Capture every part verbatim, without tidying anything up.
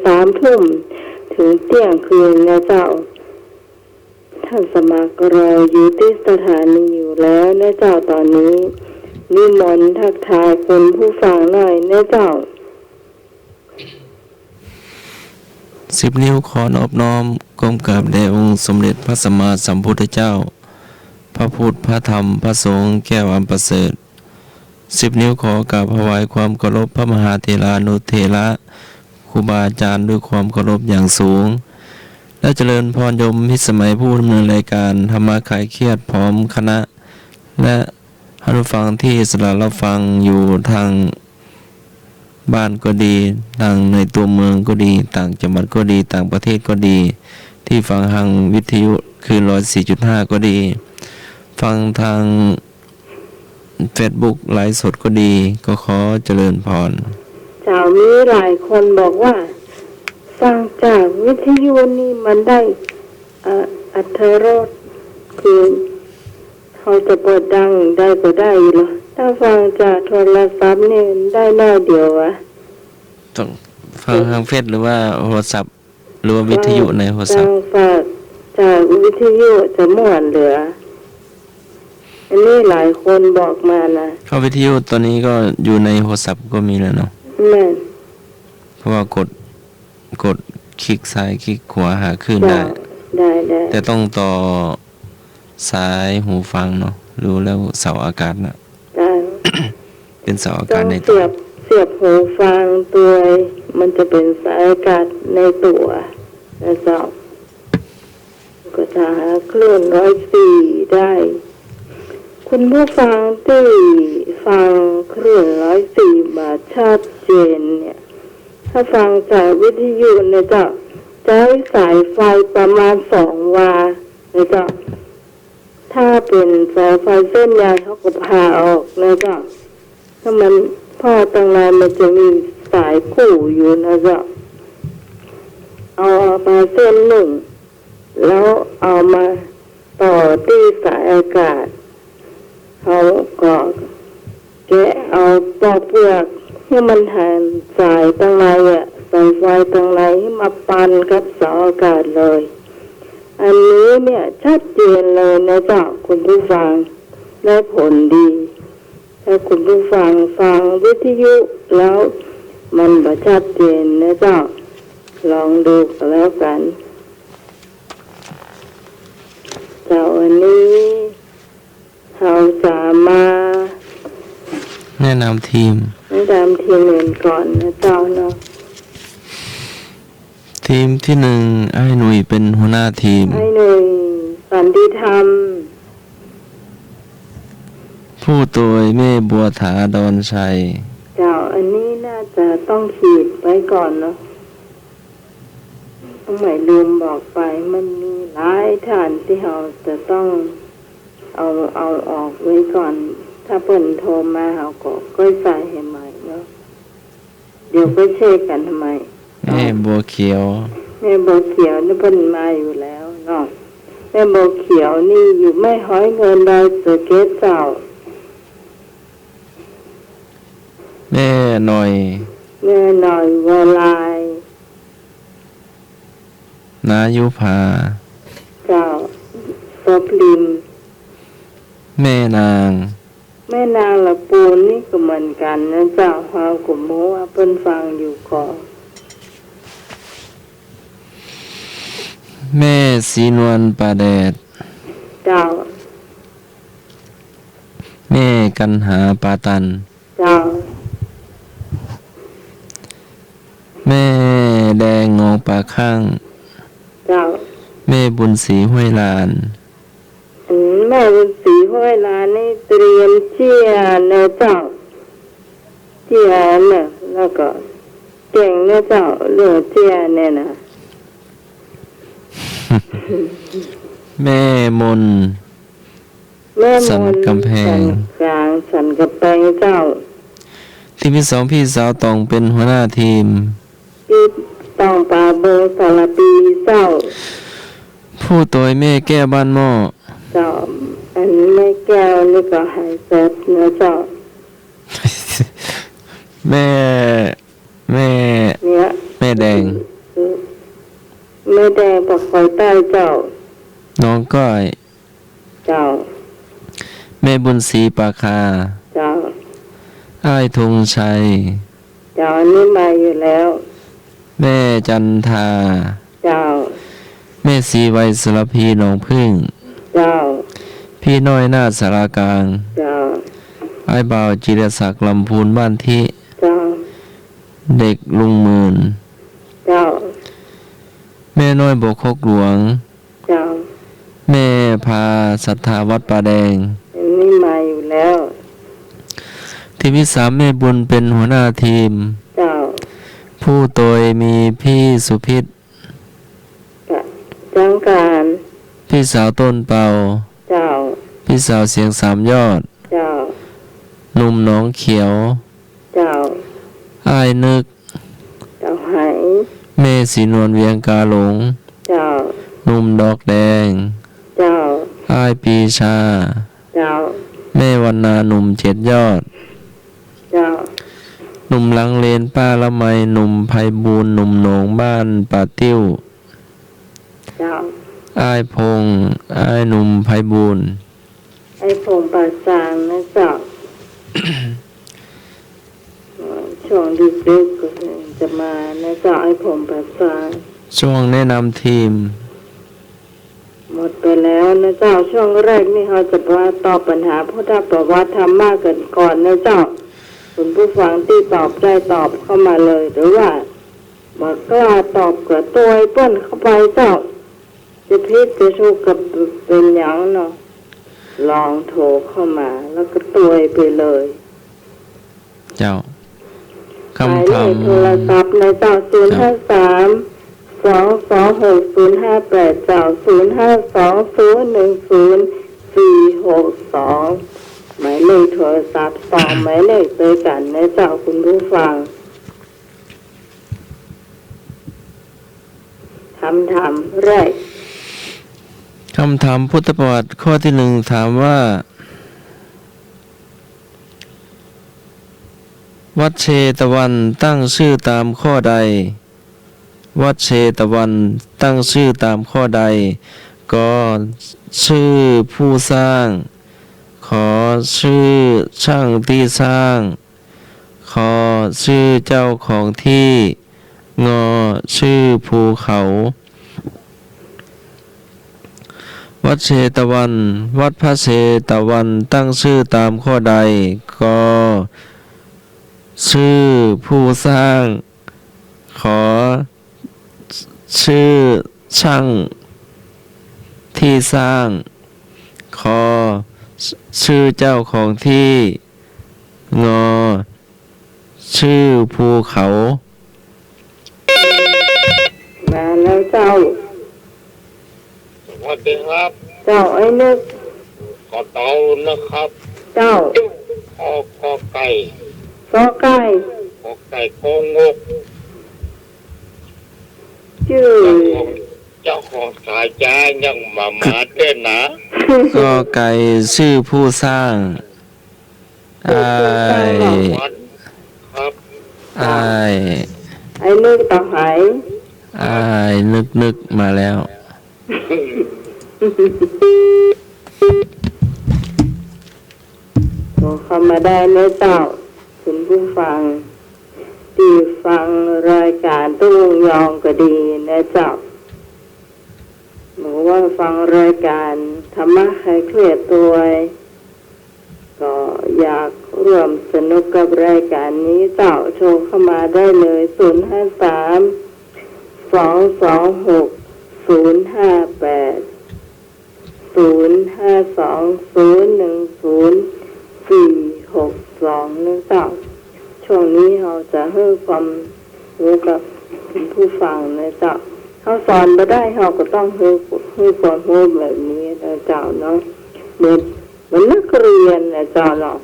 สามทุ่มถึงเที่ยงคืนนะเจ้า ท่านสมัครรออยู่ตี้สถานีอยู่แล้วนะเจ้า ต๋อนนี้นิมนต์ทักทายคุณผู้ฟังหน่อยนะเจ้า สิบนิ้วขอนอบน้อมก้มกราบแด่องค์สมเด็จพระสัมมาสัมพุทธเจ้า พระพุทธ พระธรรม พระสงฆ์ แก้วอันประเสริฐ สิบนิ้วขอกราบถวายความเคารพพระมหาเถรานุเถระ ครูบาอาจารย์ด้วยความเคารพอย่างสูง และเจริญพรโยมพิสมัยผู้ดำเนินรายการธรรมะคลายเครียดพร้อมคณะ และท่านผู้ฟังที่สละรับฟังอยู่ทางบ้านก็ดี ทางในตัวเมืองก็ดี ต่างจังหวัดก็ดี ต่างประเทศก็ดี ที่ฟังทางวิทยุคลื่นร้อยสี่จุดห้าก็ดี ฟังทาง เฟซบุ๊กไลฟ์สดก็ดี ก็ขอเจริญพร เจ้า มีหลายคนบอกว่า ฟังจากวิทยุนี่มันได้ เอ่อ อรรถรส คือ เขาจะเปิดดังได้ก็ได้อยู่เหรอ ถ้าฟังจากโทรศัพท์นี่ได้น้อยเดียวอะ ต้องฟังทางเฟซหรือว่าโทรศัพท์ หรือว่าวิทยุในโทรศัพท์ ฟังจากวิทยุจะม่วนเหลือ อันนี้หลายคนบอกมานะ ก็วิทยุตอนนี้ก็อยู่ในโทรศัพท์ก็มีแล้วเนาะ แม่น เพราะว่ากด กดคลิกซ้ายคลิกขวาหาคลื่นได้ เจ้า ได้ ได้ แต่ต้องต่อสายหูฟังเนาะ ดูแล้วเสาอากาศน่ะ เจ้า เป็นเสาอากาศในตัว ต้องเสียบ เสียบหูฟังตวย มันจะเป็นสายอากาศในตัวนะเจ้า ก็จะหาคลื่นร้อยสี่ได้ คุณผู้ฟังตี้ฟังคลื่นร้อยสี่บ่ชัดเจนเนี่ย ถ้าฟังจากวิทยุเนี่ยเจ้า ใจ๊สายไฟประมาณสองวาเนี่ยเจ้า ถ้าเป๋นสายไฟเส้นใยเขาก็ผ่าออกนะเจ้า ถ้ามัน เพราะตังในมันจะมีสายกู้อยู่นะเจ้า เอาออกมาเส้นนึ่ง แล้วเอามาต่อตี้สายอากาศ เขาก็แกะเอาปอกเปลือกหื้อมันหันสายตังในอะ สายไฟตังในหื้อมาปันกับเสาอากาศเลย อันนี้เนี่ยชัดเจนเลยนะเจ้า คุณผู้ฟัง ได้ผลดี ถ้าคุณผู้ฟังฟังวิทยุแล้วมันบ่ชัดเจนนะเจ้า ลองดูก็แล้วกั๋น เจ้า อันนี้ เขาจะมา แนะนำทีม แนะนำทีมอื่นก่อนนะเจ้าเนาะ ทีมตี้นึ่ง อ้ายหนุ่ยเป๋นหัวหน้าทีม อ้ายหนุ่ย สันติธรรม ผู้ตวยแม่บัวถา ดอนชัย เจ้า อันนี้น่าจะต้องขีดไว้ก่อนเนาะ สงสัยลืมบอกไป มันมีหลายท่านตี้เขาจะต้องเอา เอาออกไว้ก่อน ถ้าเปิ้นโทรมาเขาก็ก้อยใส่หื้อใหม่เนาะ เดี๋ยวก็เช็คกั๋นหื้อใหม่ แม่บัวเขียว แม่บัวเขียวนี่เปิ้นมาอยู่แล้วเนาะ แม่บัวเขียวนี่อยู่แม่ฮ้อยเงินดอยสะเก็ดเจ้า แม่หน่อย แม่หน่อย วลาย นายุพา เจ้า ซบลิม แม่นาง แม่นางละปูนนี่ก็เหมือนกั๋นนะเจ้า เฮาก็บ่ฮู้ว่าเปิ้นฟังอยู่ก่อ แม่ศรีนวลป่าแดด เจ้า แม่กันหาป่าตัน เจ้า แม่แดงหนองป่าข้าง เจ้า แม่บุญศรีห้วยลาน อืม แม่บุญศรีห้วยลานนี่เตรียมเจี้ยนะเจ้า เจี้ยนะ แล้วก็เก่งนะเจ้า เรื่องเจี้ยเนี่ยนะ แม่มน แม่มน สันกำแพง สันกลาง สันกำแพงเจ้า ทีมตี้สอง พี่สาวต่องเป๋นหัวหน้าทีม ตี้ต่องป่าบงสารภีเจ้า ผู้ตวยแม่แก้วบ้านหม้อ เจ้า อันแม่แก้วนี่ก็หายแซบนะเจ้า แม่ แม่ เนี่ย แม่แดง ม่แดงปากคอยใต้เจ้า น้องก้อย เจ้า แม่บุญศรีปาคา เจ้า อ้ายธงชัย เจ้า อันนี้มาอยู่แล้ว แม่จันทา เจ้า แม่ศรีไวสรภีหนองผึ้ง เจ้า พี่น้อยนาฏสารากลาง เจ้า อ้ายบ่าวจิรศักดิ์ลำพูนบ้านทิ เจ้า เด็กลุงหมื่น เจ้า แม่น้อยบ่อคกหลวง เจ้า แม่พาศรัทธาวัดป่าแดง อันนี้มาอยู่แล้ว ทีมที่สาม แม่บุญเป็นหัวหน้าทีม เจ้า ผู้โตยมีพี่สุพิษ จ้างก๋าน พี่สาวต้นเปา เจ้า พี่สาวเสียงสามยอด เจ้า หนุ่มหนองเขียว เจ้า อ้ายนึก เจ้าไห แม่ศรีนวลเวียงกาหลง เจ้า หนุ่มดอกแดง เจ้า อ้ายปีชา เจ้า แม่วรรณาหนุ่มเจ็ดยอด เจ้า หนุ่มหลังเลนป้าละไม หนุ่มไพบูลย์ หนุ่มโหน่งบ้านป่าติ้ว เจ้า อ้ายพงษ์ อ้ายหนุ่มไพบูลย์ อ้ายพงษ์ป่าซางนะเจ้า ช่วงดึกๆ ก็จะมานะเจ้า อ้ายพงษ์ป่าซาง ช่วงแนะนำทีม หมดไปแล้วนะเจ้า ช่วงแรกนี่เฮาจะมาตอบปัญหาพุทธประวัติธรรมะกันก่อนนะเจ้า คุณผู้ฟังตี้ตอบได้ตอบเข้ามาเลย หรือว่าบ่กล้าตอบก็ตวยเปิ้นเข้าไปเจ้า จะผิดจะถูกก็บ่เป๋นหยังเนาะ ลองโทรเข้ามาแล้วก็ตวยไปเลย เจ้า หมายเลข คำถาม โทรศัพท์นะเจ้า เจ้า ศูนย์ห้าสาม สองสองหก ศูนย์ห้าแปด เจ้า ศูนย์ห้าสอง ศูนย์หนึ่งศูนย์ สี่หกสอง หมายเลขโทรศัพท์ สองหมายเลขตวยกั๋นนะเจ้า คุณผู้ฟัง คำถามแรก คำถามพุทธประวัติข้อที่หนึ่งถามว่า วัดเชตวันตั้งชื่อตามข้อใด วัดเชตวันตั้งชื่อตามข้อใด ก ชื่อผู้สร้าง ข ชื่อช่างตี้สร้าง ค ชื่อเจ้าของตี้ ง ชื่อภูเขา วัดเชตวัน วัดพระเชตวันตั้งชื่อตามข้อใด ก ชื่อผู้สร้าง ข ชื่อช่างตี้สร้าง ค ชื่อเจ้าของตี้ ง ชื่อภูเขา มาแล้วเจ้า สวัสดีครับ เจ้า ไอ้นึก ขอตอบนะครับ เจ้า ก ก ไก่ ก ไก่ ก ไก่ ก งก จื้อ เจ้าของ เจ้าของฉายายังบ่มาเตื้อนะ ก ไก่ ชื่อผู้สร้าง อ้าย ครับ อ้าย ไอ้นึกต๋าไห อ้ายนึกนึกมาแล้ว โทรเข้ามาได้นะเจ้า คุณผู้ฟัง ตี้ฟังรายก๋านตุ๊กยองก็ดีนะเจ้า หรือว่าฟังรายก๋านธรรมะคลายเครียดตวย ก็อยากร่วมสนุกกับรายก๋านนี้เจ้า โทรเข้ามาได้เลย ศูนย์ห้าสาม สองสองหก ศูนย์ห้าแปด ศูนย์ห้าสอง ศูนย์หนึ่งศูนย์ สี่หกสอง นะเจ้า ช่วงนี้เฮาจะหื้อความ ฮู้กับคุณผู้ฟังนะเจ้า เฮาสอนบ่ได้ เฮาก็ต้องหื้อ หื้อความฮู้แบบนี้นะเจ้าเนาะ เหมือน เหมือนนักเรียนนะเจ้าเนาะ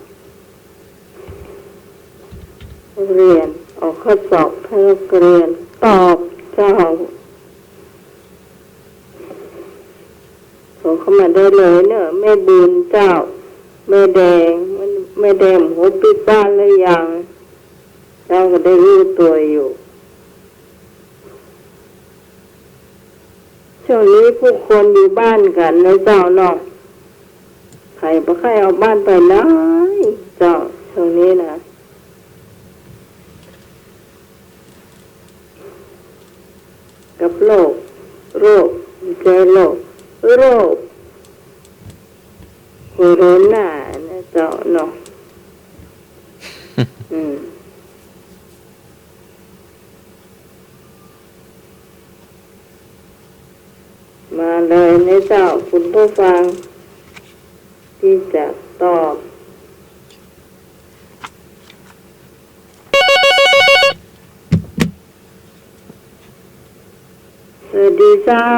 นักเรียนออกข้อสอบให้นักเรียนตอบเจ้า โทรเข้ามาได้เลยเนอะ แม่บุญเจ้า แม่แดง แม่แดงบ่ฮู้ปิดบ้านหรือยัง เจ้าก็ได้ฮู้ตั๋วอยู่ ช่วงนี้ผู้คนอยู่บ้านกั๋นนะเจ้าเนาะ ใผบ่ใค่ออกบ้านไปไหนเจ้า ช่วงนี้นะ กับโรค โรค บ่ใจ้โรค โรคโคโรนานะเจ้าเนาะ อืม มาเลยนะเจ้า คุณผู้ฟัง ตี้จะตอบ สวัสดีเจ้า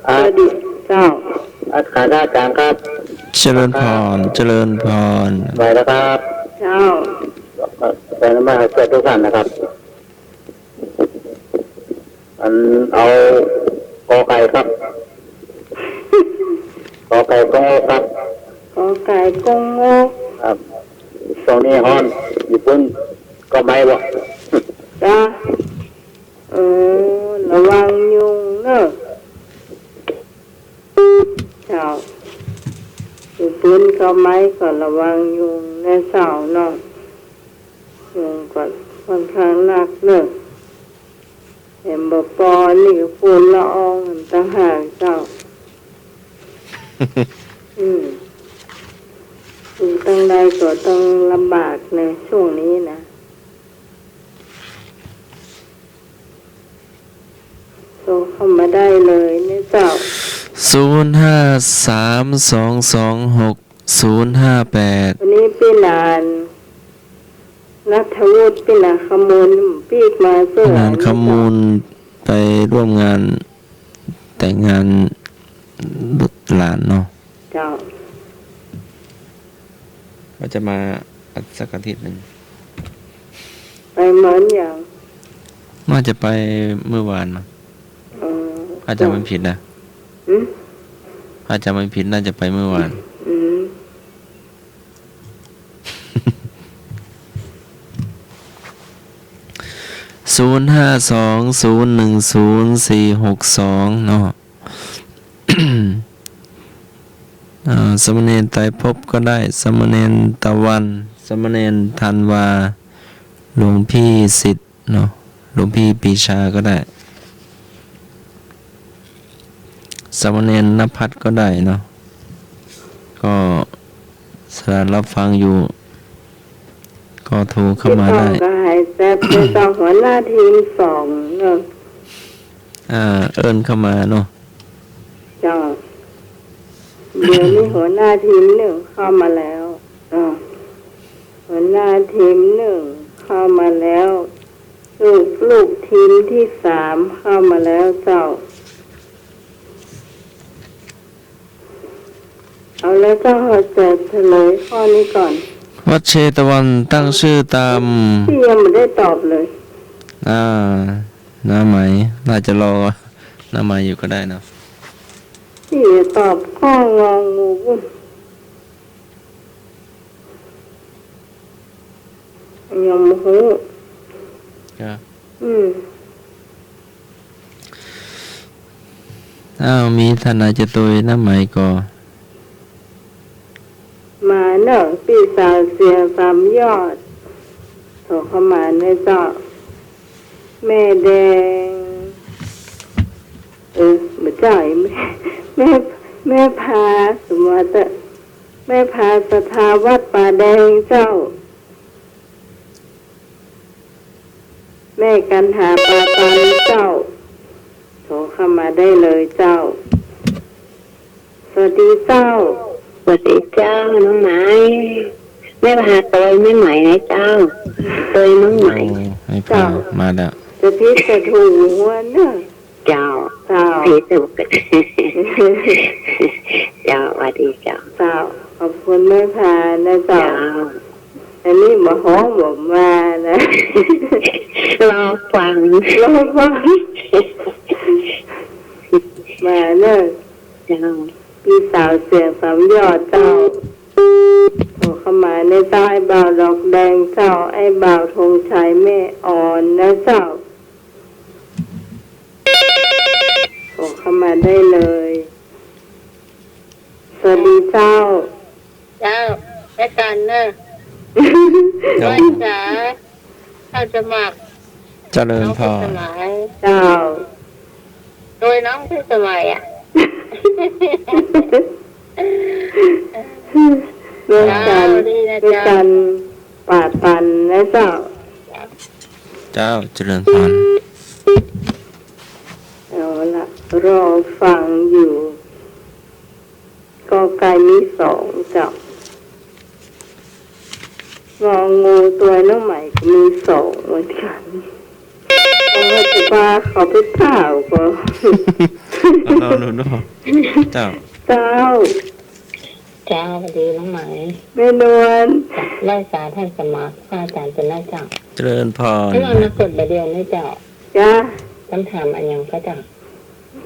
ครับ สวัสดีเจ้า อาจารย์ครับ เจริญพร เจริญพร ไหวแล้วครับ เจ้า อาจารย์มาเจอทุกท่านนะครับ อันเอากอไก่ครับ กอไก่กงอกครับ กอไก่กงอก ครับ ช่วงนี้ฮ้อน อยู่ปุ้นก็ไหม้บ่ จ้ะ เออ ระวังยุงเนอะ เจ้า อยู่ปุ้นก็ไหม้ก็ระวังยุงนะเจ้าเนาะ ยุงก็ค่อนข้างนักเนอะ แถมบ่ปอนี่ก็ฝุ่นละอองต่างหากเจ้า อืม อยู่ตังใดก็ต้องลำบากในช่วงนี้นะ โทรเข้ามาได้เลยนะเจ้า ศูนย์ห้าสามสองสองหกศูนย์ห้าแปด วันนี้ปี้หลานณัฐวุฒิ ปี้หลานคำมูล ปีกมาเจ้า ปี้หลานคำมูลไปร่วมงานแต่งงานหลานเนาะ เจ้า ว่าจะมาสักอาทิตย์หนึ่ง ไปเมินยัง น่าจะไปเมื่อวานนะ เออ ถ้าจำไม่ผิดนะ หืม ถ้าจำไม่ผิดน่าจะไปเมื่อวาน อืม ศูนย์ห้าสองศูนย์หนึ่งศูนย์สี่หกสองเนาะ อ่า สามเณรไตรภพก็ได้ สามเณรตะวัน สามเณรธันวา หลวงพี่สิทธิ์เนาะ หลวงพี่ปรีชาก็ได้ สามเณรณภัทรก็ได้เนาะ ก็สำหรับรับฟังอยู่ ก็โทรเข้ามาได้ ติดต่อกับหายแซบ ติดต่อหัวหน้าทีมสองเนาะ อ่า เอิ้นเข้ามาเนาะ เจ้า เดี๋ยวนี้หัวหน้าทีมหนึ่งเข้ามาแล้ว อ่า หัวหน้าทีมหนึ่งเข้ามาแล้ว ลูก ลูกทีมที่สามเข้ามาแล้วเจ้า เอาแล้วเจ้า เราจะเฉลยข้อนี้ก่อน วัดเชตวันตั้งชื่อตาม ตี้ยังบ่ได้ตอบเลย อ่า น้าไหม น่าจะรอน้าไหมอยู่ก็ได้เนาะ ตี้ตอบข้ององู ยังบ่ฮู้ ครับ อืม อ้าว มีต้านใดจะตวยน้าไหมก่อ มาเนอะ ปี้สาวเสียงสามยอด โทรเข้ามาเนอะเจ้า แม่แดง เออ บ่ใจ้ แม่ แม่ แม่พา สมมุติว่า แม่พาศรัทธาวัดป่าแดงเจ้า แม่กันหาปาตันเจ้า โทรเข้ามาได้เลยเจ้า สวัสดีเจ้า สวัสดีเจ้า น้องไหม แม่พาตวยแม่ไหมนะเจ้า ตวยน้องไหม โอ้ แม่พา เจ้า มาแล้ว จะผิดจะถูกหัวเนอะ เจ้า เจ้า ผิดถูก เจ้า สวัสดีเจ้า เจ้า ขอบคุณแม่พานะเจ้า เจ้า อันนี้บ่ฮ้องบ่มานะ รอฟัง รอฟัง มาเนอะ เจ้า ปี้สาวเสียงสามยอดเจ้า โทรเข้ามาในเจ้า ไอ้บ่าวดอกแดงเจ้า ไอ้บ่าวธงชัยแม่อ่อนนะเจ้า เข้ามาได้เลย สวัสดีเจ้า เจ้า แม่จันเนอะ เจ้า ไหว้สา ท่านสมัคร เจริญพร น้องพิสมัย เจ้า โดยน้องพิสมัยอะ แม่จัน เจ้า ดีนะ แม่จัน เจ้า ป่าตันนะเจ้า เจ้า เจริญพร เอาละ รอฟังอยู่ กอไก่มีสองเจ้า งองูตัวน้องใหม่ก็มีสองเหมือนกัน เอาไว้จะว่าเขาไปถามก็ เอาเนาะ เอาเนาะ เจ้า เจ้า เจ้า สวัสดีน้องใหม่ แม่นวล จ้ะ ไหว้สาท่านสมัคร พระอาจารย์เป็นนะเจ้า เจริญพร แม่นวลมากดใบเดียวนะเจ้า จ้ะ คำถามอะหยังก็เจ้า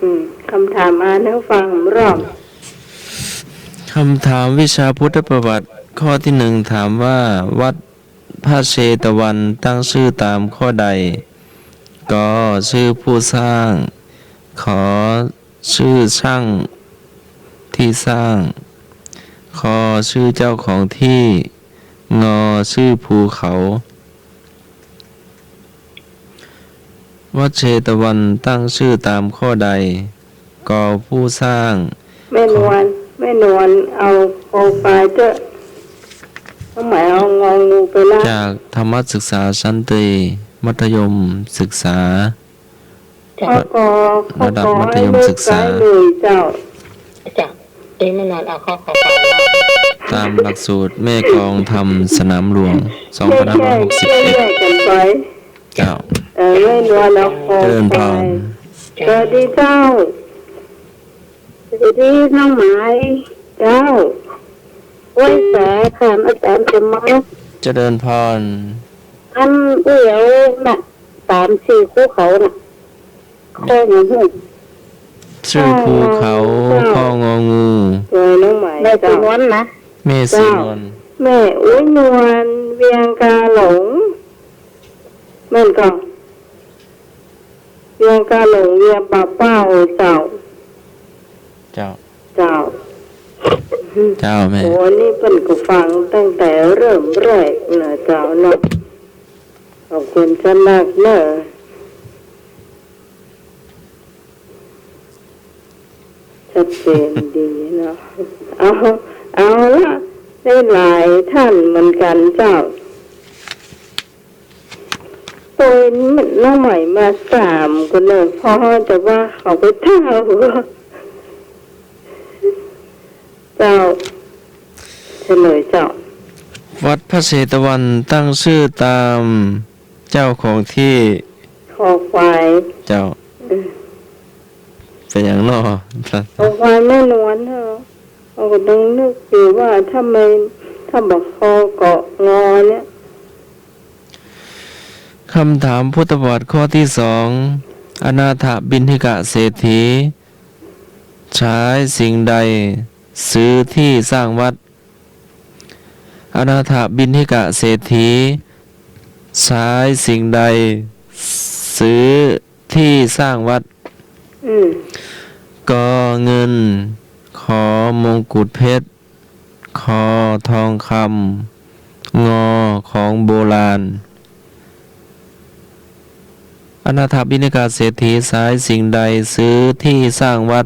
อืม คำถามอ่านให้ฟังรอบ คำถามวิชาพุทธประวัติข้อที่หนึ่งถามว่า วัดพระเชตวันตั้งชื่อตามข้อใด ก ชื่อผู้สร้าง ข ชื่อช่างที่สร้าง ค ชื่อเจ้าของที่ ง ชื่อภูเขา วัดเชตวันตั้งชื่อตามข้อใด ก ผู้สร้าง แม่นวล แม่นวล เอาคอควายเจ้า น้องใหม่เอางองูไปละ จากธรรมศึกษาชั้นตรี มัธยมศึกษา เจ้า ข้อ ข้อ ระดับมัธยมศึกษา ข้อ ข้อให้เลือกได้เลยเจ้า เจ้า เอ้ย แม่นวลเอาข้อ ข้อ ข้อ ตามหลักสูตรแม่กลองธรรมสนามหลวง สองพันห้าร้อยหกสิบเอ็ด แยกกันไป เจ้า เออ แม่นวลเอาข้อ เจริญพร ไป สวัสดีเจ้า สวัสดีน้องใหม่ เจ้า ไหว้สาถามอาจารย์สมัคร เจริญพร อันเอี่ยวน่ะ สามสี่ภูเขาน่ะ ข้อหยังหื้อ ชื่อภูเขา เจ้า ข้ององู โดยน้องใหม่ แม่ศรีนวลนะ แม่ศรีนวล เจ้า แม่ อุ๊ย นวล เวียงกาหลง แม่นก่อ เวียงกาหลง เวียงป่าเป้า เจ้า เจ้า เจ้า เจ้าแม่ โอ้ นี่เปิ้นก็ฟังตั้งแต่เริ่มแรกนะเจ้าเนาะ ขอบคุณเจ้านักเนอะ ชัดเจนดีเนาะ เอา เอาละ ได้หลายท่านเหมือนกันเจ้า โอ้ย น้องใหม่มาสามคนเนอะ พอจะว่าเขาไปท่าหัว เจ้า เฉลยเจ้า วัดพระเชตวันตั้งชื่อตามเจ้าของที่ คอควาย เจ้า อืม เป็นหยังน้อ คอควายแม่นวลเหรอ เขาก็ต้องนึกอยู่ว่าทำไม ถ้าบอกคอเกาะงอเนี่ย คำถามพุทธประวัติข้อที่สอง อนาถบิณฑิกเศรษฐี ใช้สิ่งใดซื้อที่สร้างวัด อนาถบิณฑิกเศรษฐี ใช้สิ่งใดซื้อที่สร้างวัด อืม ก เงิน ข มงกุฎเพชร ค ทองคำ ง ของโบราณ อนาถบิณฑิกเศรษฐีใช้สิ่งใดซื้อที่สร้างวัด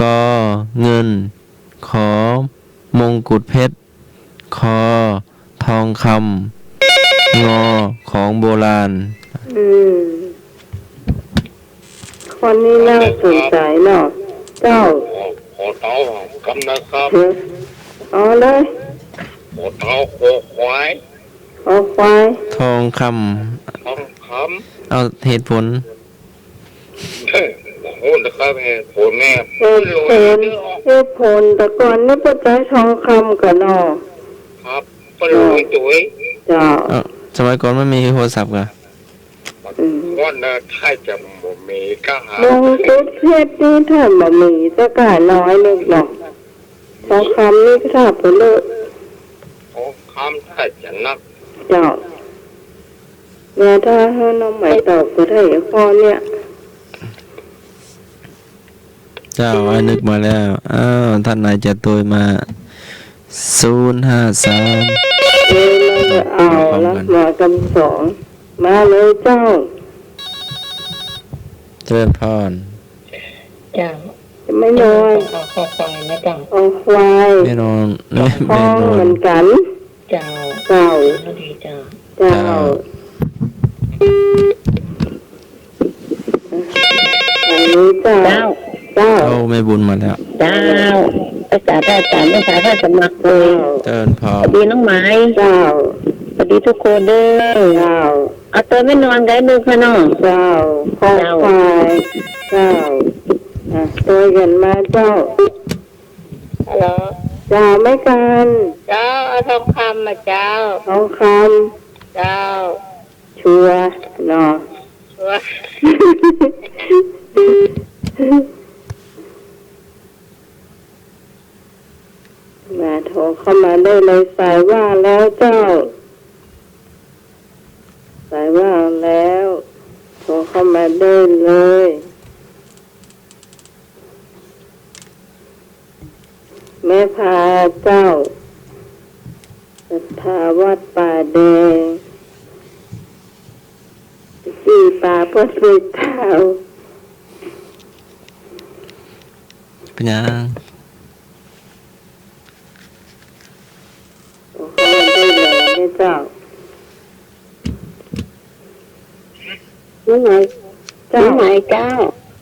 ก เงิน ข มงกุฎเพชร ค ทองคำ ง ของโบราณ อืม ข้อนี้น่าสนใจเนาะ เจ้า ขอ ขอเท้าความนะครับ เออ เอาเลย ขอเท้าคอควาย คอควาย ทองคำ ทองคำ เอาเหตุผล โอ้โห นะครับ เหตุผลเนี่ย เหตุผล เหตุผล แต่ก่อนนี่เปิ้นใจ๊ทองคำก่อเนาะ ครับ เปิ้นลอยตั๋ว เจ้า เอ่อ สมัยก่อนมันมีโทรศัพท์ก่อ อืม ว่านะ ถ้าจะบ่มีก็หา มงกุฎเพชรนี่ถ้าบ่มีสักกะน้อยนึงเนาะ ทองคำนี่ก็ถ้าไปเลอะ ทองคำถ้าจะนัก เจ้า เนี่ย ถ้าหื้อน้องใหม่ตอบก็ได้ข้อเนี่ย เจ้า อ้ายนึกมาแล้ว อ้าว ต้านไหนจะโตยมา ศูนย์ห้าสาม เอ้ย มาเลย เอาละ พร้อมกัน หมอกำสอง มาเลยเจ้า เจริญพร เจ้า แม่นวล คอควายนะเจ้า คอควาย แม่นวล แม่ แม่นวล คอเหมือนกั๋น เจ้า เจ้า สวัสดีเจ้า เจ้า เจ้า อันนี้เจ้า เจ้า เจ้า โอ้ แม่บุญมาแล้ว เจ้า อาจารย์ อาจารย์ อาสาสมัครเลย เจ้า เจริญพร สวัสดีน้องไหม เจ้า สวัสดีทุกคนเด้อ เจ้า เอาโตยแม่นวลกับไอ้นุกค่ะน้อง เจ้า คอควาย เจ้า เจ้า อ่ะ โตยกั๋นมาเจ้า ฮัลโหล เจ้า แม่กัน เจ้า เอาทองคำมาเจ้า ทองคำ เจ้า ชัวร์เนาะ ชัวร์ มา โทรเข้ามาได้เลย สายว่างแล้วเจ้า สายว่างแล้ว โทรเข้ามาได้เลย แม่พาเจ้า ศรัทธาวัดป่าแดง สี่ป่าเพื่อสี่เท้า เป็นหยัง โอ้โห ได้เลยเนี่ยเจ้า นี่ไง เจ้า นี่ไงเจ้า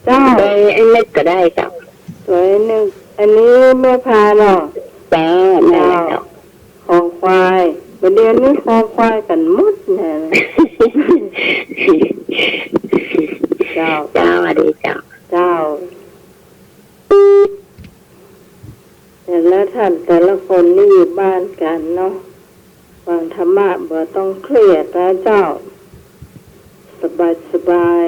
เจ้า โตยไอ้นึกก็ได้เจ้า โตยไอ้นึก อันนี้แม่พาเนาะ เจ้า แม่นเจ้า เจ้า คอควาย บ่าเดี่ยวนี้คอควายกั๋นหมดแน่ เจ้า เจ้า สวัสดีเจ้า เจ้า แต่ละท่านแต่ละคนนี่อยู่บ้านกั๋นเนาะ ฟังธรรมะบ่ต้องเครียดนะเจ้า สบายสบาย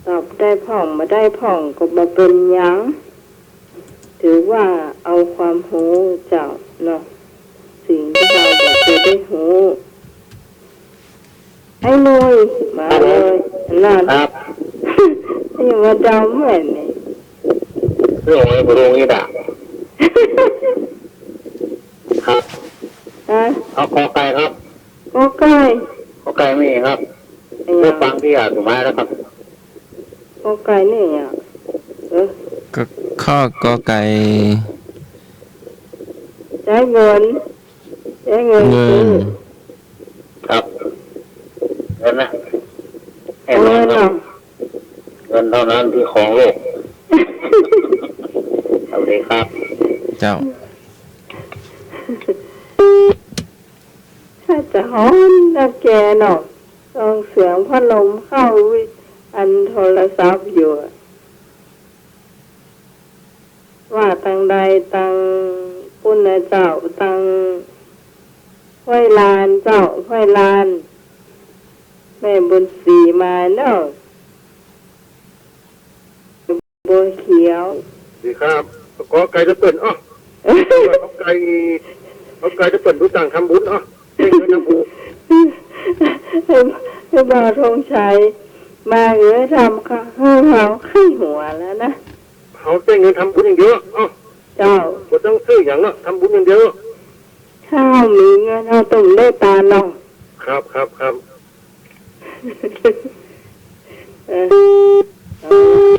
ตอบได้พ่องบ่ได้พ่องก็บ่เป๋นหยัง ถือว่าเอาความฮู้เจ้าเนาะ สิ่งตี้เฮาอยากจะได้ฮู้ ไอ้หนุ่ย มาเลย ครับผม นั่น ครับ นี่มาดำแม่นนี่ เรื่องอะไรบ่ฮู้นี่ด่า ครับ ฮะ เอากอไก่ครับ กอไก่ กอไก่มีครับ ไอ้หยัง เลือกฟังตี้อ่ะ ถูกไหมแล้วครับ กอไก่นี่อ่ะ เออ ก็ข้อกอไก่ ใจ๊เงิน ใจ๊เงิน เงิน ซื้อ ครับ เงินนะ ให้ เงิน เงิน เท่านั้น เนาะ เงินเท่านั้นที่ครองโลก สวัสดีครับ เจ้า ถ้าจะฮ้อนนักแกเนาะ ต้องเสียงพัดลมเข้าวิ อันโทรศัพท์อยู่อะ ว่าตังใดตังปุ้นนะเจ้า ตังห้วยลานเจ้า ห้วยลาน แม่บุญศรีมาเนาะ บัวเขียว ดีครับ ขอไก่ตะเปิ่น อ้อ ขอไก่ ขอไก่ตะเปิ่น ดูต่างทำบุญ อ้อ เจ้งเงินทำบุญ ให้ ให้บ่าวธงชัย มาเอ้ย ทำข้า ให้เฮาไข้หัวแล้วนะ เฮาเจ้งเงินทำบุญอย่างเดียว อ้อ เจ้า บ่ต้องซื้อหยังเนาะ ทำบุญอย่างเดียว ถ้ามีเงินเฮาต้องได้ตานเนาะ ครับ ครับ ครับ เออ เอาละ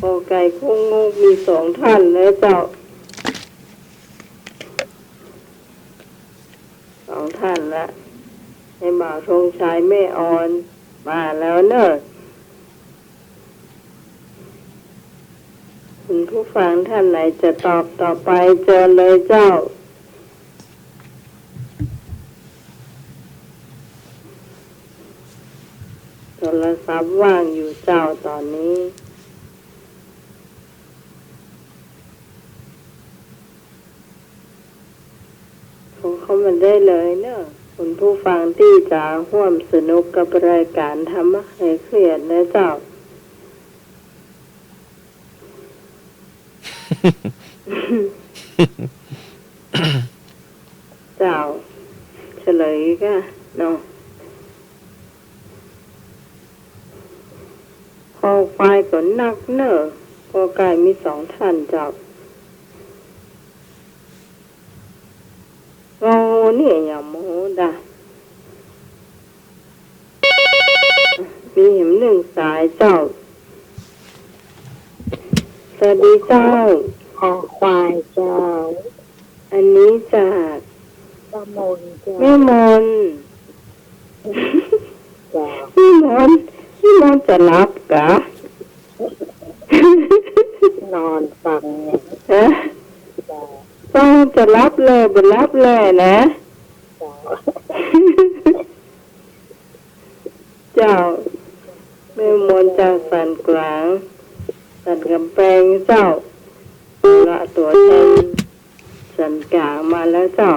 กอไก่คงงกมีสองท่านแล้วเจ้า สองท่านละ ไอ้บ่าวธงชัยแม่ออน มาแล้วเน่อ คุณผู้ฟังท่านไหนจะตอบต่อไป เจิญเลยเจ้า โทรศัพท์ว่างอยู่เจ้าต๋อนนี้ โทรเข้ามาได้เลยเน่อ คุณผู้ฟังตี้จะฮ่วมสนุกกับรายก๋านธรรมะคลายเครียดนะเจ้า เจ้า เฉลยก่ะเนาะ ค อควายก็นักเน่อ ก็ใก้มีสองต้านเจ้า งองูนี่อย่างหมู่ดา มีแหมนึ่งสายเจ้า สวัสดีเจ้า คอควายเจ้า อันนี้จาก ป้ามนเจ้า แม่มน เจ้า แม่มน แม่มนจะหลับกะ นอนฟังเนี่ย ฮะ เจ้า ฟังจะหลับเลย บ่หลับเลยนะ เจ้า เจ้า แม่มนจากสันกลาง สันก๋ำแปงเจ้า ละตั๋วแตนสันกลางมาแล้วเจ้า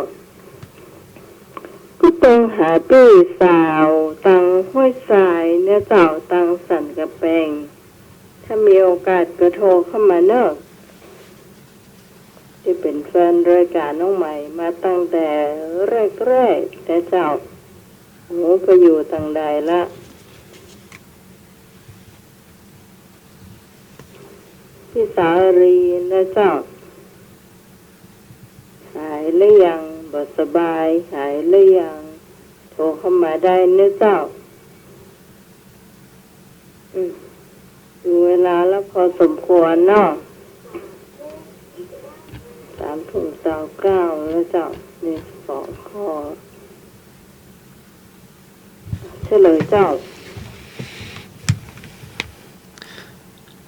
ก็เปิงหาปี้สาวตังห้วยทรายเนี่ยเจ้า ตังสันก๋ำแปง ถ้ามีโอกาสก็โทรเข้ามาเนอะ ตี้เป๋นแฟนรายก๋านน้องใหม่มาตั้งแต่แรกๆ นะเจ้า หมูไปอยู่ตังใดละ พี่สาลีนะเจ้า หายหรือยัง บ่สบาย หายหรือยัง โทรเข้ามาได้นะเจ้า อืม ดูเวลาแล้วพอสมควรเนาะ สามทุ่มซาวเก้าแล้วเจ้า มีสองข้อ เฉลยเจ้า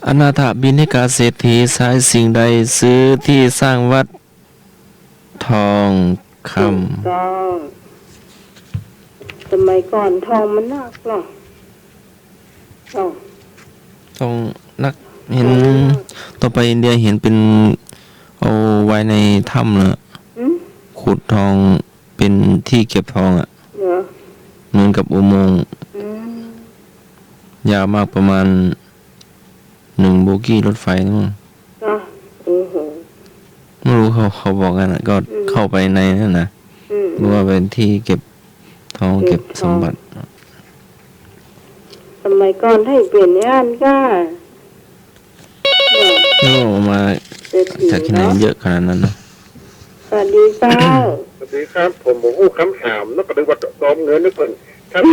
อนาถบิณฑิกาเศรษฐีใช้สิ่งใดซื้อที่สร้างวัด ทองคำ ถูกต้อง สมัยก่อนทองมันนักเหรอ เอ้า ทองนัก เห็น ทองนัก ต๋อนไปอินเดียเห็นเป๋น เอาไว้ในถ้ำเลยอะ หืม ขุดทองเป๋นตี้เก็บทองอะ เหรอ เหมือนกับอุโมงค์ อืม ยาวมากประมาณ หนึ่งโบกี้รถไฟนี่มั้ง อ่ะ โอ้โห ไม่รู้เขา เขาบอกกันอะ ก็ อืม เข้าไปในนั้นนะ อืม รู้ว่าเป็นที่เก็บทอง เก็บทอง เก็บสมบัติ สมัยก่อนถ้าเป๋นอย่างนั้นก็ โอ้ มา เศรษฐี จากที่ไหน เนาะ เยอะขนาดนั้นเนาะ สวัสดีเจ้า สวัสดีครับ ผมบ่ฮู้กำถามเนาะ ก็นึกว่าตอบเงินนึกเปิ้น ครับ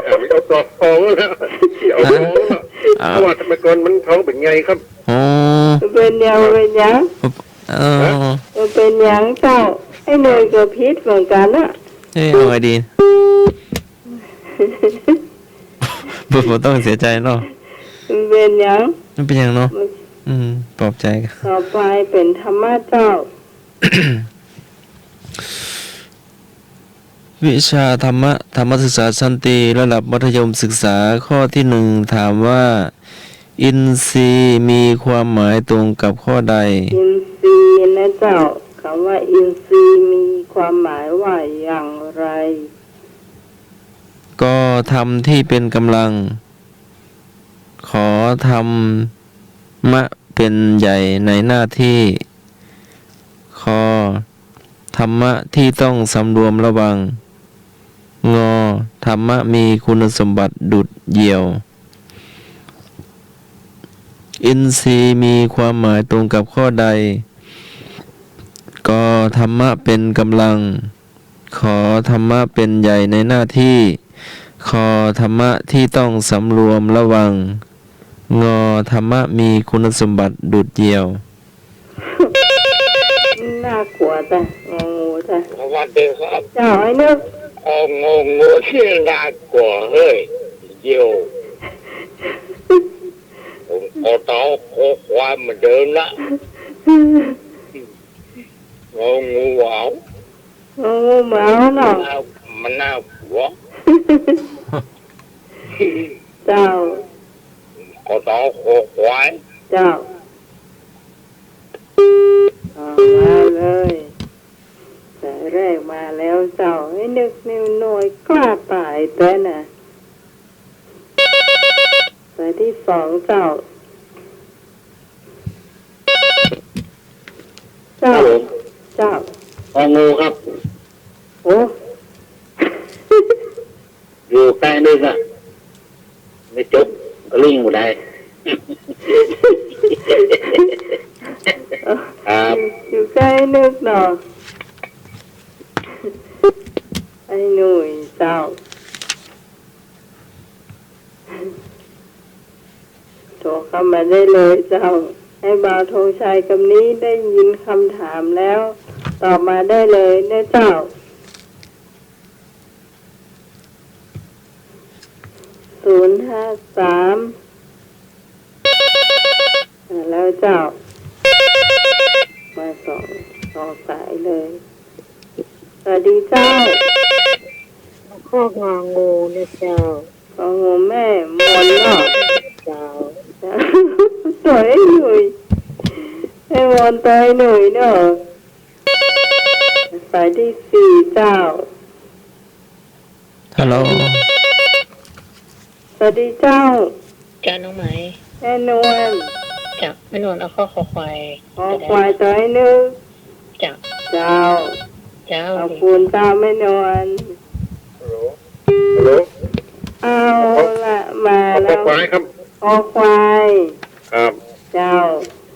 ถามเอาตอบทองแล้ว เอาทองแล้ว อ่า เพราะว่าสมัยก่อนมันทองเป๋นไงครับ อ๋อ เป๋นหยัง เป๋นหยัง เออ ฮะ เป๋นหยังเจ้า ไอ้เนยก็ผิดเหมือนกั๋นนะ เอ๊ะ เอาไงดี บ่ บ่ต้องเสียใจเนาะ เป๋นหยัง ไม่เป็นหยังเนาะ อืม ปลอบใจ ต่อไปเป๋นธรรมะเจ้า วิชาธรรมะ ธรรมศึกษาชั้นตรีระดับมัธยมศึกษา ข้อที่หนึ่ง ถามว่า อินทรีย์มีความหมายตรงกับข้อใด อินทรีย์นะเจ้า กำว่าอินทรีย์มีความหมายว่าอย่างไร ก ธรรมที่เป็นกำลัง ข ธรรมะเป็นใหญ่ในหน้าที่ ค ธรรมะที่ต้องสำรวมระวัง ง ธรรมะมีคุณสมบัติดุจเหยี่ยว อินทรีย์มีความหมายตรงกับข้อใด ก ธรรมะเป็นกำลัง ข ธรรมะเป็นใหญ่ในหน้าที่ ค ธรรมะที่ต้องสำรวมระวัง ง ธรรมะมีคุณสมบัติดุจเหยี่ยว น่ากลัวจ้ะ งองูจ้ะ สวัสดีครับ เจ้าไอ้นึก เอางองูที่น่ากลัวเฮ้ย เหยี่ยว ผมขอตอบคอควายเหมือนเดิมนะ งองูเหวา งองูเหวาเนาะ มันน่า มันน่ากลัว เจ้า ขอตอบคอควาย เจ้า เอามาเลย สายแรกมาแล้วเจ้า ไอ้นึกนี่มันน้อยกล้าต๋ายแต๊น่ะ สายที่สองเจ้า เจ้า ครับผม เจ้า งองูครับ โอ้ อยู่ใกล้นึกอะ ไม่จบกระลิงบ่ได้ ครับ อยู่ อยู่ใก้นึกเนาะ ไอ้หนุ่ยเจ้า โทรเข้ามาได้เลยเจ้า ไอ้บ่าวธงชัยกำนี้ได้ยินคำถามแล้ว ตอบมาได้เลยนะเจ้า ศูนย์ห้าสาม อ่า แล้วเจ้า มาสอง สองสายเลย สวัสดีเจ้า คอกงองูนะเจ้า งองูแม่มนเนาะ เจ้า เจ้า ตั๋วไอ้หนุ่ย แม่มนตั๋วไอ้หนุ่ยเนาะ สายที่สี่เจ้า ฮัลโหล สวัสดีเจ้า เจ้าน้องไหม แม่นวล เจ้า แม่นวลเอาข้อคอควาย คอควายตั๋วไอ้นึก เจ้า เจ้า เจ้า ขอบคุณเจ้าแม่นวล ฮัลโหล ฮัลโหล เอาละ มาแล้ว คอควายครับ คอควาย ครับ เจ้า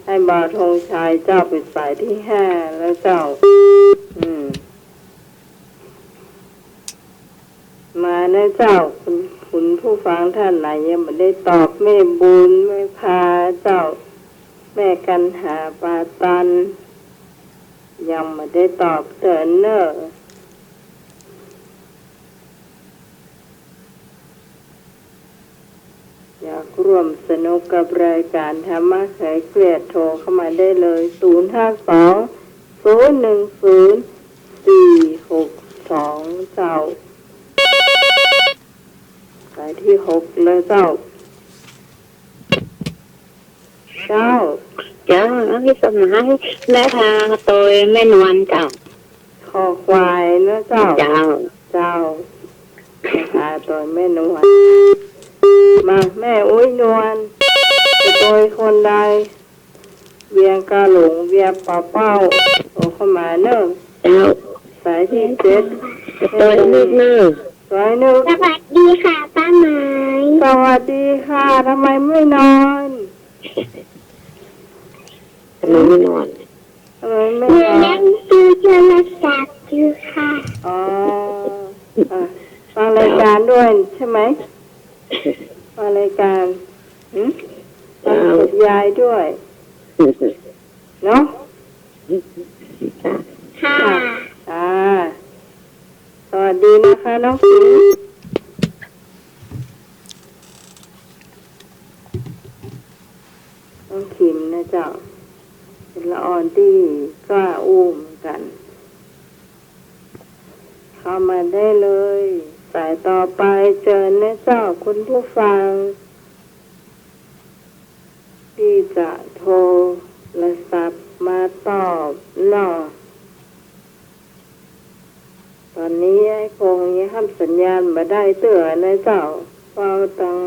ไอ้บ่าวธงชัยเจ้าเป๋นสายที่ห้าแล้วเจ้า อืม มานะเจ้า คุณ คุณผู้ฟังท่านไหนยังบ่ได้ตอบ แม่บุญ แม่พาเจ้า แม่กันหา ปาตัน ยังบ่ได้ตอบเตื้อเน่อ อยากร่วมสนุกกับรายการธรรมะคลายเครียด โทรเข้ามาได้เลย ศูนย์ห้าสอง ศูนย์หนึ่งศูนย์ สี่หกสอง เจ้า สายที่หกเลยเจ้า เจ้า เจ้า น้องพี่สมหมาย แม่พาโตยแม่นวลเจ้า คอควายนะเจ้า เจ้า เจ้า แม่พาโตยแม่นวล มา แม่อุ๊ยนวล จะโตยคนใด เวียงกาหลง เวียงป่าเป้า โทรเข้ามาเน่อ เจ้า สายที่เจ็ด โตยนึกเน่อ โตยนึก สวัสดีค่ะป้าหมาย สวัสดีค่ะ ทำไมไม่นอน ทำไมไม่นอน ทำไมไม่นอน หนูเล่นดูโทรศัพท์อยู่ค่ะ อ๋อ อ่ะ ฟังรายการด้วยใช่ไหม ฟังรายการ หืม ฟังกับยายด้วย เนาะ ค่ะ ค่ะ สวัสดีนะคะน้องขิม น้องขิมนะเจ้า เป๋นละอ่อนตี้กล้าอู้เหมือนกั๋น เข้ามาได้เลย สายต่อไปเจิญนะเจ้า คุณผู้ฟัง ตี้จะโทรศัพท์มาตอบเนาะ ต๋อนนี้ไอ้คงยังฮับสัญญาณบ่ได้เตื้อนะเจ้า เฝ้าตัง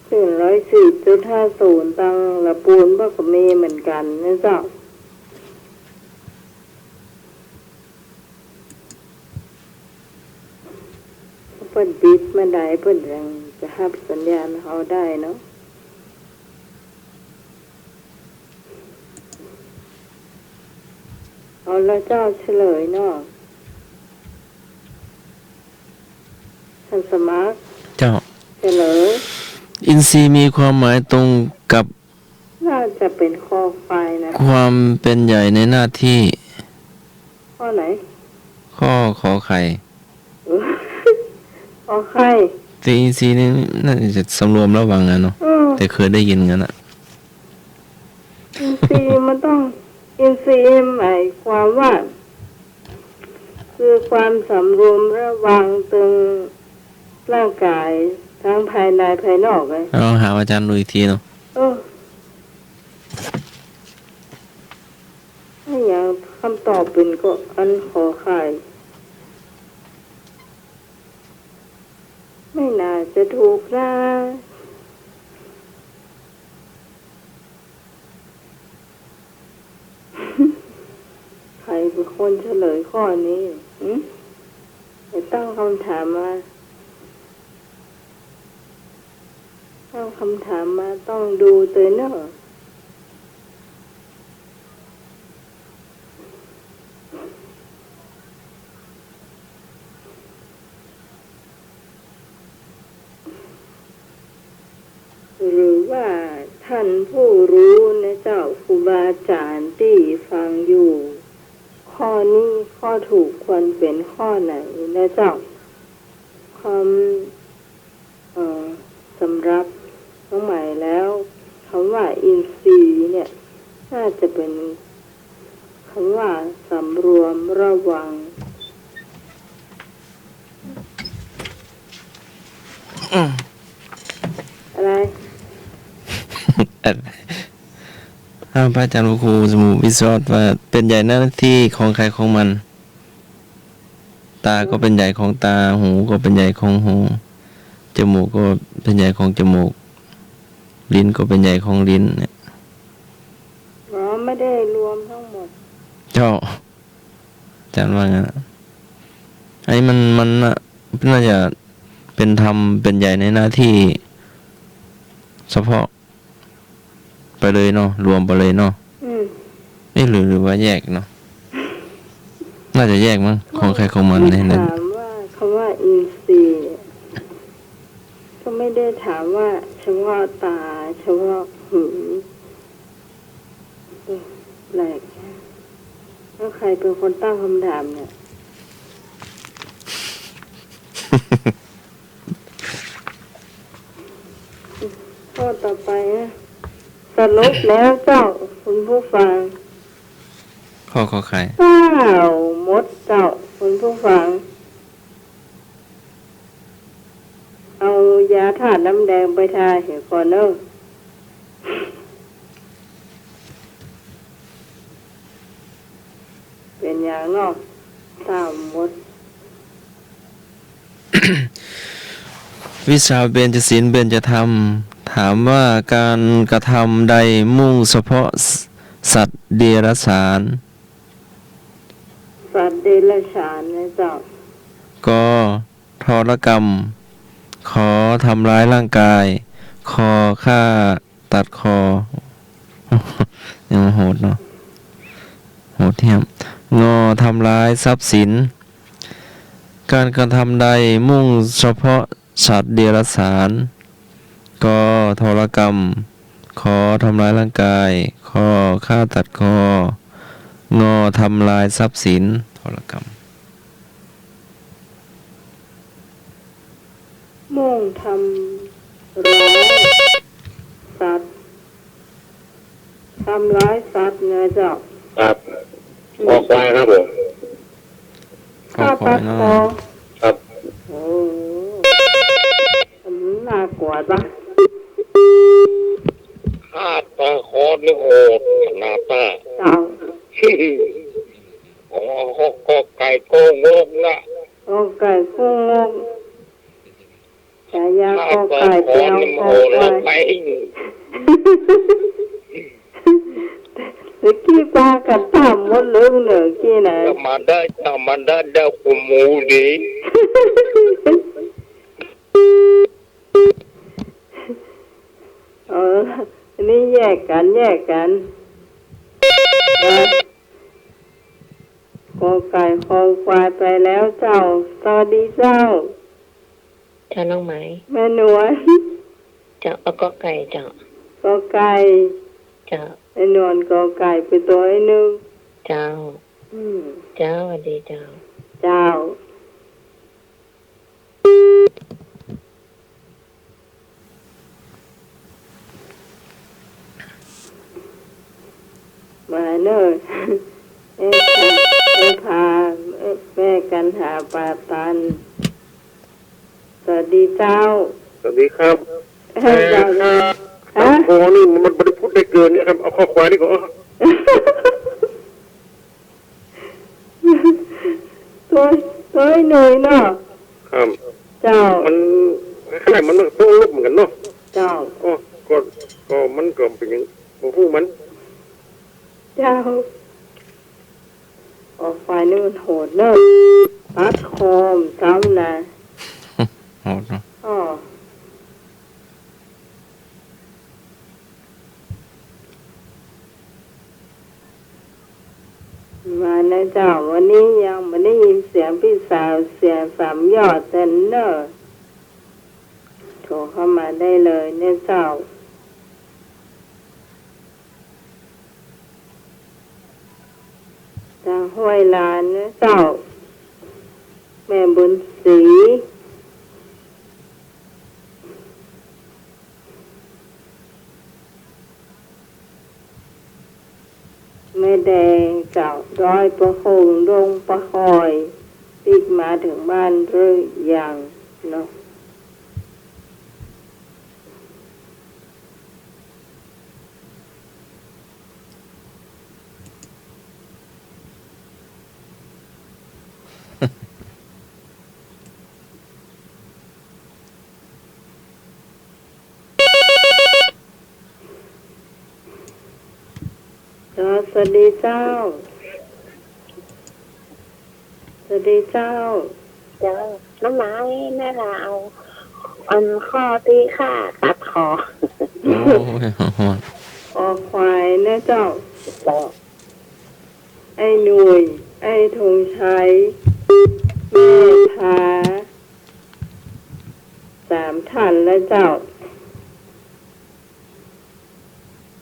คลื่นร้อยสี่จุดห้าศูนย์ ตังละปูนก็มีเหมือนกั๋นนะเจ้า เปิ้นปิดเมื่อใดเปิ้นจึงจะฮับสัญญาณเฮาได้เนาะ เอาละเจ้า เฉลยเนาะ ท่านสมัคร เจ้า เฉลย อินทรีย์มีความหมายตรงกับ น่าจะเป๋นคอควายนะ ความเป็นใหญ่ในหน้าที่ ข้อไหน ข้อขอไข่ เออ ขอไข่ แต่อินทรีย์นี่น่าจะสำรวมระวังนะเนาะ เออ แต่เคยได้ยินกันอะ อินทรีย์มันต้อง อินทรีย์หมายความว่า คือความสำรวมระวังตึงร่างก๋ายทั้งภายในภายนอกไง ลองหาอาจารย์ดูอีกทีเนาะ เออ ถ้าอย่างคำตอบเป๋นก็อันขอไข่ ไม่น่าจะถูกนะ ใครเป๋นคนเฉลยข้อนี้ หึ ไปตั้งคำถามมา ไป เอาคำถามมาต้องดูเตยเนอะ หรือว่าท่านผู้รู้นะเจ้า ครูบาอาจ๋ารย์ตี้ฟังอยู่ ข้อนี้ข้อถูกควรเป๋นข้อไหนนะเจ้า ความ เอ่อ สำหรับน้องใหม่แล้ว คำว่าอินทรีย์เนี่ย น่าจะเป๋นคำว่าสำรวมระวัง อืม อะไร อ้าว พระอาจารย์ พระครูสมุทรวิศวะว่า เป๋นใหญ่หน้าตี้ของใผของมัน ตาก็เป๋นใหญ่ของตา หูก็เป๋นใหญ่ของหู จมูกก็เป๋นใหญ่ของจมูก ลิ้นก็เป๋นใหญ่ของลิ้นเนี่ย อ๋อ ไม่ได้รวมทั้งหมด เจ้า อาจ๋ารย์ว่างั้นอะ อันนี้มัน มันน่ะ น่าจะเป๋นธรรม เป๋นใหญ่ในหน้าตี้เฉพาะ ไปเลยเนาะ รวมไปเลยเนาะ อืม เอ๊ะ หรือ หรือว่าแยกเนาะ น่าจะแยกมั้ง ของใผของมันเนี่ยนะ ถามว่าคำว่าอินทรีย์ ก็ไม่ได้ถามว่าเฉพาะตา เฉพาะหู เออ แปลก แล้วใครเป็นคนตั้งคำถามเนี่ย ข้อต่อไปนะ สรุปแล้วเจ้า คุณผู้ฟัง ข้อ ข้อใคร เปล่าหมดเจ้า คุณผู้ฟัง เอายาธาตุน้ำแดงไปทาเหียก่อนเนอะ เป๋นอย่างเนาะ เปล่าหมด วิชาเบญจศีลเบญจธรรม ถามว่าก๋านกระทำใดมุ่งเฉพาะสัตว์เดรัจฉาน สัตว์เดรัจฉานนะเจ้า ก ทรกรรม ข ทำร้ายร่างกาย ค ฆ่าตัดคอ ยังโหดเนาะ โหดเหี้ยม ง ทำลายทรัพย์สิน ก๋านกระทำใดมุ่งเฉพาะสัตว์เดรัจฉาน ก ทรกรรม ข ทำร้ายร่างกาย ค ฆ่าตัดคอ ง ทำลายทรัพย์สิน ทรกรรม มุ่งทำร้ายสัตว์ ทำร้ายสัตว์ไงเจ้า ครับ อืม คอควายครับผม คอควายเนาะ ฆ่าตัดคอ ครับ โอ้ มันน่ากลัวปะ ฆ่าตัดคอนี่โหดขนาดนั้น เจ้า อ๋อ ก ก ไก่โกงกนะ ก ไก่โกงก ฉายา ก ไก่ แปลว่า คอควาย ตะกี้ปากั๋นถามหมดเลยเนอะกี้นะ ธรรมดา ธรรมดา เดาข้อมูลดี เออ อันนี้แยกกั๋น แยกกั๋น นะ ก ไก่ คอควายไปแล้วเจ้า สวัสดีเจ้า เจ้าน้องไหม แม่นวล เจ้า เอา ก ไก่ เจ้า ก ไก่ เจ้า แม่นวล ก ไก่ ไปตั๋วหนึ่ง เจ้า อืม เจ้า สวัสดีเจ้า เจ้า มาเนอะ แม่พา แม่พา แม่ แม่กันหาปาตัน สวัสดีเจ้า สวัสดีครับ เอ้ย เจ้า เอ่อ ครับ ฮะ ลำโพงนี่มันบ่ได้พูดได้เกินเนี่ยครับ เอาข้อความนี่ก่อน ตัว ตัวหน่อยเนาะ ครับ เจ้า มันคล้ายๆ มันก็ต้องลบเหมือนกันเนาะ เจ้า อ๋อ ก็ ก็มันก็เป๋นหยังบ่ฮู้มัน เจ้า อ๋อ ควายนี่มันโหดเนอะ ตัดคอมันซ้ำนะ โหดเนาะ อ๋อ นะเจ้า วันนี้ยังบ่ได้ยินเสียงปี้สาวเสียงสามยอดเต้นเน่อ โทรเข้ามาได้เลยนะเจ้า จากห้วยลานนะเจ้า แม่บุญศรี แม่แดงเจ้า ดอยปะโขง ดงปะคอย ปิ๊กมาเถิงบ้านหรือยังเนาะ เจ้า สวัสดีเจ้า สวัสดีเจ้า เจ้า น้องไม้ แม่ลาเอา อันข้อตี้ข้าตัดคอ โอ้ย คอควายนะเจ้า เจ้า ไอ้หนุ่ย ไอ้ธงชัย แม่พา สามท่านแล้วเจ้า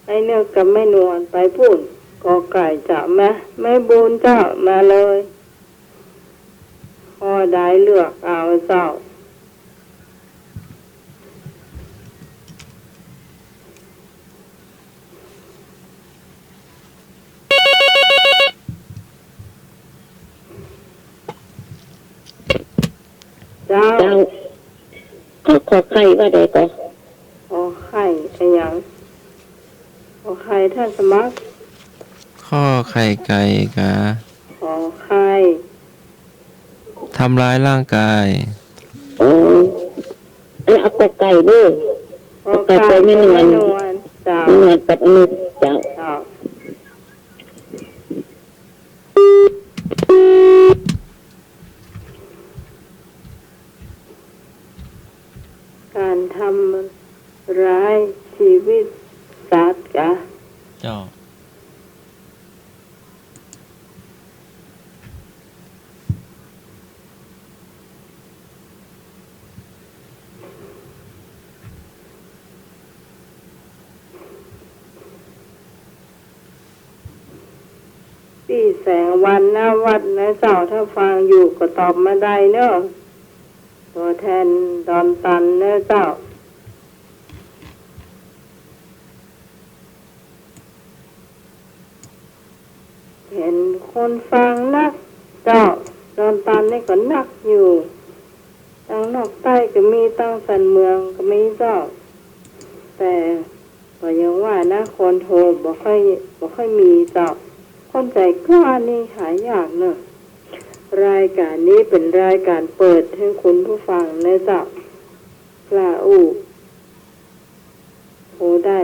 ไอ้เนิกกับแม่นวลไปปู๊น กอไก่เจ้า มา แม่บุญเจ้า มาเลย ข้อใดเลือกเอาเจ้า เจ้า เจ้า ข้อ ขอไข่ว่าใดก่อ ขอไข่อะหยัง ขอไข่ท่านสมัคร ข้อไข่ไก่กา ขอไข่ ทำร้ายร่างกาย อ๋อ เอ้ย เอากอไก่เด้อ กอไก่ กอไก่ไปแม่นวล แม่นวล เจ้า แม่นวลกับอนุ เจ้า เจ้า ก๋านทำร้ายจีวิตสัตว์กา เจ้า ปี้แสงวรรณวัฒน์นะเจ้า ถ้าฟังอยู่ก็ตอบมาได้เนอะ ตั๋วแทนดอนตันนะเจ้า เห็นคนฟังนักเจ้า ดอนตันนี่ก็นักอยู่ ตังนอกใต้ก็มี ตังสันเมืองก็มีเจ้า แต่ก็ยังว่านะ คนโทรบ่ค่อย บ่ค่อยมีเจ้า คนใจ๋กล้านี่หายากเนอะ รายการนี้เป๋นรายการเปิดหื้อคุณผู้ฟังนะเจ้า กล้าอู้ โทรได้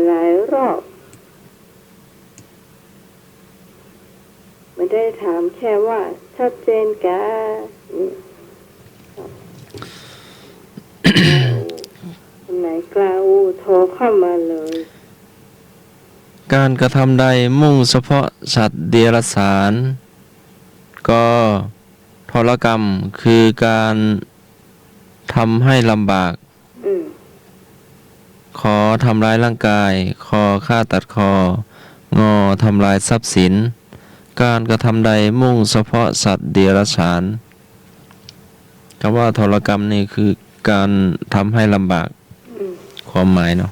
หลายๆรอบ ไม่ได้ถามแค่ว่าชัดเจนกา อืม คนไหนกล้าอู้โทรเข้ามาเลย ก๋านกระทำใดมุ่งเฉพาะสัตว์เดรัจฉาน กอ โทรกรรม คือก๋านทำให้ลำบาก อืม ขอ ทำร้ายร่างกาย คอ ฆ่าตัดคอ งอ ทำลายทรัพย์สิน ก๋านกระทำใดมุ่งเฉพาะสัตว์เดรัจฉาน กำว่าโทรกรรมนี่คือก๋านทำให้ลำบาก อืม ความหมายเนาะ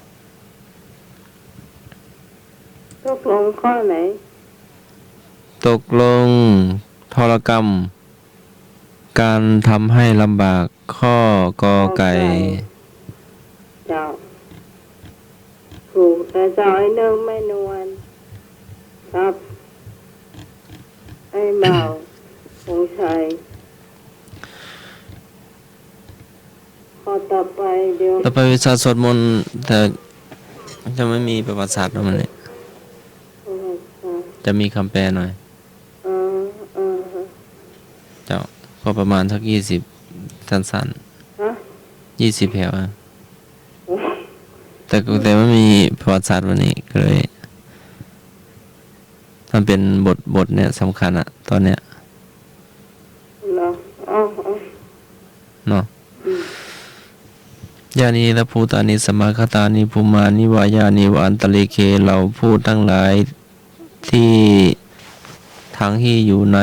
ตกลงข้อไหน ตกลงโทรกรรม ก๋านทำให้ลำบาก ข้อ กอไก่ กอไก่ เจ้า ถูกนะเจ้า ไอ้เนิกแม่นวล ครับ ไอ้บ่าว ธงชัย ข้อต่อไป เดี๋ยว ต่อไปวิชาสวดมนต์ แต่จะไม่มีประวัติศาสตร์แล้วมันเนี่ย ประวัติศาสตร์ จะมีคำแปลหน่อย อ๋อ อ๋อ เจ้า ก็ประมาณสักยี่สิบ สั้นๆ ฮะ ยี่สิบแถวอะ โอ้ แต่ก็ แต่ว่ามีประวัติศาสตร์วันนี้ก็เลย มันเป๋นบท บทเนี่ยสำคัญอะ ตอนเนี้ย เหรอ อ๋อ อ๋อ เนาะ อืม Yānīdha bhūtāni samāgatāni bhummāni vā yāni va antalikkhe เหล่าพูดทั้งหลาย ตี้ ทั้งตี้อยู่ใน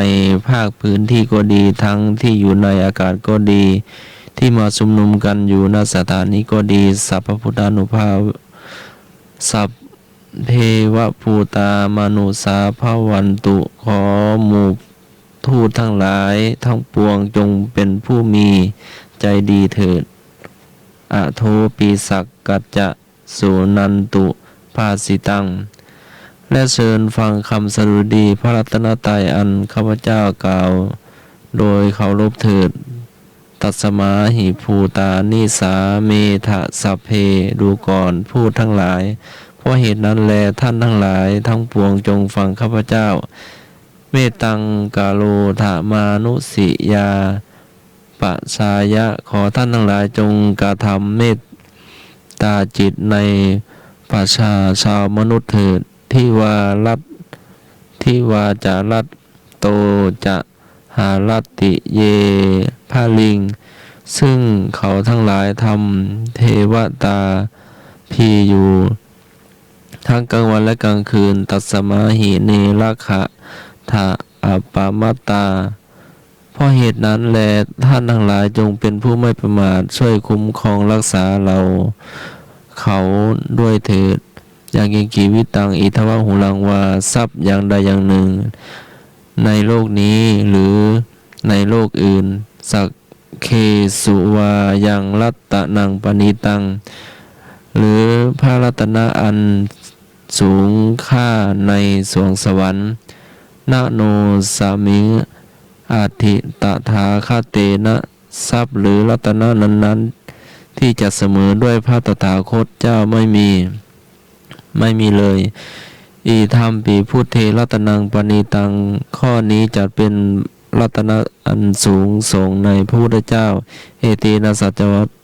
ภาคพื้นที่ก็ดี ทั้งตี้อยู่ในอากาศก็ดี ตี้มาชุมนุมกั๋นอยู่ ณ สถานนี้ก็ดี sabbabhūtānu- sabbeva bhūtā mānusā bhavantu ขอหมู่ทูตทั้งหลายทั้งปวงจงเป๋นผู้มีใจ๋ดีเถิด Athopi sakkacca suṇantu bhāsitaṃ และเชิญฟังคำสดุดีพระรัตนตรัยอันข้าพเจ้ากล่าวโดยเคารพเถิด Tasmā hi bhūtā nisāmetha sabbe ดูก่อน พูดทั้งหลาย เพราะเหตุนั้นแล ท่านทั้งหลายทั้งปวงจงฟังข้าพเจ้า Mettaṃ karotha mānusiyā pajāya ขอท่านทั้งหลายจงกระทำเมตตาจิตในประชาชาวมนุษย์เถิด Divā rat- divā ca ratto ca haranti ye baliṃ ซึ่งเขาทั้งหลายทำเทวตาภีอยู่ ทั้งกลางวันและกลางคืน Tasmā hi ne rakkhatha appamattā เพราะเหตุนั้นแล ท่านทั้งหลายจงเป็นผู้ไม่ประมาท ช่วยคุ้มครองรักษาเหล่าเขาด้วยเถิด Yaṅkiñci vittaṃ idha vā huraṃ vā ทรัพย์อย่างใดอย่างหนึ่ง ในโลกนี้หรือในโลกอื่น Saggesu vā yaṃ ratanaṃ paṇītaṃ หรือพระรัตนะอันสูงค่าในสวงสวรรค์ Na no samiṃ atthi tathāgatena ทรัพย์หรือรัตนะนั้นๆ ที่จะเสมอด้วยพระตถาคตเจ้าไม่มี ไม่มีเลย Idampi buddhe ratanaṃ paṇītaṃ ข้อนี้จักเป็นรัตนะอันสูงส่งในพระพุทธเจ้า Etena saccavat-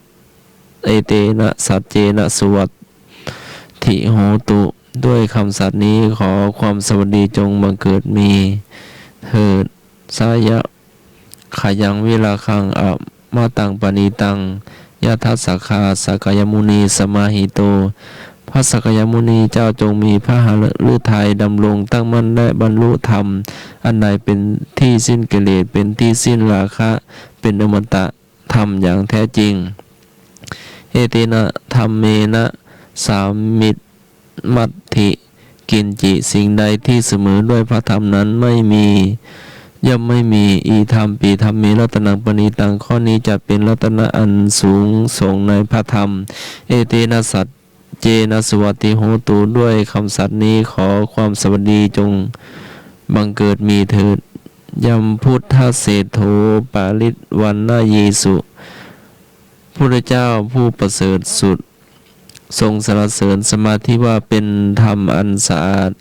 etena saccena suvatthi hotu ด้วยคำสัตย์นี้ขอความสวัสดีจงบังเกิดมีเถิด Sāyakkhyaṃ virāgaṃ amataṃ paṇītaṃ yadajjhagā sakyamunī samāhito พระสักยมุนีเจ้าจงมีพระหฤทัยดำรงตั้งมั่น และบรรลุธรรมอันใดเป็นที่สิ้นกิเลส เป็นที่สิ้นราคะ เป็นอมตะธรรมอย่างแท้จริง Etena dhammena samit- matthi kiñci สิ่งใดที่เสมอด้วยพระธรรมนั้นไม่มี ย่อมไม่มี Idampi dhamme ratanaṃ paṇītaṃ ข้อนี้จักเป็นรัตนะอันสูงส่งในพระธรรม Etena saccena suvatthi hotu ด้วยคำสัตย์นี้ขอความสวัสดีจงบังเกิดมีเถิด Yambuddhaseṭṭho parivaṇṇayī su พุทธเจ้าผู้ประเสริฐสุด ทรงสรรเสริญสมาธิว่าเป็นธรรมอันสะอาด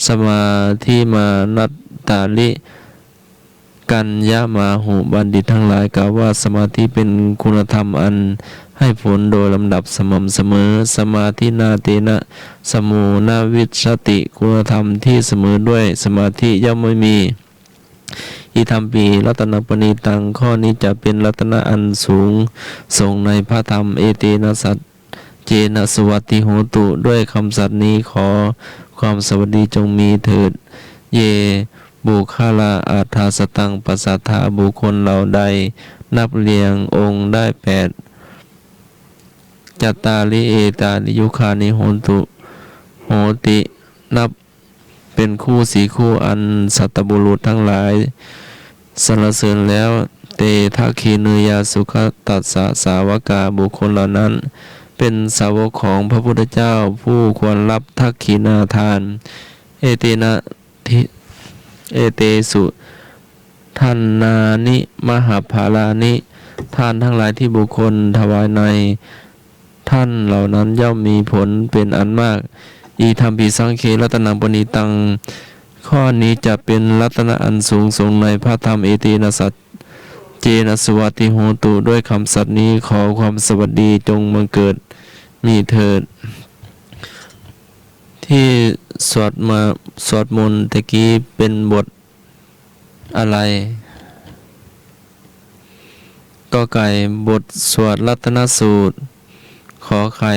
Samādhimānantarikaññamāhu บัณฑิตทั้งหลายกล่าวว่าสมาธิเป็นคุณธรรมอันให้ผลโดยลำดับสม่ำเสมอ Samādhinā tena samo na vijjati คุณธรรมที่เสมอด้วยสมาธิย่อมไม่มี Idampi ratanaṃ paṇītaṃ ข้อนี้จักเป็นรัตนะอันสูงส่งในพระธรรม Etena saccena suvatthi hotu ด้วยคำสัตย์นี้ขอความสวัสดีจงมีเถิด Ye puggalā aṭṭhasataṃ pasatthā บุคคลเหล่าใดนับเรียงองค์ได้แปด Cattāri etāni yugāni hontu hoti นับ เป็นคู่สี่คู่อันสัตบุรุษทั้งหลายสรรเสริญแล้ว Te dakkhiṇeyyā sugatassa sāvakā บุคคลเหล่านั้นเป็นสาวกของพระพุทธเจ้าผู้ควรรับทักขิณาทาน Etena di- etesu dānāni mahapphalāni ทานทั้งหลายที่บุคคลถวายใน ท่านเหล่านั้นย่อมมีผลเป็นอันมาก Idampi saṅghe ratanaṃ paṇītaṃ ข้อนี้จักเป็นรัตนะอันสูงส่งในพระธรรม Etena saccena suvatthi hotu ด้วยคำสัตย์นี้ขอความสวัสดีจงบังเกิดมีเถิด ที่สวดมา สวดมนต์ตะกี้เป๋นบทอะไร ก.ไก่ บทสวดรัตนสูตร ข.ไข่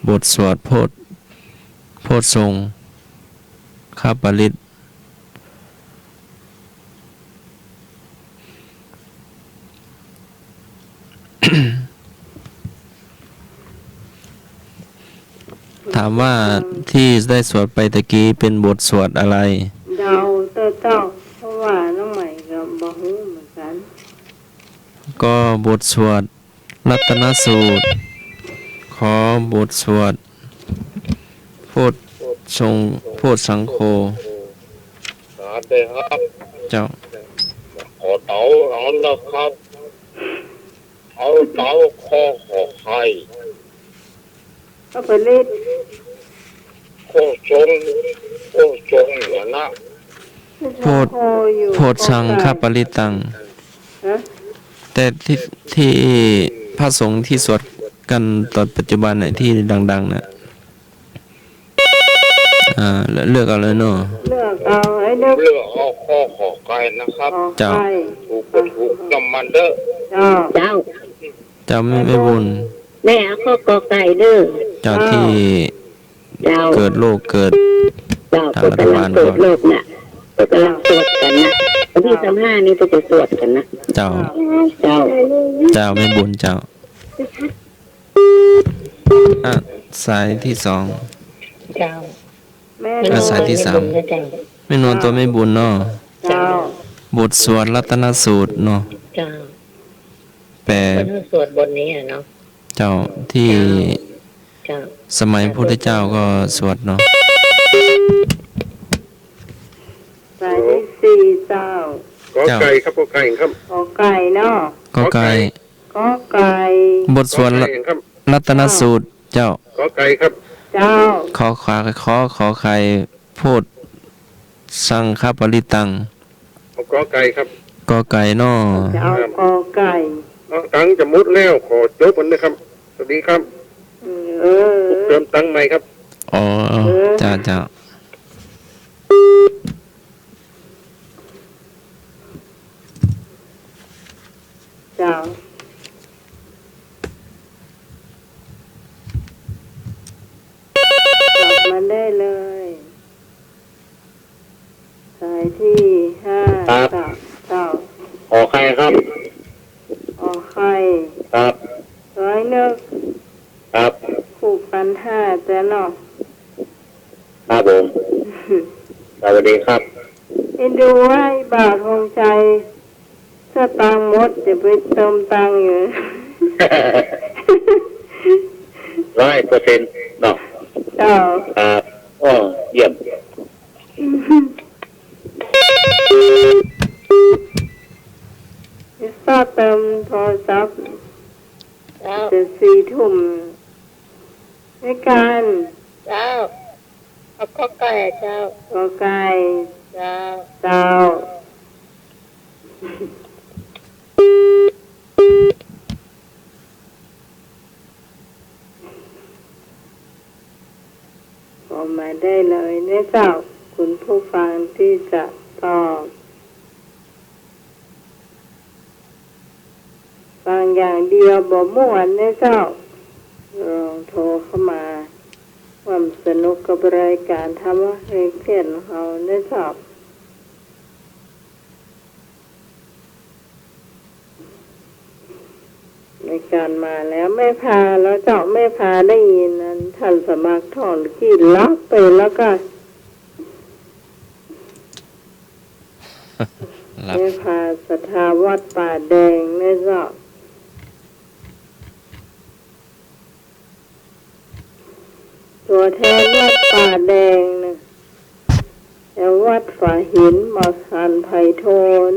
บทสวดโพช- โพชฌงคปริตร ถามว่าที่ได้สวดไปตะกี้เป๋นบทสวดอะไร เดาเต๊อะเจ้า เพราะว่าน้องใหม่ก็บ่ฮู้เหมือนกั๋น ก็บทสวด รัตนสูตร ข.บทสวด โพชฌงค์ โพชฌังโฆ สาธุครับ เจ้า ขอเดาเอานะครับ เอาเดาข้อ ข.ไข่ ก็เป๋นเลข โพชฌงค์ โพชฌงค์เนี่ยนะ โพช- โพชฌังคปริตตัง ฮะ แต่ที่ ที่พระสงฆ์ที่สวดกั๋นต๋อนปัจจุบันเนี่ย ที่ดังๆ น่ะ อ่า เลือกเอาเลยเนาะ เลือกเอา ให้เลือก เลือกเอาข้อ ข.ไข่ นะครับ ข.ไข่ เจ้า ถูกก็ถูก นำมันเต๊อะ เจ้า เจ้า เจ้าแม่ แม่บุญ แม่เอาข้อ ก.ไก่ เด้อ เจ้า เจ้า ที่ เจ้า เกิดโรคเกิด เจ้า ทางรัฐบาล เปิ้นก่ำลังเกิดโรคน่ะ เปิ้นก่ำลังสวดกั๋นน่ะ วันตี้ เจ้า สิบห้า นี่เปิ้นจะสวดกั๋นน่ะ เจ้า เจ้า เจ้าแม่บุญเจ้า อ่ะ สายที่สอง เจ้า แม่นวล อ่ะ สายที่สาม แม่นวล เจ้า แม่นวล เจ้า ตั๋วแม่บุญเนาะ เจ้า บทสวดรัตนสูตรเนาะ เจ้า แป๋ เปิ้นสวดบทนี้อะเนาะ เจ้า ที่ เจ้า เจ้า สมัยพุทธเจ้าก็สวดเนาะ สายที่สี่เจ้า ก.ไก่ ครับ ก.ไก่ ครับ ก.ไก่ เนาะ ก.ไก่ ก.ไก่ บทสวด ก.ไก่ ครับ รัตนสูตร เจ้า ก.ไก่ ครับ เจ้า ข.ข- ข.ไข่ โพชฌังคปริตตัง เอา ก.ไก่ ครับ ก.ไก่ เนาะ เจ้า ครับ ก.ไก่ เอาตังค์จะหมดแล้ว ขอจบก่อนนะครับ สวัสดีครับ เออ เติมตังค์ใหม่ครับ อ๋อ เออ เจ้า เจ้า เจ้า กลับมาได้เลย สายที่ห้า ครับ เจ้า เจ้า ข.ไข่ ครับ ข.ไข่ ครับ ร้อยนึก ครับ ผูกปันห้าจ้ะเนาะ ครับผม สวัสดีครับ เอ็นดูไว้บ่าวธงชัย สตางค์หมด จะไปเติมตังค์อยู่ ร้อยเปอร์เซ็นต์ เนาะ เจ้า ครับ อ้อ เยี่ยม จะเติมโทรศัพท์ เจ้า จะสี่ทุ่ม ในการ เจ้า เอา ก.ไก่ อะเจ้า ก.ไก่ เจ้า เจ้า ออกมาได้เลยนะเจ้า คุณผู้ฟังที่จะตอบ ฟังอย่างเดียวบ่ม่วนนะเจ้า ลองโทรเข้ามา ร่วมสนุกกับรายการธรรมะคลายเครียดของเรานะเจ้า รายการมาแล้ว แม่พาแล้วเจ้า แม่พาได้ยินอันท่านสมัครถอนกี่ลักไปแล้วก็ หลับ แม่พาศรัทธาวัดป่าแดงเนี่ยเจ้า ตั๋วแทนวัดป่าแดงนะ แถววัดฝาหิน บ่ทันใผโทร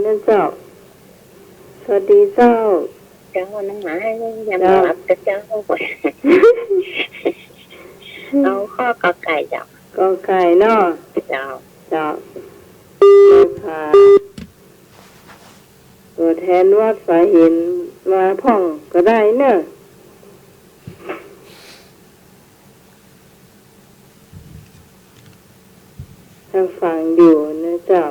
นะเจ้า สวัสดีเจ้า เจ้า น้องหมาให้ยัง เจ้า หลับแต่เจ้า เอาข้อ ก.ไก่ เจ้า ก.ไก่ เนาะ เจ้า เจ้า ค่ะ ตั๋วแทนวัดฝาหินมาพ่องก็ได้เนอะ ฟังอยู่นะเจ้า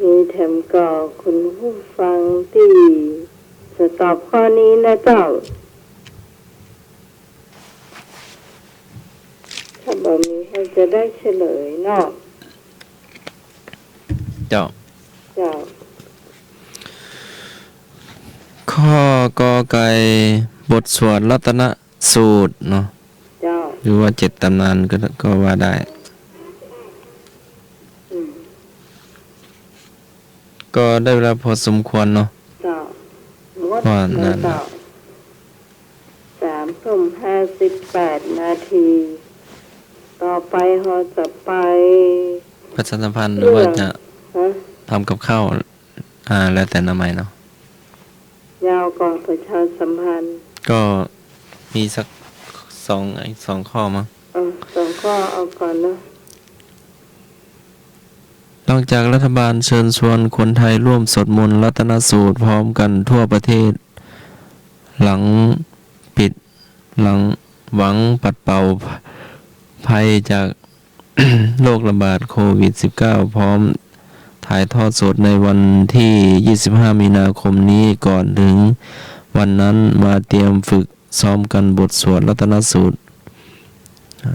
มีแถมก่อคุณผู้ฟังตี้จะตอบข้อนี้นะเจ้า ถ้าบ่มีเฮาจะได้เฉลยเนาะ เจ้า เจ้า ข้อกอไก่ บทสวดรัตนสูตรเนาะ เจ้า หรือว่าเจ็ดตำนานก็ ก็ว่าได้ อืม ก็ได้เวลาพอสมควรเนาะ เจ้า หมด ว่านั่น เจ้า สามทุ่มห้าสิบแปดนาที ต่อไปเฮาจะไปประชาสัมพันธ์ หรือว่าจะ เรื่อง ฮะ ทำกับข้าว อ่า แล้วแต่น้าใหม่เนาะ ยาวกว่าประชาสัมพันธ์ ก็มีสักสอง อีกสองข้อมั้ง เออ สองข้อเอาก่อนเนาะ หลังจากรัฐบาลเชิญชวนคนไทยร่วมสวดมนต์รัตนสูตรพร้อมกันทั่วประเทศ หลังปิด หลัง หวังปัดเป่าภัยจาก โรคระบาดโควิดสิบเก้า พร้อมถ่ายทอดสดในวันที่ยี่สิบห้ามีนาคมนี้ ก่อนถึงวันนั้นมาเตรียมฝึกซ้อมกันบทสวดรัตนสูตร อ่า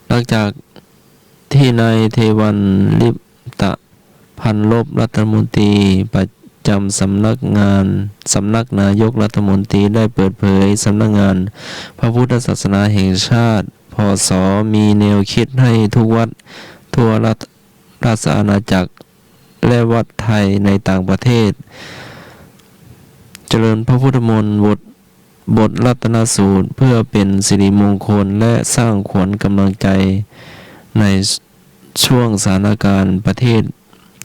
หลังจากที่นายเทวัน ลิปตะพันลบ รัฐมนตรีประจำสำนักงาน สำนักนายกรัฐมนตรีได้เปิดเผย สำนักงานพระพุทธศาสนาแห่งชาติ พศ มีแนวคิดให้ทุกวัดทั่วรัฐ ราชอาณาจักร และวัดไทยในต่างประเทศ เจริญพระพุทธมนต์บท บทรัตนสูตร เพื่อเป็นสิริมงคลและสร้างขวัญกำลังใจในช่วงสถานการณ์ประเทศ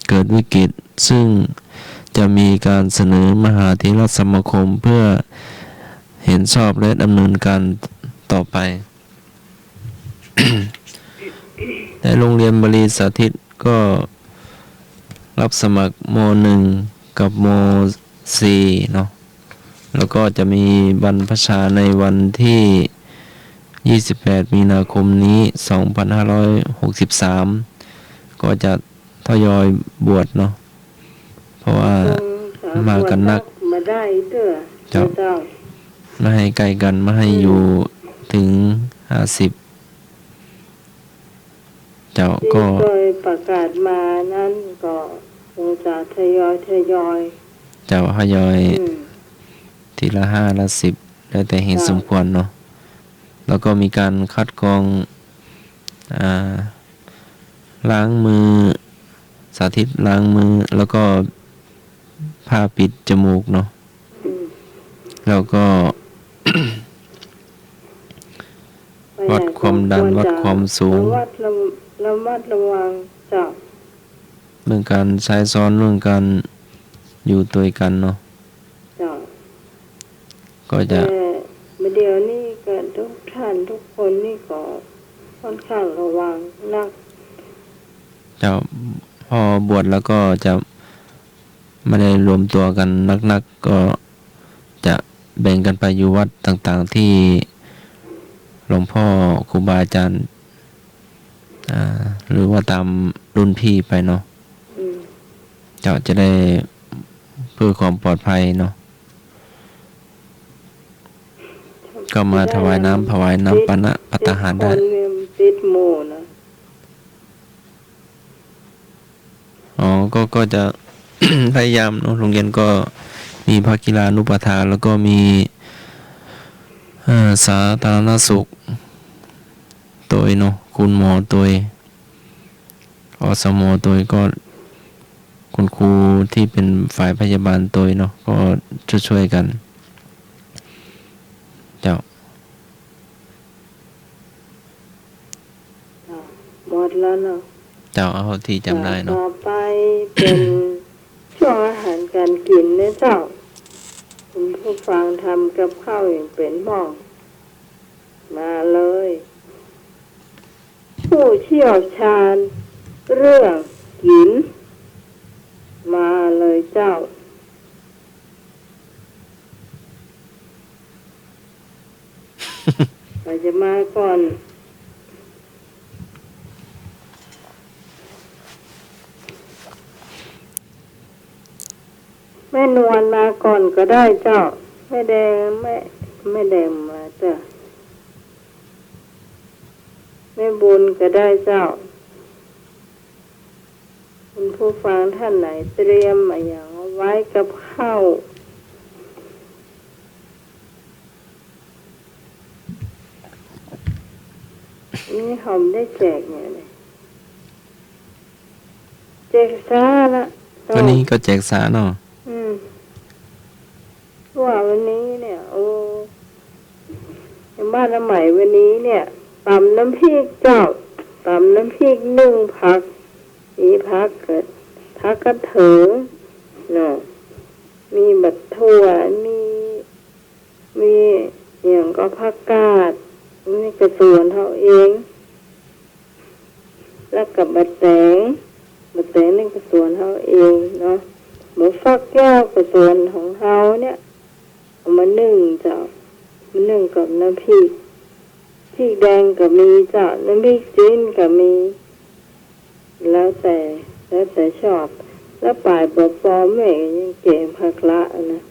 เกิดวิกฤต ซึ่งจะมีการเสนอมหาเถรสมาคมเพื่อเห็นชอบและดำเนินการต่อไป ในโรงเรียนบาลีสาธิตก็รับสมัคร ม.หนึ่ง กับ ม.สี่ เนาะ แล้วก็จะมีบรรพชาในวันที่ยี่สิบแปดมีนาคมนี้ สองพันห้าร้อยหกสิบสาม ก็จะทยอยบวชเนาะ เพราะว่า อืม มากั๋นนัก มาได้เตื้อ เจ้า เจ้า มาหื้อใก้กั๋น มาหื้อ อืม อยู่เถิงห้าสิบ เจ้า ตี้ ก็ เกยประกาศมานั้นก็คงจะทยอย ทยอย เจ้า ทยอย อืม ทีละห้าละสิบ แล้วแต่เหตุ เจ้า สมควรเนาะ แล้วก็มีการคัดกรอง อ่า ล้างมือ สาธิตล้างมือ แล้วก็ผ้าปิดจมูกเนาะ อืม แล้วก็ วัดความดัน วัดความสูง ระมัดระ ระมัดระวัง เจ้า เรื่องการใจ๊ซ้อน เรื่องการอยู่ตวยกั๋นเนาะ เจ้า ก็จะ แต่เดี๋ยวนี้ก็ทุกท่านทุกคนนี่ก็ค่อนข้างระวังนัก เจ้า พอบวชแล้วก็จะไม่ได้รวมตัวกั๋นนักๆ ก็จะแบ่งกั๋นไปอยู่วัดต่างๆ ตี้หลวงพ่อครูบาอาจารย์ อ่า หรือว่าต๋ามรุ่นพี่ไปเนาะ อืม เจ้า จะได้เพื่อความปลอดภัยเนาะ ก็มาถวายน้ำ ถวายน้ำปานะภัตตาหารได้ คนเนี่ยมันติดหมู่นะ อ๋อ ก็ ก็จะ พยายามเนาะ โรงเรียนก็มีพระกีฬานุปัฏฐาน แล้วก็มี เอ่อ สาธารณสุขตวยเนาะ คุณหมอตวย อสมตวย ก็คุณครูที่เป็นฝ่ายพยาบาลตวยเนาะ ก็ช่วยๆ กั๋น เจ้า หมดแล้วเนาะ เจ้า เอาตี้จ๋ำได้เนาะ ต่อไปเป๋นช่วงอาหารก๋านกิ๋นนะเจ้า คุณผู้ฟังทำกับข้าวอย่างเป๋นหม้อ มาเลย ผู้เชี่ยวชาญเรื่องกิ๋น มาเลยเจ้า ใผจะมาก่อน แม่นวลมาก่อนก็ได้เจ้า แม่แดง แม่ แม่แดงมาเจ้า แม่บุญก็ได้เจ้า คุณผู้ฟังท่านไหนเตรียมอะหยังเอาไว้กับข้าว นี่หอมได้แจกเนี่ย แจกสาละ วันนี้ก็แจกสาเนาะ อืม ว่าวันนี้เนี่ย โอ้ บ้านน้ำใหม่วันนี้เนี่ย ต๋ำน้ำพริกเจ้า ต๋ำน้ำพริกนึ่งผัก มีผักเกิด ผักกระเถิงเนาะ มีบักถั่ว มี มีอะหยังก็ผักกาด นี่ก็สวนเฮาเอง แล้วก็บักแตง บักแตงนี่ก็สวนเฮาเองเนาะ หมูฟักแก้วก็สวนของเฮาเนี่ย เอามานึ่งเจ้า มานึ่งกับน้ำพริก พริกแดงก็มีเจ้า น้ำพริกจีนก็มี แล้วแต่ แล้วแต่ชอบ แล้วป๋ายปอปอแม่ก็ยังแกงผักละนะ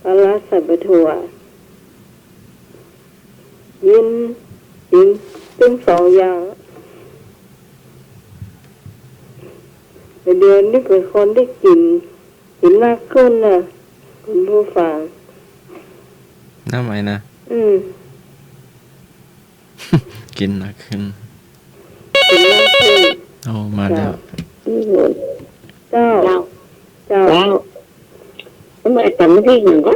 ผักละใส่บักถั่ว กิน กินตึงสองอย่าง แต่เดี๋ยวนี้เป็นคนที่กิน กินมากขึ้นนะ คุณผู้ฟัง น้ำไหมนะ อืม กินมากขึ้น กินมากขึ้น โอ้ มาแล้ว เจ้า อืม เจ้า เจ้า เจ้า เจ้า ทำไมต๋ำน้ำพริกหนึ่งก็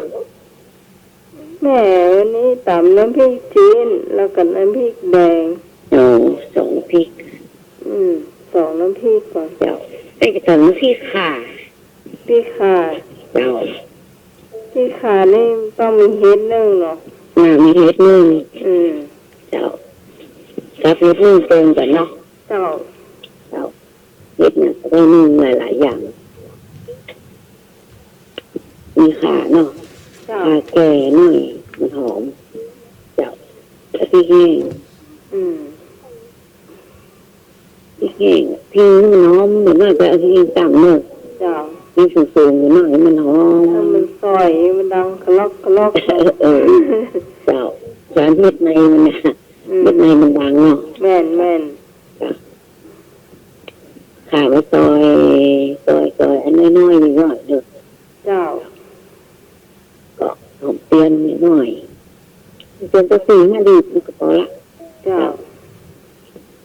แม่วันนี้ต๋ำน้ำพริกจีน แล้วก็น้ำพริกแดง โอ้ สองน้ำพริก อืม สองน้ำพริกก่อน เจ้า เอ้ย ต๋ำน้ำพริกข่า พริกข่า เจ้า พริกข่านี่ต้องมีเฮ็ดนึ่งเนาะ อ่า มีเฮ็ดนึ่ง อืม เจ้า กับเฮ็ดนึ่งปนกันเนาะ เจ้า เจ้า เฮ็ดนึ่งก็ได้นึ่งหลายๆ อย่าง มีข่าเนาะ เจ้า ข่าแก่หน่อย มันหอม เจ้า แล้วพริกแห้ง อืม พริกแห้ง พริกมันหอม เหมือนว่าจะเอาพริกแห้งต๋ำเนาะ เจ้า พริกสูงๆ หน่อย มันหอม แล้วมันซอย มันดังกะลอกกะลอก เออ เจ้า สารเม็ดในมันนะ อืม เม็ดในมันดังเนาะ แม่น แม่น เจ้า ข่ามาซอย ซอย ซอย อันน้อยๆ นี่หน่อยเด้อ เจ้า ก็หอมเตียนนิดหน่อย เตียนสักสี่ห้าดีบมันก็พอละ เจ้า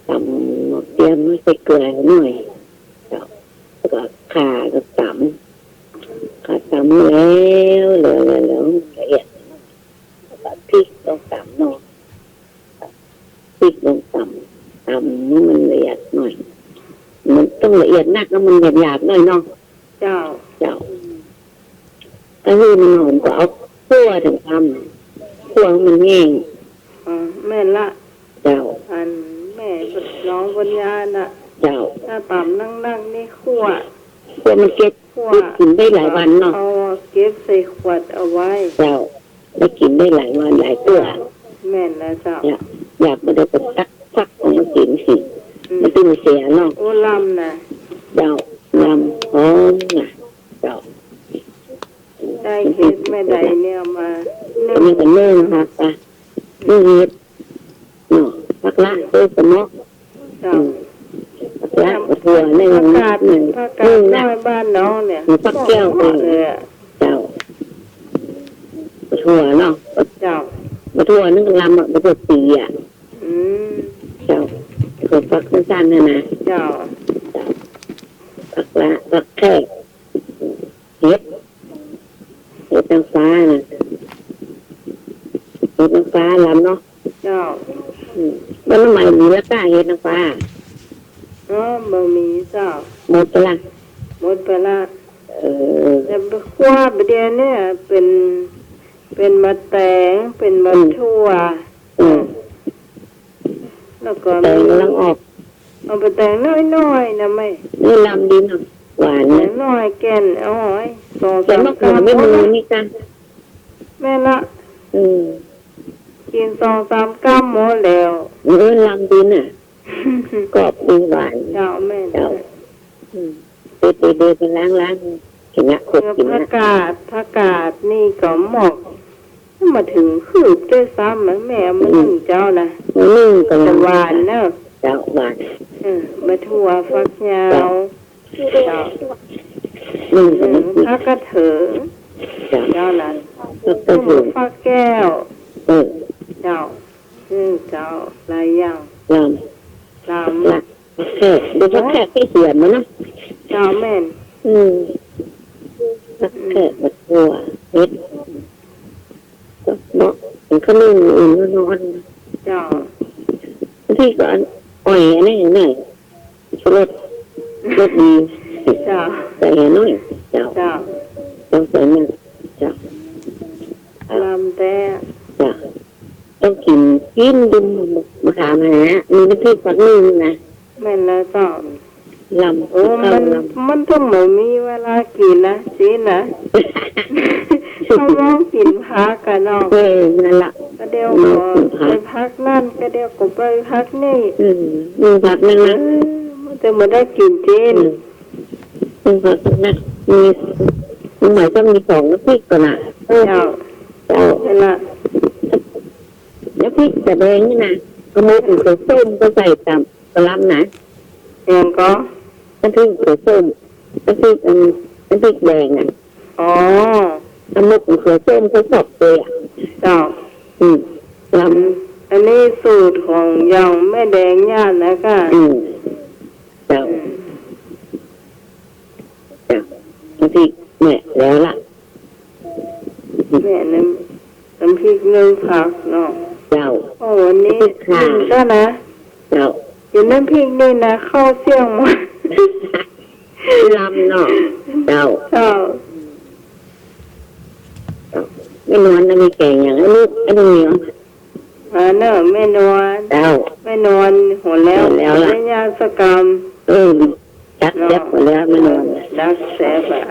ต๋ำหอมเตียนมาใส่เกลือหน่อย เจ้า แล้วก็ข่าก็ต๋ำ ข่าต๋ำแล้ว แล้ว แล้ว แล้วละเอียด แล้วก็พริกลงต๋ำเนาะ พริกลงต๋ำ ต๋ำให้มันละเอียดหน่อย มันต้องละเอียดนัก แล้วมันหยาบๆ หน่อยเนาะ เจ้า เจ้า ถ้าหื้อมันหอมก็เอาคั่วถึงต๋ำ คั่วให้มันแห้ง อ๋อ แม่นละ เจ้า อันแม่น้องปัญญาน่ะ เจ้า ถ้าต๋ำนักๆ นี่คั่ว คั่วมันเก็บ คั่ว กินได้หลายวันเนาะ เอาเก็บใส่ขวดเอาไว้ เจ้า ได้กินได้หลายวันหลายเตื้อ แม่นแล้วเจ้า อยาก อยากบ่ได้ไปตักฟักออกมากินสิ อืม มันตึงเสียเนาะ โอ้ ลำนะ เจ้า ลำหอมนะ เจ้า ได้เฮ็ดแม่ใดเนี่ยมานึ่ง อันนี้ก็นึ่งผักอะ นึ่งเฮ็ด เนาะ ผักละ เออ สมอ เจ้า อืม ผักละ ผักถั่ว นึ่ง ผักกาด นึ่ง ผักกาด นึ่งนะ น้อยบ้านน้องเนี่ย มีผักแก้ว เออ เจ้า ผักถั่วเนาะ เจ้า ผักถั่วนึ่งลำอะ ผักถั่วสีอะ อืม เจ้า ผักสั้นๆ เนี่ยนะ เจ้า เจ้า ผักละ ผักแขก เห็ด เห็ดนางฟ้าน่ะ เห็ดนางฟ้าลำเนาะ เจ้า อืม บ้านน้องใหม่มีแล้วก้าเห็ดนางฟ้า อ๋อ บ่มีเจ้า หมดไปละ หมดไปละ เออ แต่ไปคว้าไปเดี๋ยวเนี่ย เป็น เป็นบักแตง เป็นบัก อืม ถั่ว อืม แล้วก็ แตงกำลังออก เอาบักแตงน้อยๆ นะแม่ นี่ลำดีเนาะ หวานนะ น้อยแก่น โอ้ย สองสามกำ แม่นละ อืม กิ๋นสองสามกำหมดแล้ว เออ ลำดีน่ะ กรอบดีหวาน เจ้า แม่น เจ้า อืม เดๆๆ ไปล้างๆ กิ๋นนะ ขบกิ๋นนะ ผักกาด ผักกาดนี่ก็หมอก มาเถิงคืบด้วยซ้ำนะ แม่เอามานึ่งเจ้านะ นึ่งก็หวานเนอะ เจ้า หวาน เออ มาถั่วฝักยาว เจ้า นึ่งก็นึ่ง ผักกาดเถิง เจ้า เจ้านะ ผักกาดเถิง นึ่งฝักแก้ว เออ เจ้า นึ่ง เจ้า หลายอย่าง ลำ ลำ ละ ผักแขก ดูผักแขกตี้เหียมมันนะ เจ้า แม่น อืม ผักแขก บักถั่ว เห็ด ก็เหมาะ มันก็นึ่งอุ่นๆ ร้อนๆ เจ้า บางทีก็อันอ่อยอันนี้หน่อย ชูรส รสดี เจ้า ใส่หน่อย เจ้า เจ้า ต้องใส่มาก เจ้า ลำแต๊ เจ้า ต้องกิ๋น กิ๋นดุม มาถามหา มีน้ำพริกผักนึ่งนะ แม่นแล้วเจ้า ลำ โอ้ มัน ลำ มันต้องบ่มีเวลากิ๋นนะ จีนนะ เขาลองกิ๋นผักกั๋นเนาะ เออ นั่นละ ก็เดี๋ยวก็ไปผักนั่น ก็เดี๋ยวก็ไปผักนี่ อืม มีผักนั่นนะ เออ มันจะบ่ได้กิ๋นจีน อืม มีผักนั่นนะ มี มีหมายก็มีสองน้ำพริกก่อนน่ะ เออ เจ้า เจ้า นั่นละ น้ำพริกตะแดงนี่นะ เอาหมกกับส้มก็ใส่ตำ กะหล่ำนะ เอียงก็ น้ำพริกเขือส้ม น้ำพริกอัน น้ำพริกแดงอ่ะ อ๋อ เอาหมกเขือส้มเขาชอบเลยอ่ะ เจ้า อืม ลำ อืม อันนี้สูตรของอย่างแม่แดงย่านะค่ะ อืม เจ้า อืม เจ้า น้ำพริกแม่แล้วละ แม่น้ำ น้ำพริกนึ่งผักเนาะ เจ้า โอ้ วันนี้ น้ำพริกข่า นึ่งแล้วนะ เจ้า กิ๋นน้ำพริกนี่นะ เข้าเสี่ยงหมด ลำเนาะ เจ้า เจ้า เจ้า แม่นวลนะ มีแกงอย่าง อันนี้ อันนี้เหรอ อ่า เนอะ แม่นวล เจ้า แม่นวล หัวแล้ว หัวแล้วล่ะ แม่ย่าสะกำ เออ จัก เนาะ จักหัวแล้ว แม่นวล จักแซ่บอ่ะ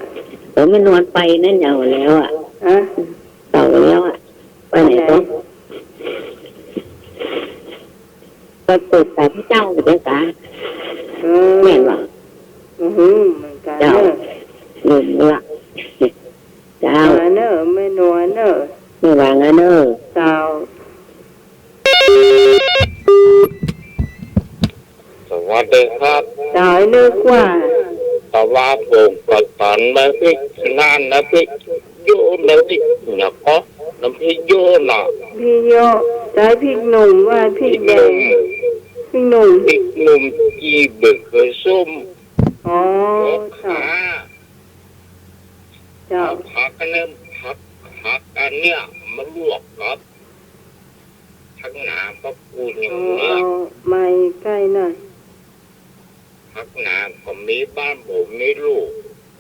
เออ แม่นวลไปนั่นเหรอ หัวแล้วอ่ะ ฮะ เต่าแล้วอะ ไปไหนก็ ไปเปิดตาพระเจ้าไปเด้อกา เออ แม่นบ่ อือหือ เหมือนกั๋น เจ้า เนอะ ลืมละ เจ้า มาเนอะ แม่นวลเนอะ แม่นวลเนอะ เจ้า สวัสดีครับ เจ้า นึกว่า แต่ว่าผมก็ตอนน้ำพริกนั่น น้ำพริกโย น้ำพริกเนี่ยก็ น้ำพริกโยน่ะ พริกโย ใจ๊พริกหนุ่มว่าพริกแดง พริกหนุ่ม พริกหนุ่ม พริกหนุ่ม จี่เบิกเกลือส้ม อ๋อ เจ้า เจ้า ผักอันนั้น ผัก ผักอันเนี้ย มาลวกกับ ผักหนาม ผักกูดอย่างเนี้ย เอา เอาไมค์ใก้หน่อย ผักหนามก็มี บ้านผมมีลูก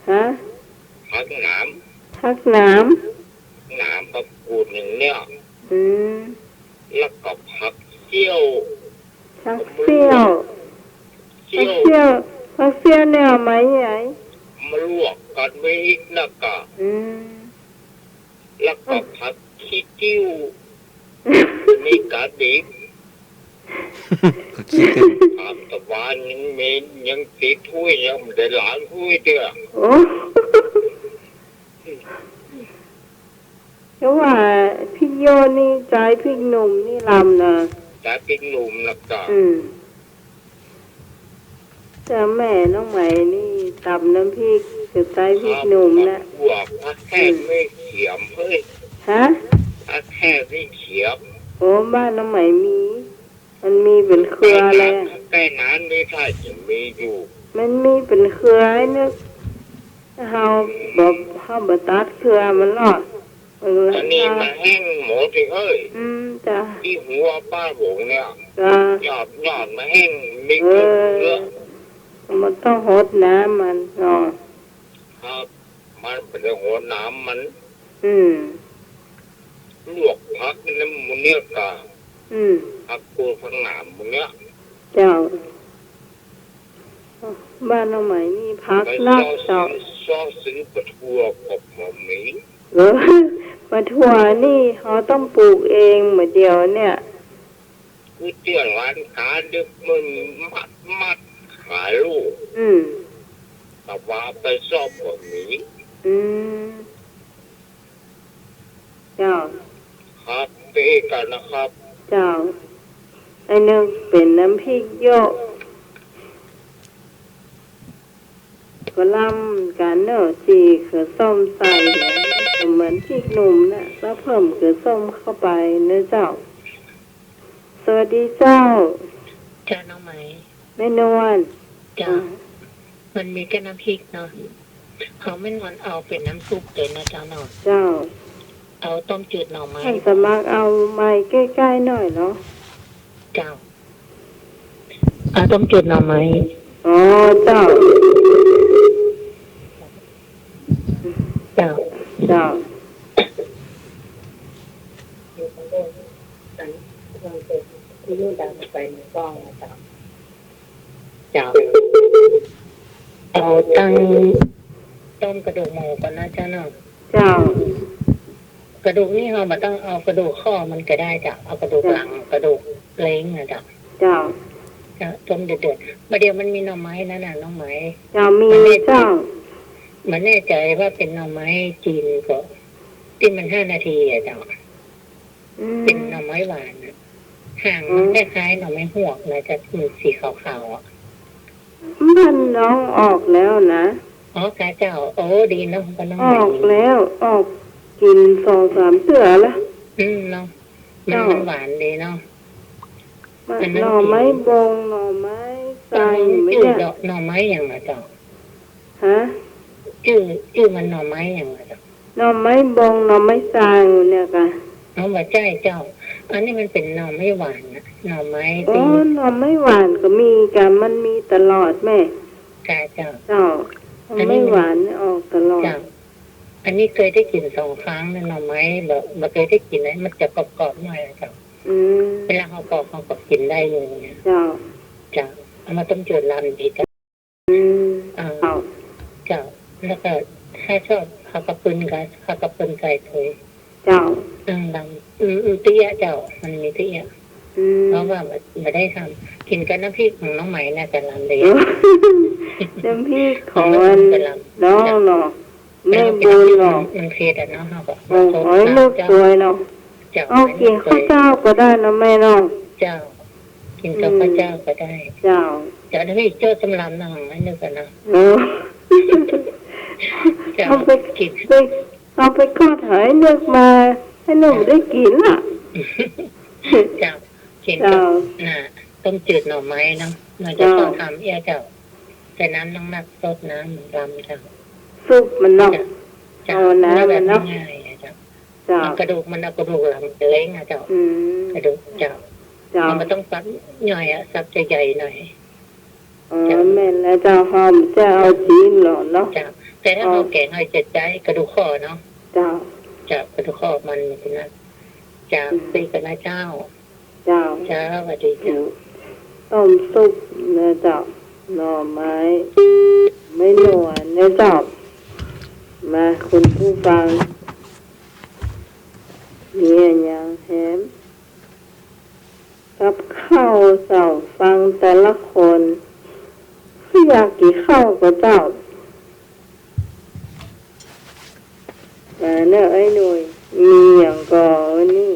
ฮะ ผักหนาม ผักหนาม หนาม ผักกูดอย่างเนี้ย อืม แล้วก็ผักเสี้ยว ผักเสี้ยว เสี้ยว ผักเสี้ยว ผักเสี้ยวเนี่ยเอาไม้ใหญ่ มาลวกกั๋นไว้อีกนะกะ อืม แล้วก็ผักขี้ติ้ว มีกาดดิบ ผักขี้ติ้ว ตามตะวันยังมี ยังติดถ้วย ยังบ่ได้ล้างถ้วยเตื้อ โอ้ ก็ว่าพริกโยนี่ใจ๊พริกหนุ่มนี่ลำนะ ใจ๊พริกหนุ่มนะกะ อืม แต่แม่น้องไหมนี่ตำน้ำพริกก็ใจ๊พริกหนุ่มนะ ผักบวบ ผักแขก อืม ไม่เขียมเฮ้ย ฮะ ผักแขกไม่เขียม โอ้ บ้านน้องไหมมี มันมีเป๋นเครือเลย ใก้นั้น ใก้นั้นนี่ถ้าจะมีอยู่ มันมีเป๋นเครือ ไอ้นึก เฮาบ่ เฮาบ่ตัดเครือมันหรอก เออ อันนี้มันแห้งหมดสิเฮ้ย อืม จ้ะ ตี้หัวป้าหลวงเนี่ย จ้ะ ยอด ยอดมันแห้ง มี เออ เกลือ มันต้องหดน้ำมันเนาะ ครับ มันบ่ได้หดน้ำมัน อืม ลวกผักนี่หมู่เนี้ยกะ อืม ผักกูด ผักหนามหมู่เนี้ย เจ้า บ้านหนองไหมนี่ผักนักเจ้า ไปเซาะซื้อ เซาะซื้อปะถั่วก็บ่มี เออ ปะถั่วนี่เฮาต้องปลูกเองเหมือนเดียวเนี่ย ก๋วยเตี๋ยวร้านค้าเดี๋ยวมันมัดมัดขายลูก อืม แต่ว่าไปเซาะบ่มี อืม เจ้า ครับ เป๋นกั๋นนะครับ เจ้า ไอ้นึกเป๋นน้ำพริกโยะ ก็ลำกั๋นเนาะ จี่เขือส้มใส่เนี่ย ก็เหมือนพริกหนุ่มน่ะ แล้วเพิ่มเขือส้มเข้าไปเนาะเจ้า สวัสดีเจ้า เจ้าหนองไหม แม่นวล เจ้า อ่า มันมีแก่น้ำพริกเนาะ ของแม่นวลเอาเป๋นน้ำซุปเลยนะเจ้าเนาะ เจ้า เอาต้มจืดหน่อไม้ ท่านสมัครเอาไมค์ใก้ๆ หน่อยเนาะ เจ้า เอาต้มจืดหน่อไม้ อ๋อ เจ้า เจ้า เจ้า เจ้า เอาตั้งต้มกระดูกหมูก่อนนะเจ้าเนาะ เจ้า กระดูกนี่เฮาบ่ต้องเอากระดูกข้อมันก็ได้เจ้า เอากระดูกหลัง เจ้า กระดูกเล้งนะเจ้า เจ้า เจ้า ต้มเดือดๆ บ่าเดี่ยวมันมีหน่อไม้นั่นน่ะ หน่อไม้ เจ้า มี บ่แน่ เจ้า บ่แน่ใจ๋ว่าเป๋นหน่อไม้จีนก็ ตี้มันห้านาทีอะเจ้า อืม เป๋นหน่อไม้หวานน่ะ หางมัน อืม คล้ายๆ หน่อไม้ฮวกนะ จะมีสีขาวๆ อะ บ้านน้องออกแล้วนะ อ๋อ ค่ะเจ้า โอ้ ดีเนาะ บ้านน้อง ออกแล้ว ออกกิ๋นสองสามเตื้อละ อืม เนาะ มัน เจ้า มันหวานดีเนาะ มัน อันนั้น หน่อไม้บง หน่อไม้ทราย จื้อ ไหมเนี่ย ดอกหน่อไม้หยังอะเจ้า ฮะ จื้อ จื้อมันหน่อไม้หยังอะเจ้า หน่อไม้บง หน่อไม้ทรายเนี่ยกะ อ๋อ บ่ใจ้เจ้า อันนี้มันเป๋นหน่อไม้หวานน่ะ หน่อไม้ โอ้ ตี้ หน่อไม้หวานก็มีกะ มันมีตลอดแม่ ค่ะเจ้า เจ้า หน่อไม้หวานนี่ออกตลอด อันนี้มัน เจ้า อันนี้เกยได้กิ๋นสองครั้งนะ หน่อไม้ บ่ บ่เกยได้กิ๋นนะ มันจะกรอบๆ หน่อยอะเจ้า อืม เวลาเฮาปอกเฮาก็กิ๋นได้เลยนะ เจ้า เจ้า เอามาต้มจืดลำดีเจ้า อืม อ่า เจ้า เจ้า แล้วก็ถ้าชอบผักกะปึนก็ผักกะปึนใส่ถ้วย เจ้า อืม ลำ อืม อืม เตี้ยเจ้า มันมีเตี้ย อืม เพราะว่าบ่ บ่ได้ทำ กิ๋นกับน้ำพริกของน้องไหมน่าจะลำดี เออ น้ำพริกของ ของน้องไหมจะลำ น้องเนาะ เจ้า แม่บุญเนาะ มัน มันเผ็ดอะเนาะ เฮาก็ โอ้ ซด โอ้ย น้ำ นึก เจ้า สวยเนาะ เจ้า เอา กิ๋นข้าวเจ้าก็ได้นะแม่เนาะ เจ้า กิ๋นกับ อืม ข้าวเจ้าก็ได้ เจ้า เจ้า แล้วมีโจ้ส้มลำนะ ของไอ้นึกอะนะ เออ เจ้า เอาไป กิ๋น ไป เอาไปกอดหอยนึกมา ให้หนุ่มได้กิ๋นน่ะ เจ้า กิ๋นกับ เจ้า น่ะ ต้มจืดหน่อไม้เนาะ มันจะ เจ้า ต้องทำเอี้ยเจ้า ใส่น้ำนักๆ ซดน้ำลำเจ้า ซุปมันเนาะ เจ้า เจ้า เอาน้ำมันเนาะ แบบง่ายๆ อะเจ้า เจ้า เอากระดูกมัน เอากระดูกหลังเล้งอะเจ้า อืม กระดูกเจ้า เจ้า มันก็ต้องสับย่อยอะ สับใหญ่ๆ หน่อย อ๋อ เจ้า แม่นแล้วเจ้า เฮาจะเอาจีนหลอเนาะ เจ้า แต่ถ้า อ๋อ เฮาแก๋งเฮาจะใจ๊กระดูกข้อเนาะ เจ้า เจ้า กระดูกข้อมันนี่นะ เจ้า อืม ตี้กั๋นนะเจ้า เจ้า เจ้า สวัสดีเจ้า อืม ต้มซุปนะเจ้า หน่อไม้ ไม้หนวลนะเจ้า มา คุณผู้ฟัง มีอะหยังแหม กับข้าวเจ้า ฟังแต่ละคน อยากกิ๋นข้าวก่อเจ้า อ่า เนี่ย ไอ้หนุ่ย มีหยังก่อวันนี้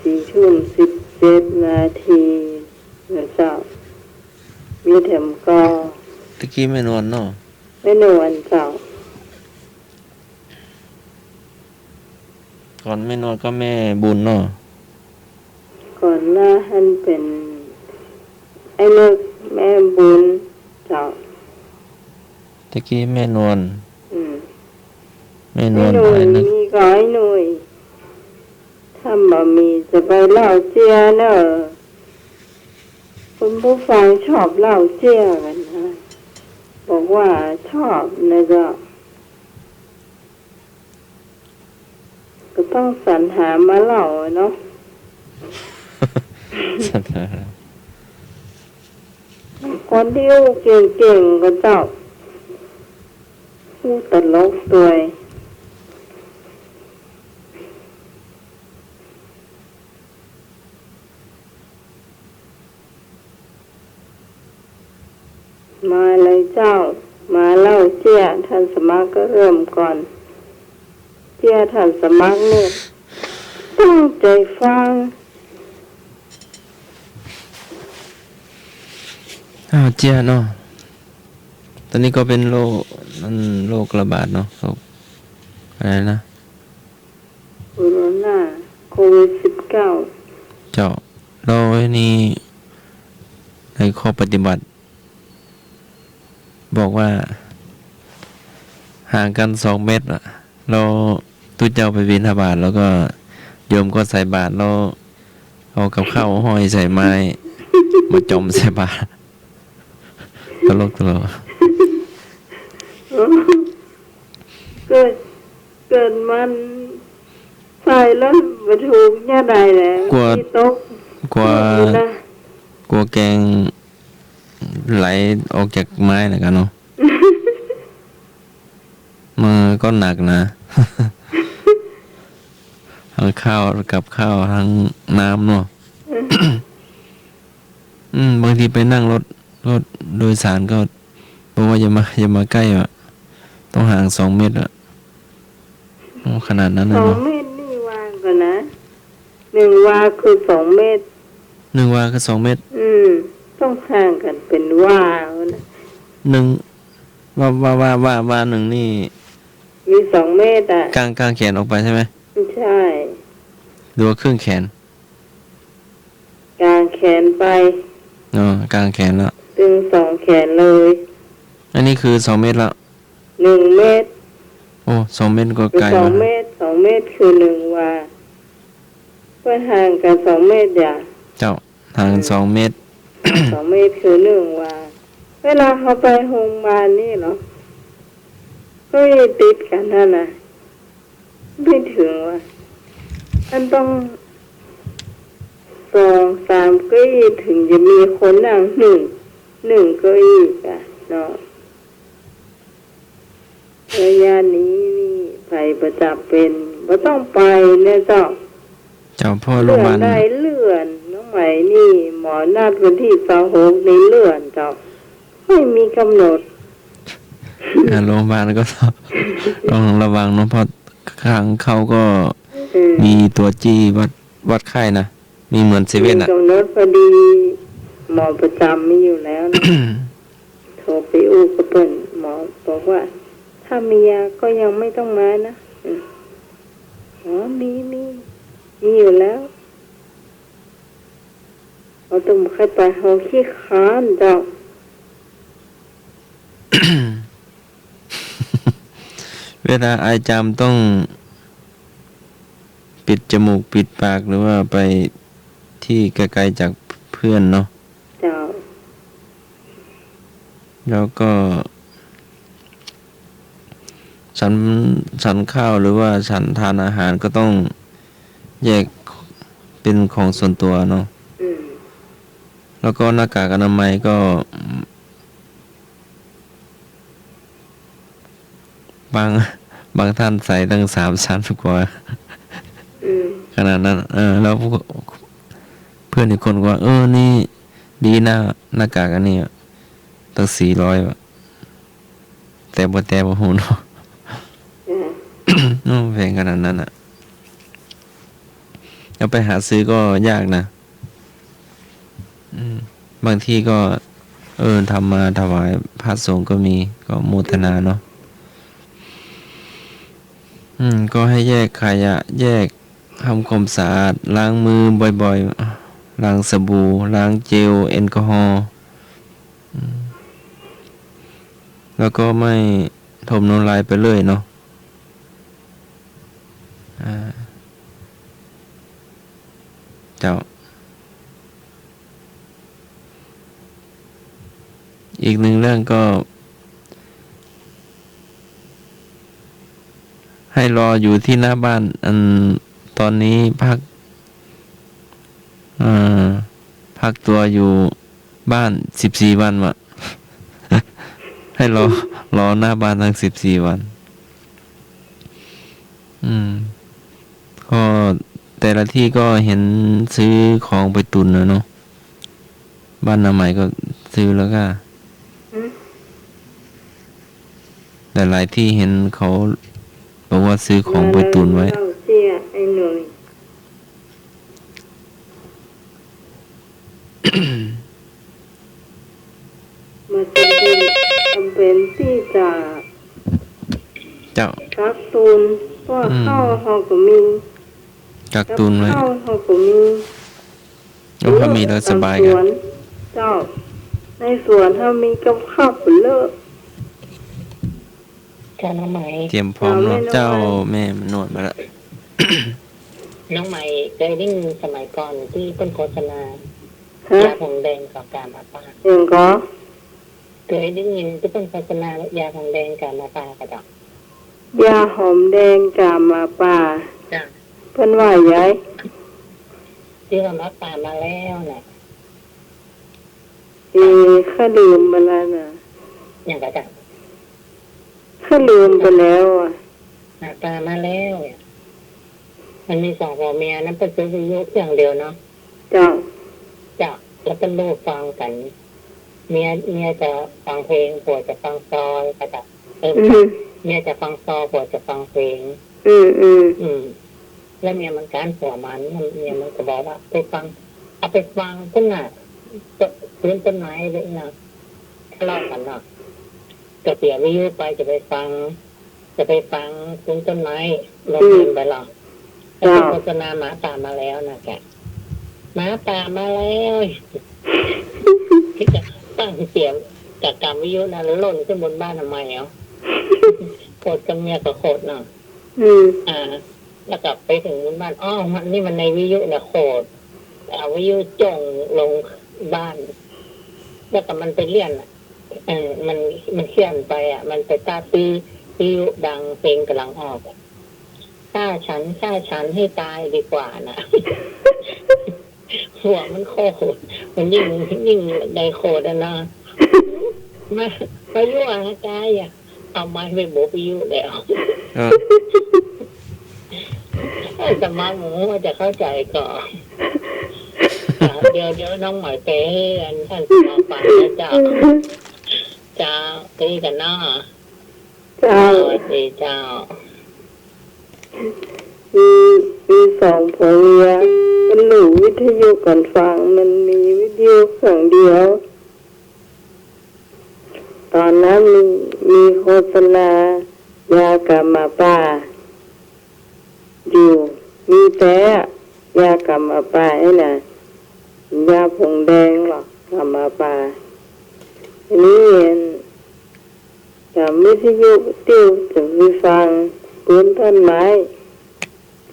สี่ทุ่มสิบเจ็ดนาทีนะเจ้า มีแถมก่อ ตะกี้แม่นวลเนาะ แม่นวลเจ้า ก่อนแม่นวลก็แม่บุญเนาะ ก่อนหน้าหั้นเป๋นไอ้นึก แม่บุญเจ้า ตะกี้แม่นวล อืม แม่นวล ไอ้หนุ่ย ไอ้นึก มีก่อไอ้หนุ่ย ถ้าบ่มีจะไปเล่าเจี้ยเน่อ คุณผู้ฟังชอบเล่าเจี้ยกั๋นนะ บอกว่าชอบนะเจ้า ก็ต้องสรรหามาเล่าอะเนาะ สรรหา คนตี้อู้เก่งๆ ก็เจ้า อู้ตลกตวย มาเลยเจ้า มาเล่า เจี้ยท่านสมัครก็เริ่มก่อน เจี้ยท่านสมัครเนี่ย ตั้งใจ๋ฟัง อ้าว เจี้ยเนาะ ต๋อนนี้ก็เป๋นโรค อัน โรคระบาดเนาะ โรคอะไรนะ โคโรนา โควิดสิบเก้า เจ้า แล้วนี่ในข้อปฏิบัติ บอกว่า ห่างกั๋นสองเมตรอะ แล้วตุ๊เจ้าไปบิณฑบาต แล้วก็โยมก็ใส่บาตร แล้วเอากับข้าวห้อยใส่ไม้ มาจ่อมใส่บาตร ตลกตลก เกิด เกิดมันใส่แล้วบ่ถูกเนี่ยใดแหละ กลัว ขี้ตก กลัว นี่นะ กลัวแกงไหลออกจากไม้น่ะกะเนาะ มันก็หนักนะ ทั้งข้าวกับข้าวทั้งน้ำเนาะ อืม บางทีไปนั่งรถ รถโดยสารก็บอกว่าอย่ามา อย่ามาใกล้อะ ต้องห่างสองเมตรอะ โอ้ ขนาดนั้นเลยเหรอ สองเมตรนี่วาก่อนนะ หนึ่งวาคือสองเมตร หนึ่งวาคือสองเมตร อืม ต้องห่างกั๋นเป๋นวานะ หนึ่ง วา วา วา วา วาหนึ่งนี่ มีสองเมตรอะ กาง กางแขนออกไปใช่ไหม ใช่ หรือว่าครึ่งแขน กางแขนไป อ๋อ กางแขนแล้ว ตึงสองแขนเลย อันนี้คือสองเมตรแล้ว หนึ่งเมตร โอ้ สองเมตรก็ไกล สองเมตร สองเมตรคือหนึ่งวา ก็ห่างกั๋นสองเมตรอย่า เจ้า ห่างกั๋นสองเมตร สองเมตรคือหนึ่งวา เวลาเฮาไปโฮงบาลนี่เนาะ ก็ติดกั๋นหั้นน่ะ บ่ถึงว่า อันต้องสองสามเก้าอี้เถิงจะมีคนนั่ง หนึ่ง หนึ่งเก้าอี้อะเนาะ ระยะนี้นี่ใผบ่จับเป๋น บ่ต้องไปนะเจ้า เจ้า เพราะโรงพยาบาล เลื่อนได้เลื่อน น้องใหม่นี่หมอนัดวันตี้ซาวหกนี่เลื่อนเจ้า บ่มีก๋ำหนด อ่า โรงพยาบาลก็ต้องระวังเนาะ เพราะทางเข้าก็ อืม มีตั๋วจี้วัด วัดไข้นะ มีเหมือนเซเว่นอะ มีก๋ำหนดพอดี หมอประจ๋ำมีอยู่แล้วนะ โทรไปอู้กับเปิ้น หมอบอกว่า ถ้ามียาก็ยังไม่ต้องมานะ อืม อ๋อ มี มี มีอยู่แล้ว เฮาต้องบ่ใค่ไป เฮาขี้คร้านเจ้า เวลาไอจามต้องปิดจมูกปิดปาก หรือว่าไปตี้ไกลๆ จากเพื่อนเนาะ เจ้า แล้วก็ ฉัน ฉันข้าวหรือว่าฉันทานอาหารก็ต้องแยกเป๋นของส่วนตั๋วเนาะ อืม แล้วก็หน้ากากอนามัยก็ บาง บางท่านใส่ตั้งสามชั้นกว่า อืม ขนาดนั้น เออ แล้วพวก เพื่อนอีกคนก็ว่า เออ นี่ดีนะ หน้ากากอันนี้อะ ตั้งสี่ร้อยว่ะ แต๊บ่แต๊บ่ฮู้เนาะ อืม เนาะ แพงขนาดนั้นอะ เอาไปหาซื้อก็ยากนะ อืม บางทีก็ เออ ทำมาถวายพระสงฆ์ก็มี ก็โมทนาเนาะ อืม ก็ให้แยกขยะ แยกทำความสะอาด ล้างมือบ่อยๆ ล้างสบู่ ล้างเจลแอลกอฮอล์ อืม แล้วก็ไม่ถมน้ำลายไปเรื่อยเนาะ อ่า เจ้า อีกหนึ่งเรื่องก็ ให้รออยู่ที่หน้าบ้าน อัน ตอนนี้พัก เอ่อ พักตัวอยู่บ้านสิบสี่วันวะ ให้รอ รอหน้าบ้านตั้งสิบสี่วัน อืม ก็แต่ละที่ก็เห็นซื้อของไปตุนนะเนาะ บ้านนาใหม่ก็ซื้อแล้วก็ อืม หลายๆ ที่เห็นเขาบอกว่าซื้อของไปตุนไว้ มาเล่าเสี้ย ไอ้หนุ่ย มาทำบุญ ทำเป็นตี้จะ เจ้า กักตุน เพราะว่า อืม ข้าวเฮาก็มี กักตุนไว้ กับข้าวเฮาก็มี โอ้ ถ้ามีแล้วสบายครับ ตามสวน เจ้า ในสวนเฮามีกับข้าวเปลือก เจ้าน้องไหม เตรียมพร้อมเนาะ เจ้าน้องไหม เจ้า แม่มานวดมาแล้ว น้องไหมเคยได้ยินสมัยก่อนตี้เปิ้นโฆษณา ฮะ ยาผงแดงกับกาหมาป่า อย่างก็ เคยได้ยินตี้เปิ้นโฆษณายาผงแดงกาหมาป่าก็เจ้า ยาหอมแดงกาหมาป่า จ้ะ เปิ้นว่าใหญ่ ตี้ว่าหมาป่ามาแล้วน่ะ เออ ข้าลืมไปแล้วน่ะ อย่างก็เจ้า ข้าลืมไปแล้วอะ หมาป่ามาแล้วเนี่ย มันมีสองผัวเมียนั้นเปิ้นซื้อวิทยุเครื่องเดียวเนาะ เจ้า เจ้า แล้วเปิ้นโลดฟังกั๋น เมีย เมียจะฟังเพลง ผัวจะฟังซอ ก็จะ เออ อืม เมียจะฟังซอ ผัวจะฟังเพลง อืม อืม อืม แล้วเมียมันก๊านผัวมัน เมียมันก็บอกว่า ไปฟัง เอาไปฟังพุ้นน่ะ ต้น พื้นต้นไม้เลยนะ ทะเลาะกั๋นเนาะ ก็เสียวิทยุไป จะไปฟัง จะไปฟังพื้นต้นไม้ ลง อืม เงินไปหรอก แล้วก็ เจ้า โฆษณาหมาป่ามาแล้วน่ะแก หมาป่ามาแล้ว ตี้จะฟังเสียงจากกาวิทยุน่ะ หล่นขึ้นบนบ้านทำไมอ่ะ โขดกับเมียก็โขดเนาะ อืม อ่า แล้วก็ไปเถิงบนบ้าน อ้อ มัน นี่มันในวิทยุน่ะโขด เอาวิทยุจ่งลงบ้าน แล้วก็มันไปเลื่อนน่ะ เออ มัน มันเลื่อนไปอ่ะ มันไปตาดตี้วิทยุดัง เพลงก่ำลังออก ฆ่าฉัน ฆ่าฉันให้ตายดีกว่าน่ะ ผัวมันโขด มันยิ่ง ยิ่งได้โขดอะนะ มา มายั่วหาตายอ่ะ เอาไม้ไปโบกวิทยุแล้ว เออ เออ แต่มาหมูจะเข้าใจ๋ก่อ เดี๋ยว เดี๋ยวน้องไหมไปหื้ออันต้านสมาฟังนะเจ้า เจ้า ตีกั๋นเนาะ เจ้า สวัสดีเจ้า มี มีสองผัวเมีย เปิ้นหลูวิทยุกั๋นฟัง มันมีวิทยุเครื่องเดียว ต๋อนนั้นมี มีโฆษณายากาหมาป่าอยู่ มีแต๊ยากาหมาป่านี่น่ะ ยาผงแดงหรอก กาหมาป่า ทีนี้ กำวิทยุตี้จะไปฟังพื้นต้นไม้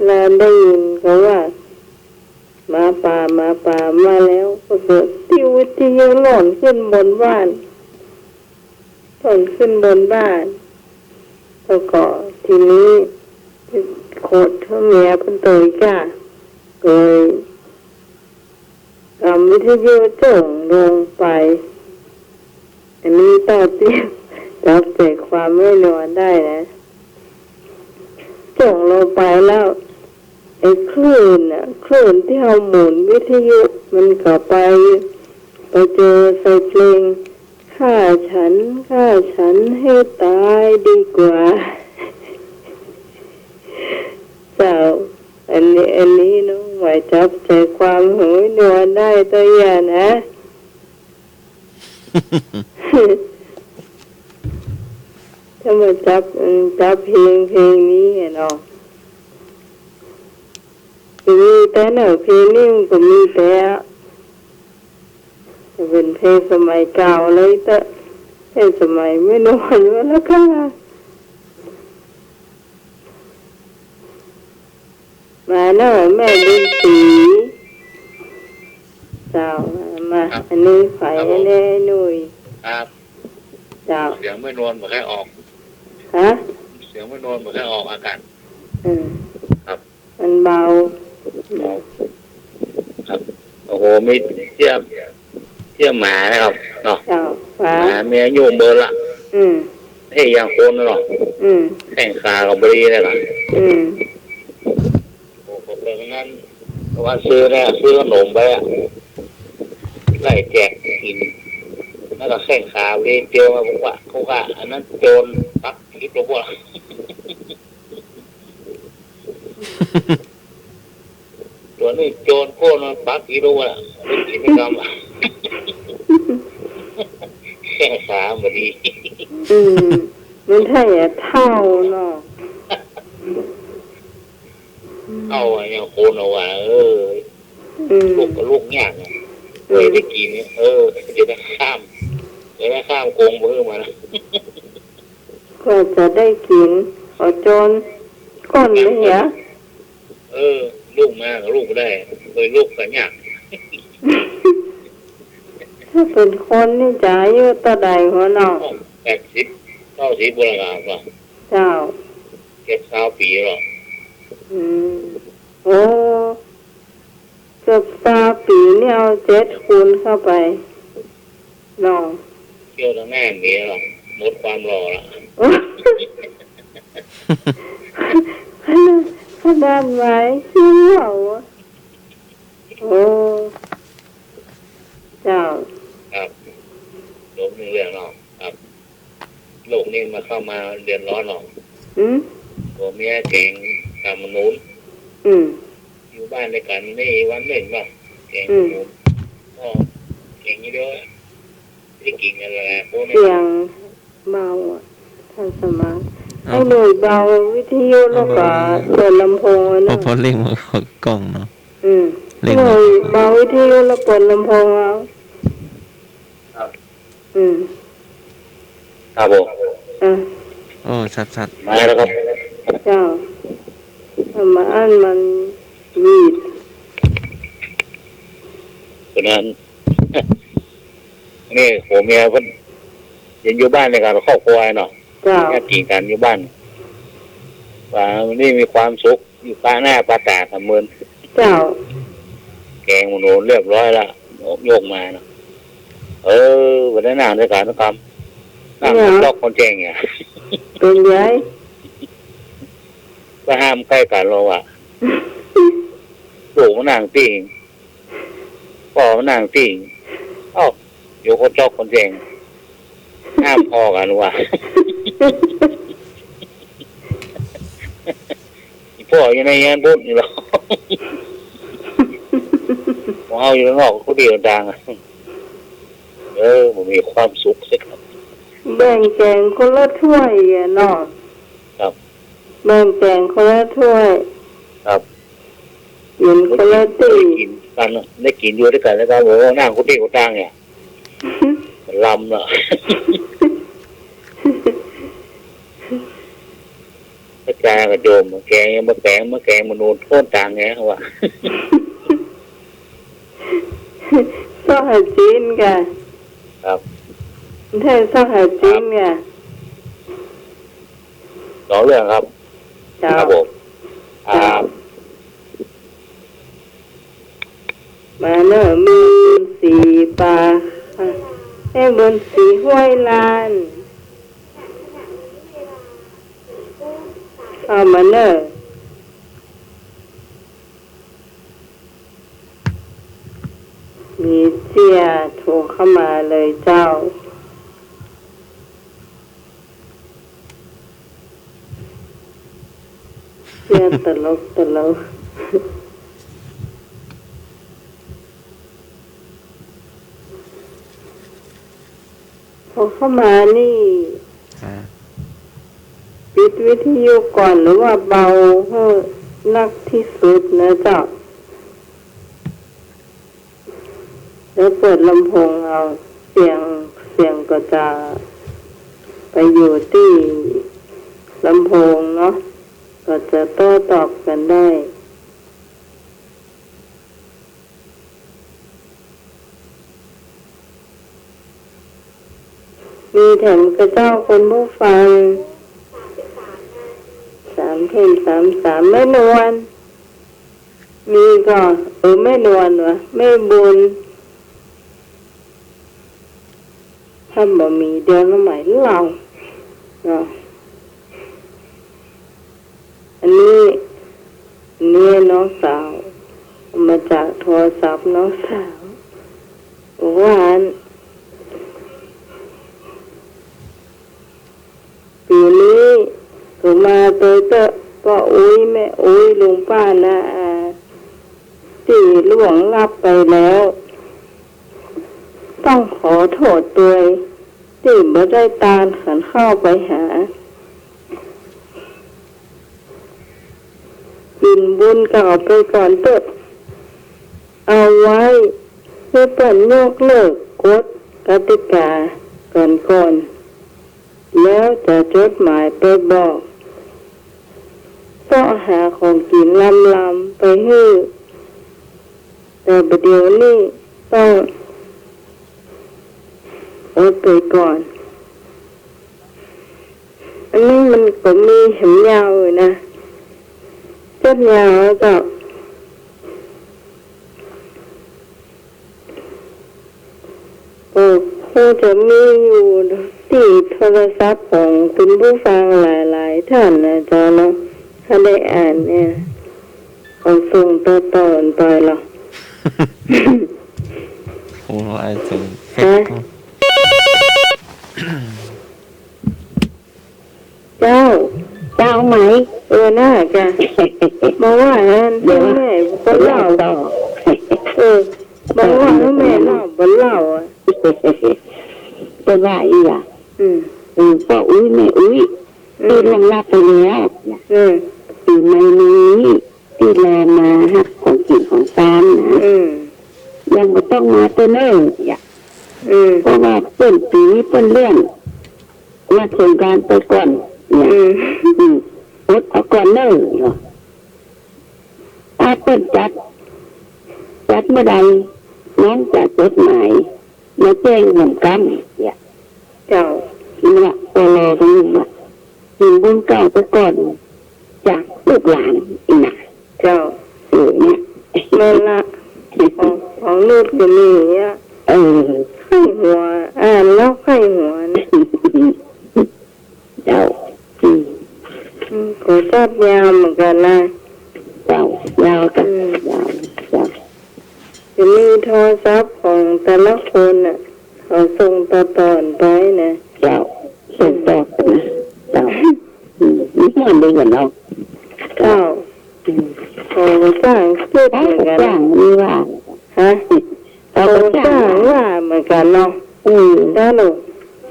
แล้วได้ยินเขาว่า หมาป่า หมาป่ามาแล้ว ก็เกิดตี้วิทยุหล่นขึ้นบนบ้าน หล่นขึ้นบนบ้าน แล้วก็ทีนี้โขดเถิงเมียเปิ้นโตยก้า ก็เลย กำวิทยุจ่งลงไป อันนี้เต้าเตี้ยจับใจ๋ความไว้นอได้นะ จ่งลงไปแล้ว ไอ้คลื่นน่ะ คลื่นตี้เฮาหมุนวิทยุ มันก็ไป ไปเจอใส่เพลง ฆ่าฉัน ฆ่าฉันให้ตายดีกว่า เจ้า อันนี้ อันนี้น้องไหมจับใจ๋ความไว้นอได้เต้าเตื้อนะ ถ้ามาจับ อืม จับเพลง เพลงนี้อะเนาะ มีแต๊เนาะ เพลงนี้มันก็มีแต๊ จะเป๋นเพลงสมัยเก่าเลยเต๊อะ เพลงสมัยแม่นวลวะแล้วก็ มาเนาะ แม่บุญศรี เจ้า มา ครับ อันนี้ใผ ครับผม อันนี้หนุ่ย ครับ เจ้า เสียงแม่นวลบ่ค่อยออก ฮะ เสียงมันนวลเหมือนกับออกอากาศ อืม ครับ มันเบา ครับ โอ้โห มีเตี้ย เตี้ยหมานะครับ เนาะ เจ้า หมา หมามีอายุเมินละ อืม เฮ้ย อย่างคนเนาะ อืม แข้งขาก็บ่ดีเลยล่ะ อืม โอ้โห เพราะฉะนั้น ว่าซื้อเนี่ย ซื้อขนมไปอะ ไล่แจกกิ๋น แล้วก็แข้งขาบ่ดี เตียวมา ผมว่า ผมว่า อันนั้นโจรปักผิดหรือเปล่า ตั๋วนี้โจรโค่นมันปักผิดหรือเปล่า มันกิ๋นไม่กำ แข้งขาบ่ดี อืม มันถ้าจะเฒ่าเนาะ เฒ่าอะ อย่างคนเอาว่า เออ อืม ลุกก็ลุกยากอะ อืม เออ ได้กิ๋นเนี่ย เออ จะได้ข้าม จะได้ข้ามกงไปขึ้นมานะ ก็จะได้กิ๋น เอาโจรก้นเลยเหรอ เออ ลุกมาก็ลุกได้ เคยลุกก็ยาก ถ้าเป๋นคนนี่จะอายุเต้าใดหัวเนาะ แปดสิบ เก้าสิบ บ่ละครับ เจ้า เจ็ดซาวปี๋แล้ว อืม โอ้ เกือบซาวปี๋นี่เอาเจ็ดคูณเข้าไปเนาะ เที่ยวตางหน้าเมียละ หมดความหล่อละ ขนาด ขนาดไหน คิดว่า โอ้ เจ้า ครับ จบเรื่องเนาะ ครับ โลกนี้มาเข้ามาเดือดร้อนเนาะ อืม ผัวเมียแก๋งก๋ำมะนูน อืม อยู่บ้านตวยกั๋นนี่วันนึ่งเนาะ แก๋งมะนูน อืม ก็แก๋งอยู่เดียวอะ ได้กิ๋นกั๋นหลายๆ คนนะ เสียงเบาอะ ท่านสมาน เอา ไอ้หนุ่ยเบาวิทยุแล้วก็ เอาเบา เปิดลำโพงไว้ เอา เนาะ พอเร่งมาเข้ากล้องเนาะ อืม เร่งมา หนุ่ยเบาวิทยุแล้วเปิดลำโพงเอา ครับ อืม ครับผม อ่ะ โอ้ ชัดๆ มาแล้วครับ เจ้า เอามาอั้นมันหวีด เพราะนั้น นี่ผัวเมียเปิ้นยังอยู่บ้านตวยกั๋นครอบครัวเนาะ เจ้า แยกกิ๋นกั๋นอยู่บ้าน ว่าวันนี้มีความสุข อยู่ปะหน้าปะต๋ากั๋นเมิน เจ้า แก๋งมะนูนเรียบร้อยละ ยกมาเนาะ เออ วันนั้นนั่งตวยกั๋นกำ นั่ง เนี่ย จ๊อกคนแจ้งเนี่ย เป๋นไง ก็ห้ามใก้กั๋นลอว่ะ ลูกมันนั่งปิ้ง ป้อมันนั่งปิ้ง เอ้า เดี๋ยวคนจ๊อกคนแจ้ง ห้ามผ่อกั๋นว่ะ อีพ่ออยู่ในเฮือนปุ้นนี่หรอ ของเฮาอยู่ข้างนอกคนเดียวต่างอะ เออ มันมีความสุขสิครับ แบ่งแก๋งคนละถ้วยอะเนาะ ครับ แบ่งแก๋งคนละถ้วย ครับ กิ๋นคนละตี้ ได้กิ๋นกั๋นอะ ได้กิ๋นอยู่ตวยกั๋นแล้วก็ โอ้ นั่งคนเดียวต่างเนี่ย มันลำเนาะ กระจายกระโจม แก๋งยังบ่แก๋ง มาแก๋งมะนูนโทษต่างไงวะ ซอกหาจิ๊นก่ะ ครับ แท้ซอกหาจิ๊นก่ะ สองเรื่องครับ เจ้า ครับผม เจ้า อ่า มาเน่อ แม่บุญศรีปา อ่ะ แม่บุญศรีห้วยลาน เข้ามาเน่อ มีเจียโทรเข้ามาเลยเจ้า เจียตลกตลก พอเข้ามานี่ อ่า ปิดวิทยุก่อนหรือว่าเบาให้นักที่สุดนะเจ้า แล้วเปิดลำโพงเอา เสียง เสียงก็จะไปอยู่ตี้ลำโพงเนาะ ก็จะโต้ตอบกั๋นได้ มีแถมกระเจ้าคนผู้ฟัง เพิ่มสามสาม แม่นวล มีก่อ เออ แม่นวลวะ แม่บุญ ถ้าบ่มี เดี๋ยวน้องใหม่เล่าเนาะ อันนี้ อันนี้น้องสาว เอามาจากโทรศัพท์น้องสาว บอกว่า ปี๋นี้ก็มาโตยเต๊อะ ป้ออุ๊ย แม่อุ๊ย ลุงป้าน้าอา ตี้ล่วงลับไปแล้ว ต้องขอโทษตวย ตี้บ่ได้ตานขันเข้าไปหา กิ๋นบุญเก่าไปก่อนเต๊อะ เอาไว้หื้อเปิ้นยกเลิกกฎกติกากั๋นก่อน แล้วจะจดหมายไปบอก เซาะหาของกิ๋นลำๆ ไปหื้อ แต่บ่าเดี่ยวนี้ต้องอดไปก่อน อันนี้มันก็มีแหมยาวอยู่นะ จดยาวแล้วก็ ก็คงจะมีอยู่ตี้โทรศัพท์ของคุณผู้ฟังหลายๆ ท่านนะเจ้าเนาะ ถ้าได้อ่านเนี่ย เขาส่งต่อๆ ไปหรอ โอ้ ไอ้เจ๋ง ฮะ เจ้า เจ้าไหม เออ น่าจะ มาว่าอัน เดี๋ยว แม่บ่เล่า เล่าต่อ เออ มาว่าแม่เล่า บ่เล่าอะ เปิ้นว่าอี้อะ อืม เออ ป้ออุ๊ย แม่อุ๊ย อืม ตี้ล่วงลับไปแล้ว อืม ปี๋ใหม่นี้ ตี้แลมาฮับของกิ๋นของตานนะ อืม ยังบ่ต้องมาเต๊อะเน่อ อย่า อืม เพราะว่าเปิ้นปี๋เปิ้นเลื่อน มาสงกรานต์ไปก่อนเนี่ย อืม อืม อดเอาก่อนเน่อเนาะ ถ้าเปิ้นจัด จัดเมื่อใด น้องจะจดหมายมาแจ้งหนำก้ำเนี่ย เจ้า นี่ละ ปลอ ตรงนี้ละ กิ๋นบุญเก่าไปก่อน จากลูกหลานอีกนะ เจ้า เออ เนี่ย แม่นละ ของ ของนุชก็มีอะ เออ ไข้หัว อ่านแล้วไข้หัวนะ เจ้า อืม อืม ก็จัดยาวเหมือนกั๋นนะ เจ้า ยาวจ้ะ อืม ยาว เจ้า จะมีโทรศัพท์ของแต่ละคนน่ะ เขาส่งต่อๆ ไปนะ เจ้า ส่งต่อกั๋นนะ เจ้า อืม นี่มันดีกว่าเนาะ เจ้า อืม โอ้ ก็สร้างสุดเหมือนกั๋น ก็สร้างนี่ว่า ฮะ เขาก็สร้าง โอ้ สร้างว่าเหมือนกั๋นเนาะ อืม เจ้าหนู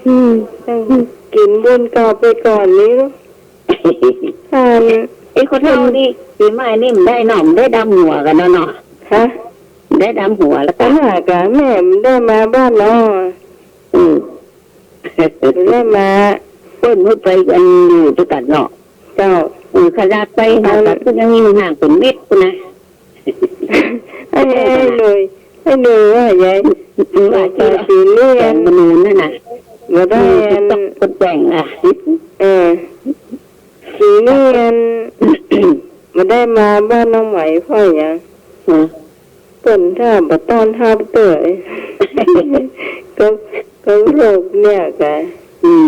อืม อืม กิ๋นบุญเก่าไปก่อนนี่เนาะ อัน ไอ้คนเฒ่านี่ ปี๋ใหม่นี่มันได้เนาะ มันได้ดำหัวกั๋นเนาะเนาะ ฮะ ได้ดำหัวแล้วก็ ปัญหากั๋น แม่มันได้มาบ้านเนาะ อืม มันได้มา เปิ้นมันไปกั๋นอยู่ตวยกั๋นเนาะ เจ้า อืม ขนาดไปหากั๋น อัน เปิ้นยังมีห่างเป๋นเมตรพุ้นนะ ไอ้ ไอ้หนุ่ย ไอ้หนุ่ยว่าไง ว่าที่ ปี๋นี้ แสงมนูนนั่นน่ะ บ่ได้ อืม อัน ต้องคนแต่งอ่ะ เออ ปี๋นี้อัน บ่ได้มาบ้านน้องไหมพ่อหยัง อืม เปิ้นถ้าบ่ต้อนฮับเตย ก็ ก็โรคเนี่ยกะ อืม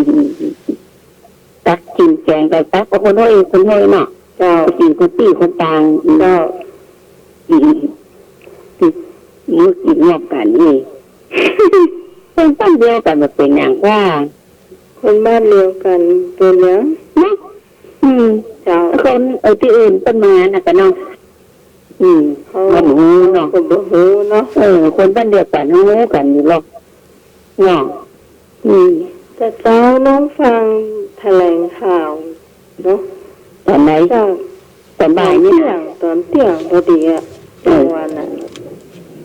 ตักกิ๋นแกงก็ตักเอาคนห้อย คนห้อยเนาะ เจ้า กิ๋นคนตี้คนตาง เจ้า อืม มื้อกิ๋นร่วมกั๋นนี่ คนบ้านเดียวกั๋นบ่เป๋นหยังว่า คนบ้านเดียวกั๋นเป๋นหยัง เนาะ อืม เจ้า คน เออ ตี้อื่นเปิ้นมาน่ะกะเนาะ อืม เขา บ่ฮู้เนาะ เขาก็บ่ฮู้เนาะ เออ คนบ้านเดียวกั๋นฮู้กั๋นอยู่หรอก เนาะ อืม แต่เจ๊าน้องฟังแถลงข่าวเนาะ ต๋อนไหน จาก ต๋อนบ่ายนี่นะ ต๋อนเตี้ยง ต๋อนเตี้ยงพอดีอะ เออ กลางวันอะ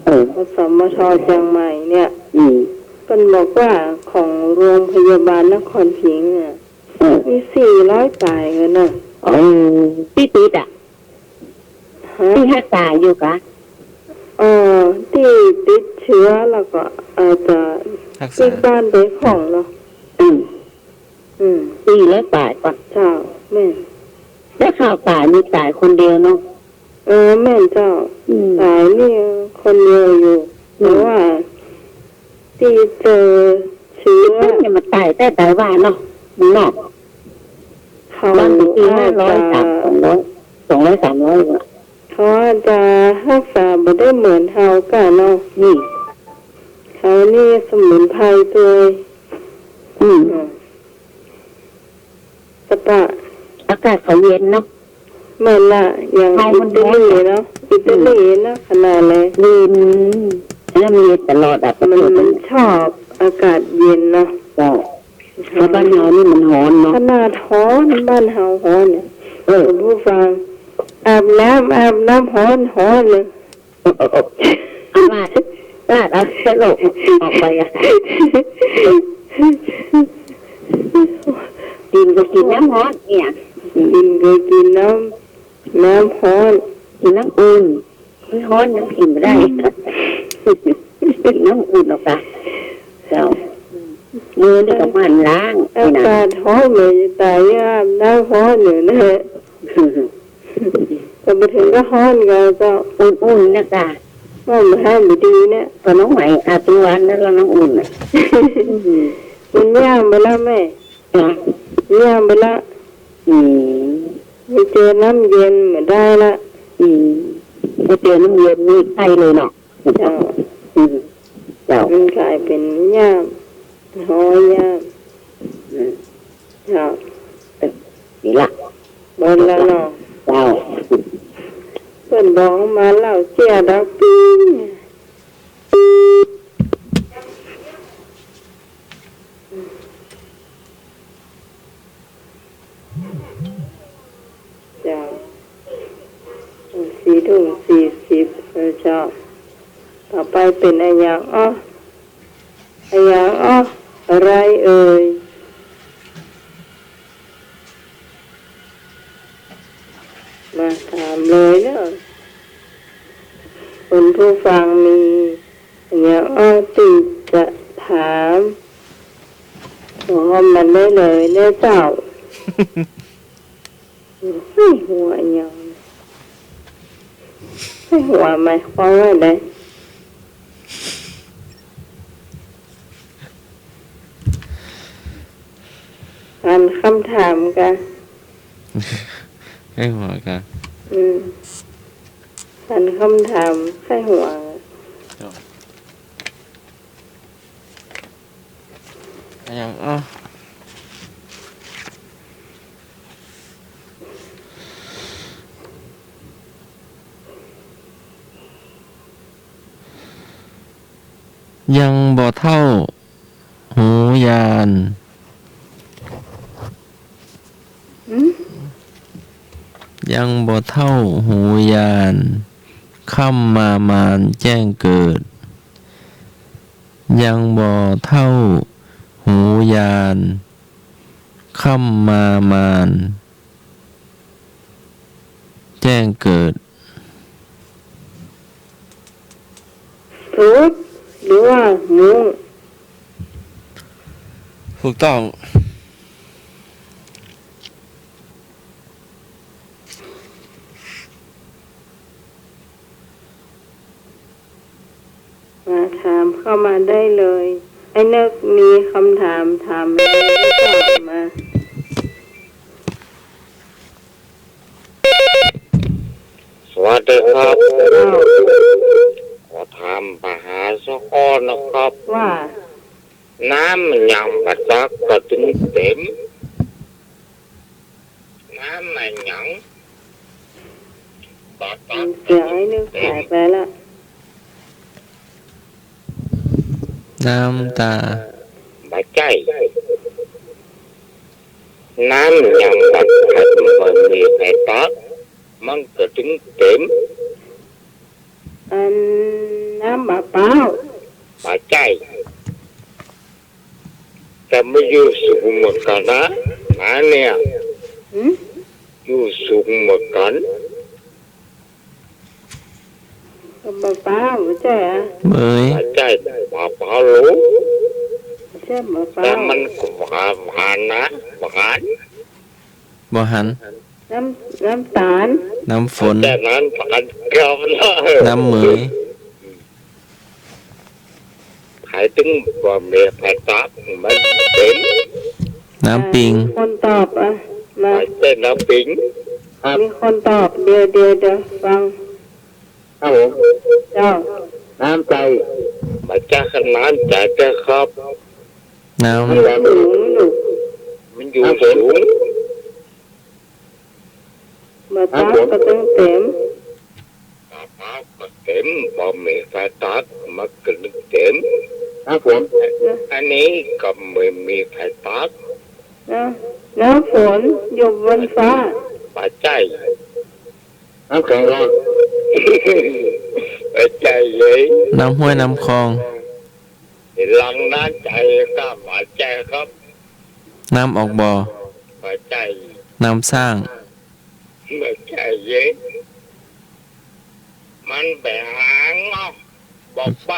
เออ อสมทเจียงใหม่เนี่ย อืม เปิ้นบอกว่าของโรงพยาบาลนครพิงค์อะ เออ มีสี่ร้อยปายกั๋นเนาะ เออ ตี้ติดอะ ฮะ ตี้ฮักษาอยู่กะ เออ ตี้ติดเจื้อแล้วก็อาจจะ ฮักษา ปิ๊กบ้านไปพ่องเนาะ อืม อืม สี่ร้อยปายก่อ เจ้า แม่น ได้ข่าวต๋ายนี่ต๋ายคนเดียวเนาะ เออ แม่นเจ้า อืม ต๋ายนี่คนเดียวอยู่ อืม แต่ว่าตี้เจอเจื้อ เนี่ยมันต๋ายแต่ต๋ายว่าเนาะ มันเนาะ เขา บางที อาจจะ ห้าร้อย สาม สองร้อย สองร้อย สามร้อย อะ เขาอาจจะฮักษาบ่ได้เหมือนเฮาก่าเนาะ อืม เขานี่สมุนไพรตวย อืม อืม สปะ อากาศเขาเย็นเนาะ แม่นละ อย่าง ไทยมัน อิตาลีเนาะ อิตาลีเนาะ ขนาดเลย เย็น อันนั้นมันเย็นตลอดอะ มัน มันชอบอากาศเย็นเนาะ เจ้า แล้วบ้านเฮานี่มันฮ้อนเนาะ ขนาดฮ้อน บ้านเฮาฮ้อนเนี่ย เออ คุณผู้ฟัง อาบน้ำ อาบน้ำฮ้อน ฮ้อนเลย ลาด ลาดเอาสลบออกไปอะ กิ๋นก็กิ๋นน้ำฮ้อนเนี่ย กิ๋นก็กิ๋นน้ำ น้ำฮ้อน กิ๋นน้ำอุ่น ฮ้อนยังกิ๋นบ่ได้ กิ๋นน้ำอุ่นออกไป เจ้า มือนี่ก็หมั่นล้าง อา นี่นะ กาศฮ้อนเลย ต๋าย อาบน้ำฮ้อนอยู่นะ ก็บ่เถิงกับฮ้อนก็เจ้า อุ่นๆ นะก่า ว่ามันห้ามบ่ดีเนี่ย ก็น้องไหมอาบทุกวันนั่นละน้ำอุ่นน่ะ มันย่างไปแล้วแม่ จ้ะ ย่างไปแล้ว อืม ไปเจอน้ำเย็นบ่ได้ละ อืม ไปเจอน้ำเย็นนี่ไข้เลยเนาะ เจ้า อืม เจ้า มันกลายเป๋นย่าม ฮ้อยย่าม อืม เจ้า เออ นี่ละ เปิ้นละเนาะ เจ้า เปิ้นบอกมาเล่าเสี้ยดังปิ้ง เจ้า สี่ทุ่มสี่สิบ เออ เจ้า ต่อไปเป๋นอะหยังอ้อ อะหยังอ้อ อะไรเอ่ย มาถามเลยเนาะ คุณผู้ฟังมีอะหยังอ้อตี้จะถาม ก็คอมเมนต์ได้เลยเน่อเจ้า ใค่หัวอะหยัง ใค่หัวหมายความว่าใด หันคำถามก่ะ ใค่หัวก่ะ อืม หันคำถาม ใค่หัว อะหยังอ้อ ยังบ่เฒ่าหูยาน หืม ยังบ่เฒ่าหูยาน ค่ำมามานแจ้งเกิด ยังบ่เฒ่าหูยาน ค่ำมามานแจ้งเกิด ถูก หรือว่ามุ้ง ถูกต้อง มาถามเข้ามาได้เลย ไอ้นึกมีคำถามถามเลย ก็ตอบมา สวัสดีครับ อ้าว ขอถามปัญหาสักข้อนะครับ ว่า น้ำมันยังบ่ตักกะตึงเต็ม น้ำมันยังบ่ตัก เสียงไอ้นึกหายไปละ น้ำตา บ่ใจ้ น้ำมันยังบ่ตัก บ่มีใผตัก มันกะตึงเต็ม อันน้ำบ่าเปล่า บ่ใจ้ แต่มันอยู่สูงเหมือนกั๋นนะ น้ำเนี่ย หืม อยู่สูงเหมือนกั๋น ก็บ่าเปล่า บ่ใจ้อะ เบย บ่ใจ้ บ่าเปล่าโล บ่ใจ้บ่าเปล่า แต่มันก็บ่าหันนะ บ่าหัน บ่หัน น้ำ น้ำต๋าล น้ำฝน แต่น้ำต๋าลก็ น้ำเหมย ใผตึงบ่มีใผตัก มันเป๋น น้ำปิง คนตอบ อ่ะ มา ใผเป๋นน้ำปิง ครับ มีคนตอบ เดี๋ยว เดี๋ยว เดี๋ยว ฟัง ครับผม เจ้า น้ำใจ๋ มาจากน้ำใจ๋เจ้าครับ น้ำ มันอยู่สูง มันอยู่สูง บ่ตักก็ตึงเต๋ม บ่ตักก็เต๋ม บ่มีใผตัก มันก็ตึงเต๋ม ครับผม อันนี้ก็บ่มีใผตัก น้ำ น้ำฝนหยดบนฟ้า บ่ใจ้ น้ำแข็งครับ บ่ใจ้เลย น้ำห้วยน้ำคลอง หลังน้ำใจ๋ก็บ่ใจ้ครับ น้ำออกบ่อ บ่ใจ้ น้ำสร้าง บ่ใจ้เลย มันเป๋นหางเนาะ บ่ไป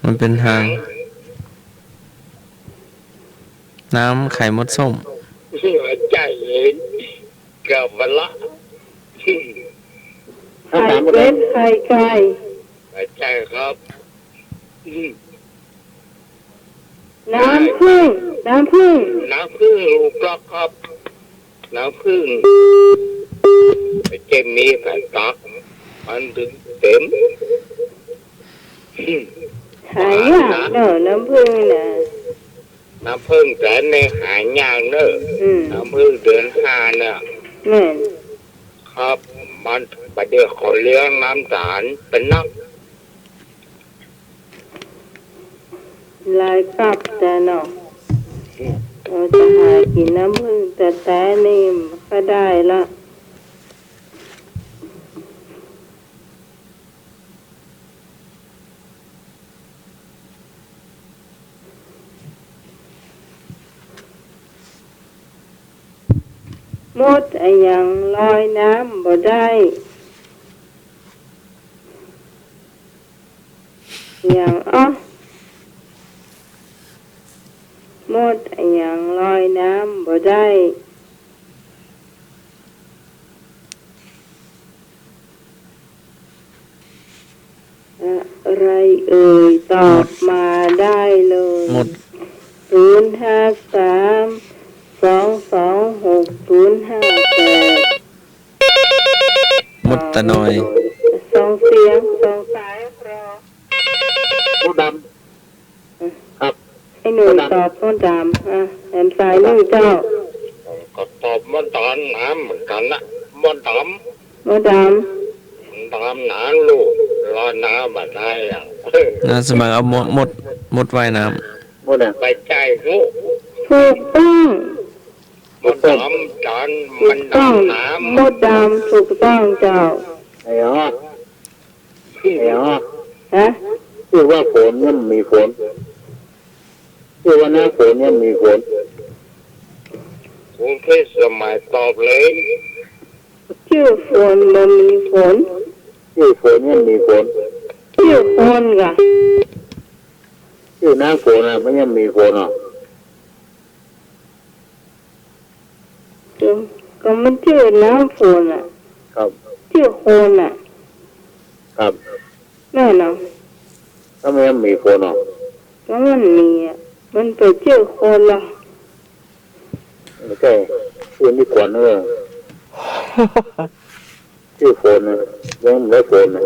มันเป๋นหาง น้ำไข่มดส้ม บ่ใจ้เลย เกือบไปละ ไข่เป็ด ไข่ไก่ บ่ใจ้ครับ น้ำผึ้ง น้ำผึ้ง น้ำผึ้งลูกดอกครับ น้ำผึ้ง บ่ใจ้มีใผตัก มันตึงเต๋ม หายากเนาะ น้ำผึ้งน่ะ น้ำผึ้งต๋าลนี่หายากเนาะ อืม น้ำผึ้งเดือนห้าเนาะ แม่น ครับ มันบ่าเดี่ยวเขาเลี้ยงน้ำต๋าลเป๋นนัก หลายกับแต๊เนาะ เฮาจะหากิ๋นน้ำผึ้งแต๊ๆ นี่บ่ได้ละ มดอะหยังลอยน้ำบ่ได้ หยังอ๊ะ มดอะหยังลอยน้ำบ่ได้ อะไรเอ่ย ตอบมาได้เลย มด ศูนย์ห้าสาม สองสองหก ศูนย์ห้าแปด มดตะนอย สองเสียง สองสายรอ มดดำ ครับ ไอ้หนุ่ยตอบมดดำ อ่ะ แถมสายหนึ่งเจ้า ก็ตอบมดดำน้ำเหมือนกั๋นนะ มดดำ มดดำ ดำน้ำลูก ลอยน้ำบ่ได้อะ น้าสมัครเอามด มด มดว่ายน้ำ มดอะ บ่ใจ้ลูก ถูกต้อง มดดำ ดำ ถูกต้อง มันดำน้ำ มดดำ ถูกต้องเจ้า ไอ้อ๋อ เดี๋ยว ฮะ ตี้ว่าฝนเนี่ยมีฝน ตี้ว่าหน้าฝนเนี่ยมีฝน คุณพิสมัยตอบเลย ตี้ฝนบ่มีฝน ตี้ฝนเนี่ยมีฝน ตี้ฝนก่ะ ตี้หน้าฝนอะ มันยังมีฝนอ่ะ ก็ ก็มันตี้หน้าฝนอ่ะ ครับ ตี้คนอ่ะ ครับ แม่นเนาะ ก็มันยังมีฝนอ่ะ ก็มันมีอ่ะ มันไปตี้คนละ ไม่ใจ้ ตี้มีฝนเออ ตี้ฝนน่ะ ยังบ่ได้ฝนน่ะ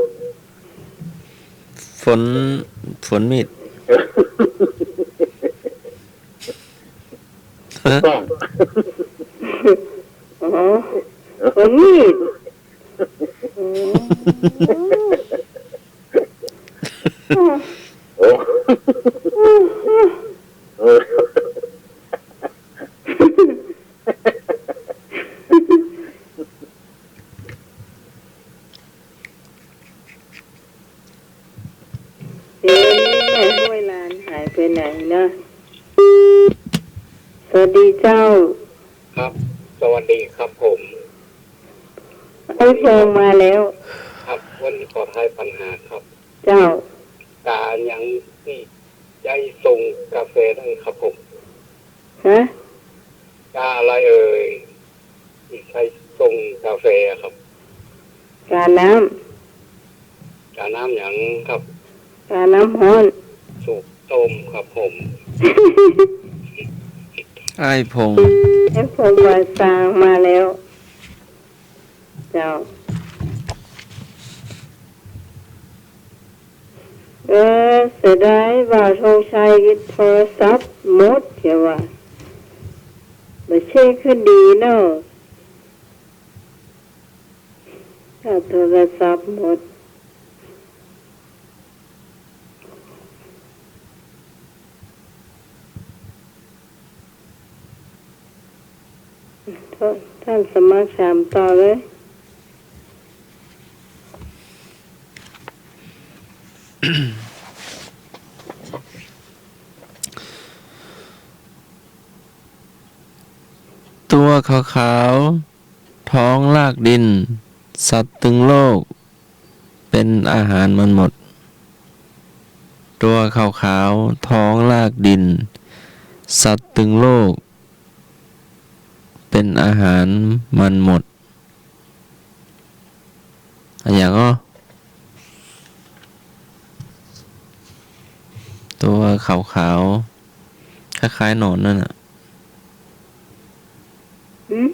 ฝน ฝนมีด ถูกต้อง อ๋อ ฝนมีด อ๋อ โอ้ โอ้ เอ๊ะ แม่ห้วยลานหายไปไหนนะ สวัสดีเจ้า ครับ สวัสดีครับผม ไอ้เพลงมาแล้ว ครับ วันนี้ขอทายปัญหาครับ เจ้า กาหยังตี้ใจ๊ส่งกาแฟได้ครับผม ฮะ กาอะไรเอ่ย ใครส่งกาแฟครับ กาน้ำ กาน้ำหยังครับ กาน้ำฮ้อน สูบต้มครับผม อ้ายพงษ์ อ้ายพงษ์ บ่ายสามมาแล้ว เจ้า เออ เสียดาย บ่าวธงชัยโทรศัพท์หมด เหียว่า บ่ใจ้คือดีเนาะ ถ้าโทรศัพท์หมด ท่านสมัครถามต่อเลย ตั๋วขาวๆ ท้องรากดิน สัตว์ตึงโลก เป๋นอาหารมันหมด ตั๋วขาวๆ ท้องรากดิน สัตว์ตึงโลก เป๋นอาหารมันหมด อะหยังอ้อ ตั๋วขาวๆ คล้ายๆ หนอนนั่นน่ะ หืม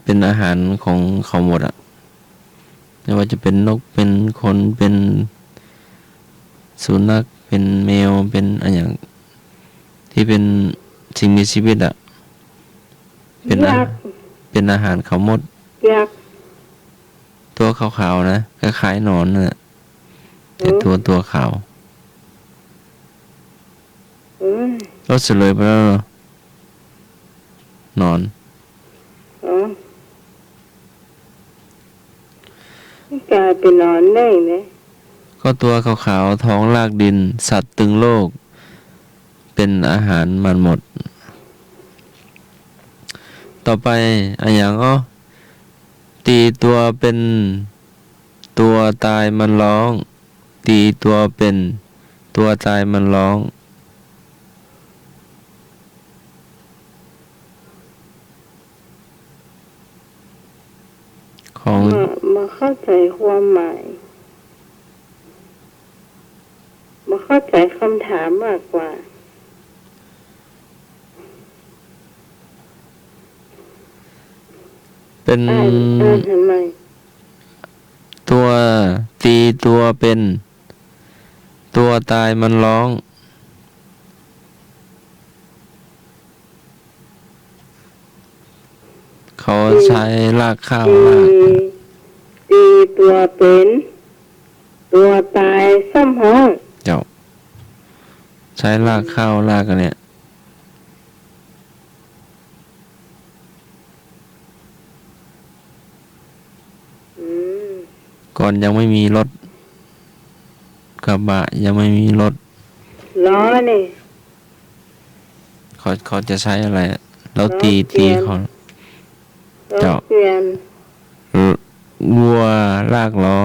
เป๋นอาหารของเขาหมดอะ ไม่ว่าจะเป๋นนก เป๋นคน เป๋นสุนัข เป๋นแมว เป๋นอะหยัง ตี้เป๋นสิ่งมีชีวิตอะ เป๋นอา เป๋นอาหารเขาหมด ตั๋วขาวๆ นะ คล้ายๆ หนอนน่ะ แต่ตั๋ว ตั๋วขาว เอ้ย ก็เสลยไปแล้วเหรอ หนอน อ๋อ มันก๋ายเป๋นหนอนได้ไง ก็ตั๋วขาวๆ ท้องรากดิน สัตว์ตึงโลก เป๋นอาหารมันหมด ต่อไป อะหยังอ้อ ตี้ตั๋วเป๋น ตั๋วต๋ายมันฮ้อง ตี้ตั๋วเป๋น ตั๋วต๋ายมันฮ้อง ของ บ่ บ่เข้าใจ๋ความหมาย บ่เข้าใจ๋กำถามมากกว่า เป๋น อ่าน อ่านใหม่ ตั๋ว ตี้ตั๋วเป๋น ตั๋วต๋ายมันฮ้อง เขาใจ๊รากข้าว ตี้ ราก ตี้ตั๋วเป๋น ตั๋วต๋ายซ้ำฮ้อง เจ้า ใจ๊รากข้าว รากอันเนี้ย อืม ก่อนยังไม่มีรถกระบะ ยังไม่มีรถ ล้อนี่ เขา เขาจะใจ๊อะไรอะ แล้ว ล้อ ตี เกวียน ตีเขา ล้อ เจ้า เกวียน เอ่อ วัวลากล้อ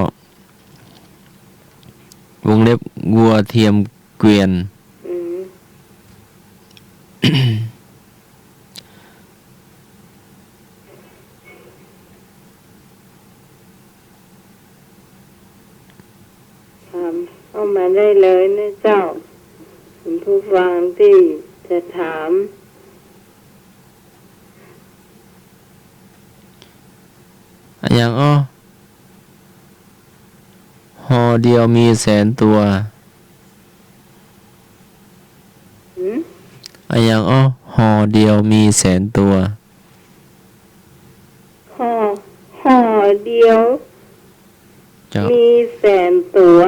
วงเล็บ วัวเทียมเกวียน อืม ถามเข้ามาได้เลยนะเจ้า คุณผู้ฟังตี้จะถาม อะหยังอ้อ ห่อเดียวมีแสนตั๋ว หืม อะหยังอ้อ ห่อเดียวมีแสนตั๋ว ห่อ ห่อเดียว เจ้า มีแสนตั๋ว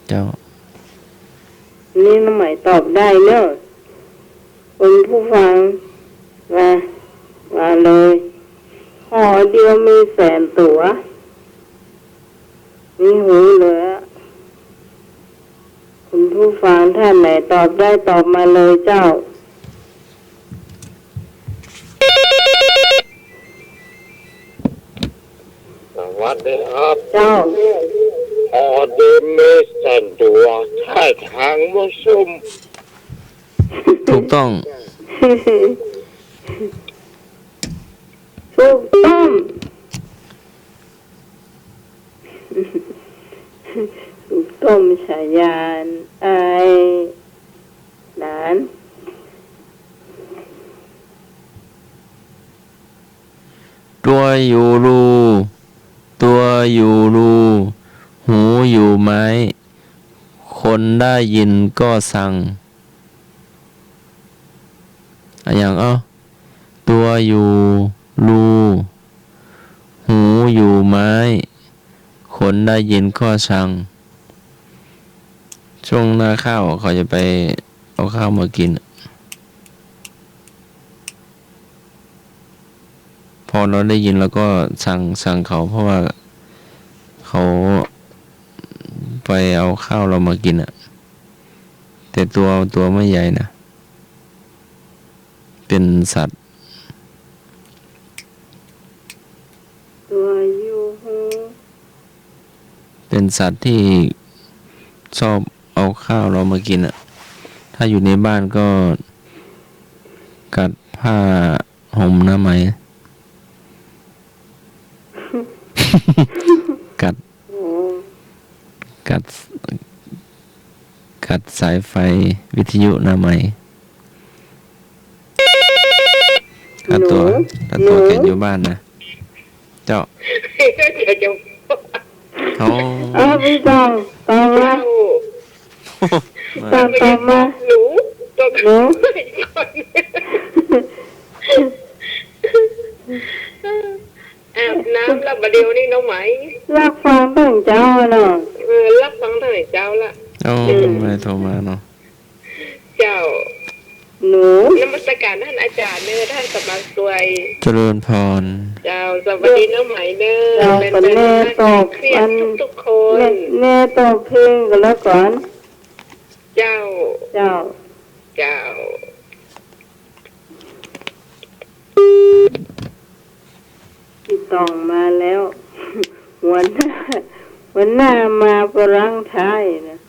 เจ้า นี่น้องใหม่ตอบได้เนอะ คุณผู้ฟัง มา มาเลย ห่อเดียวมีแสนตั๋ว มีหูเหลือ คุณผู้ฟังท่านไหนตอบได้ตอบมาเลยเจ้า สวัสดีครับ เจ้า ห่อเดียวมีแสนตั๋ว ท่าทางมั่วสุม ถูกต้อง ถูกต้อง ถูกต้อง ฉายา อาย หลาน ตัวอยู่รู ตัวอยู่รู หูอยู่ไม้ คนได้ยินก็ชัง อะหยัง เอ้า ตัวอยู่รู หูอยู่ไม้ คนได้ยินก็ชัง ช่วงหน้าข้าวเขาจะไปเอาข้าวมากิน พอเราได้ยินเราก็ชัง ชังเขา เพราะว่าเขาไปเอาข้าวเรามากินอะ แต่ตัว ตัวไม่ใหญ่นะ เป๋นสัตว์ ตัวอยู่ฮู เป๋นสัตว์ตี้ชอบเอาข้าวเรามากินอะ ถ้าอยู่ในบ้านก็กัดผ้าห่มหน้าไหม กัด โอ้ กัด กัดสายไฟวิทยุหน้าไหม ถ้าตั๋ว หนู ถ้าตั๋ว หนู เขียนอยู่บ้านนะ เจ้า เดี๋ยว เดี๋ยว เอา เอา พี่ตอง ตองมา เจ้า ตอง ตองมา หนู ตอง หนู อาบน้ำแล้วบ่าเดี่ยวนี้น้องไหม ลักฟังตึงเจ้าเนาะ เออ ลักฟังตึงเจ้าละ โอ้ อืม ไม่โทรมาเนาะ เจ้า หนู นมัสการต้านอาจ๋ารย์เน่อ ต้านสำนักตวย เจริญพร เจ้า สวัสดีน้องไหมเน่อ เจ้า แม่นๆ ก็แม่ตอบ เครียด อัน ทุกๆ คน แม่ แม่ตอบเพลงก็แล้วกั๋น เจ้า เจ้า เจ้า พี่ตองมาแล้ว หัวหน้า หัวหน้ามาฝรั่งท้ายนะ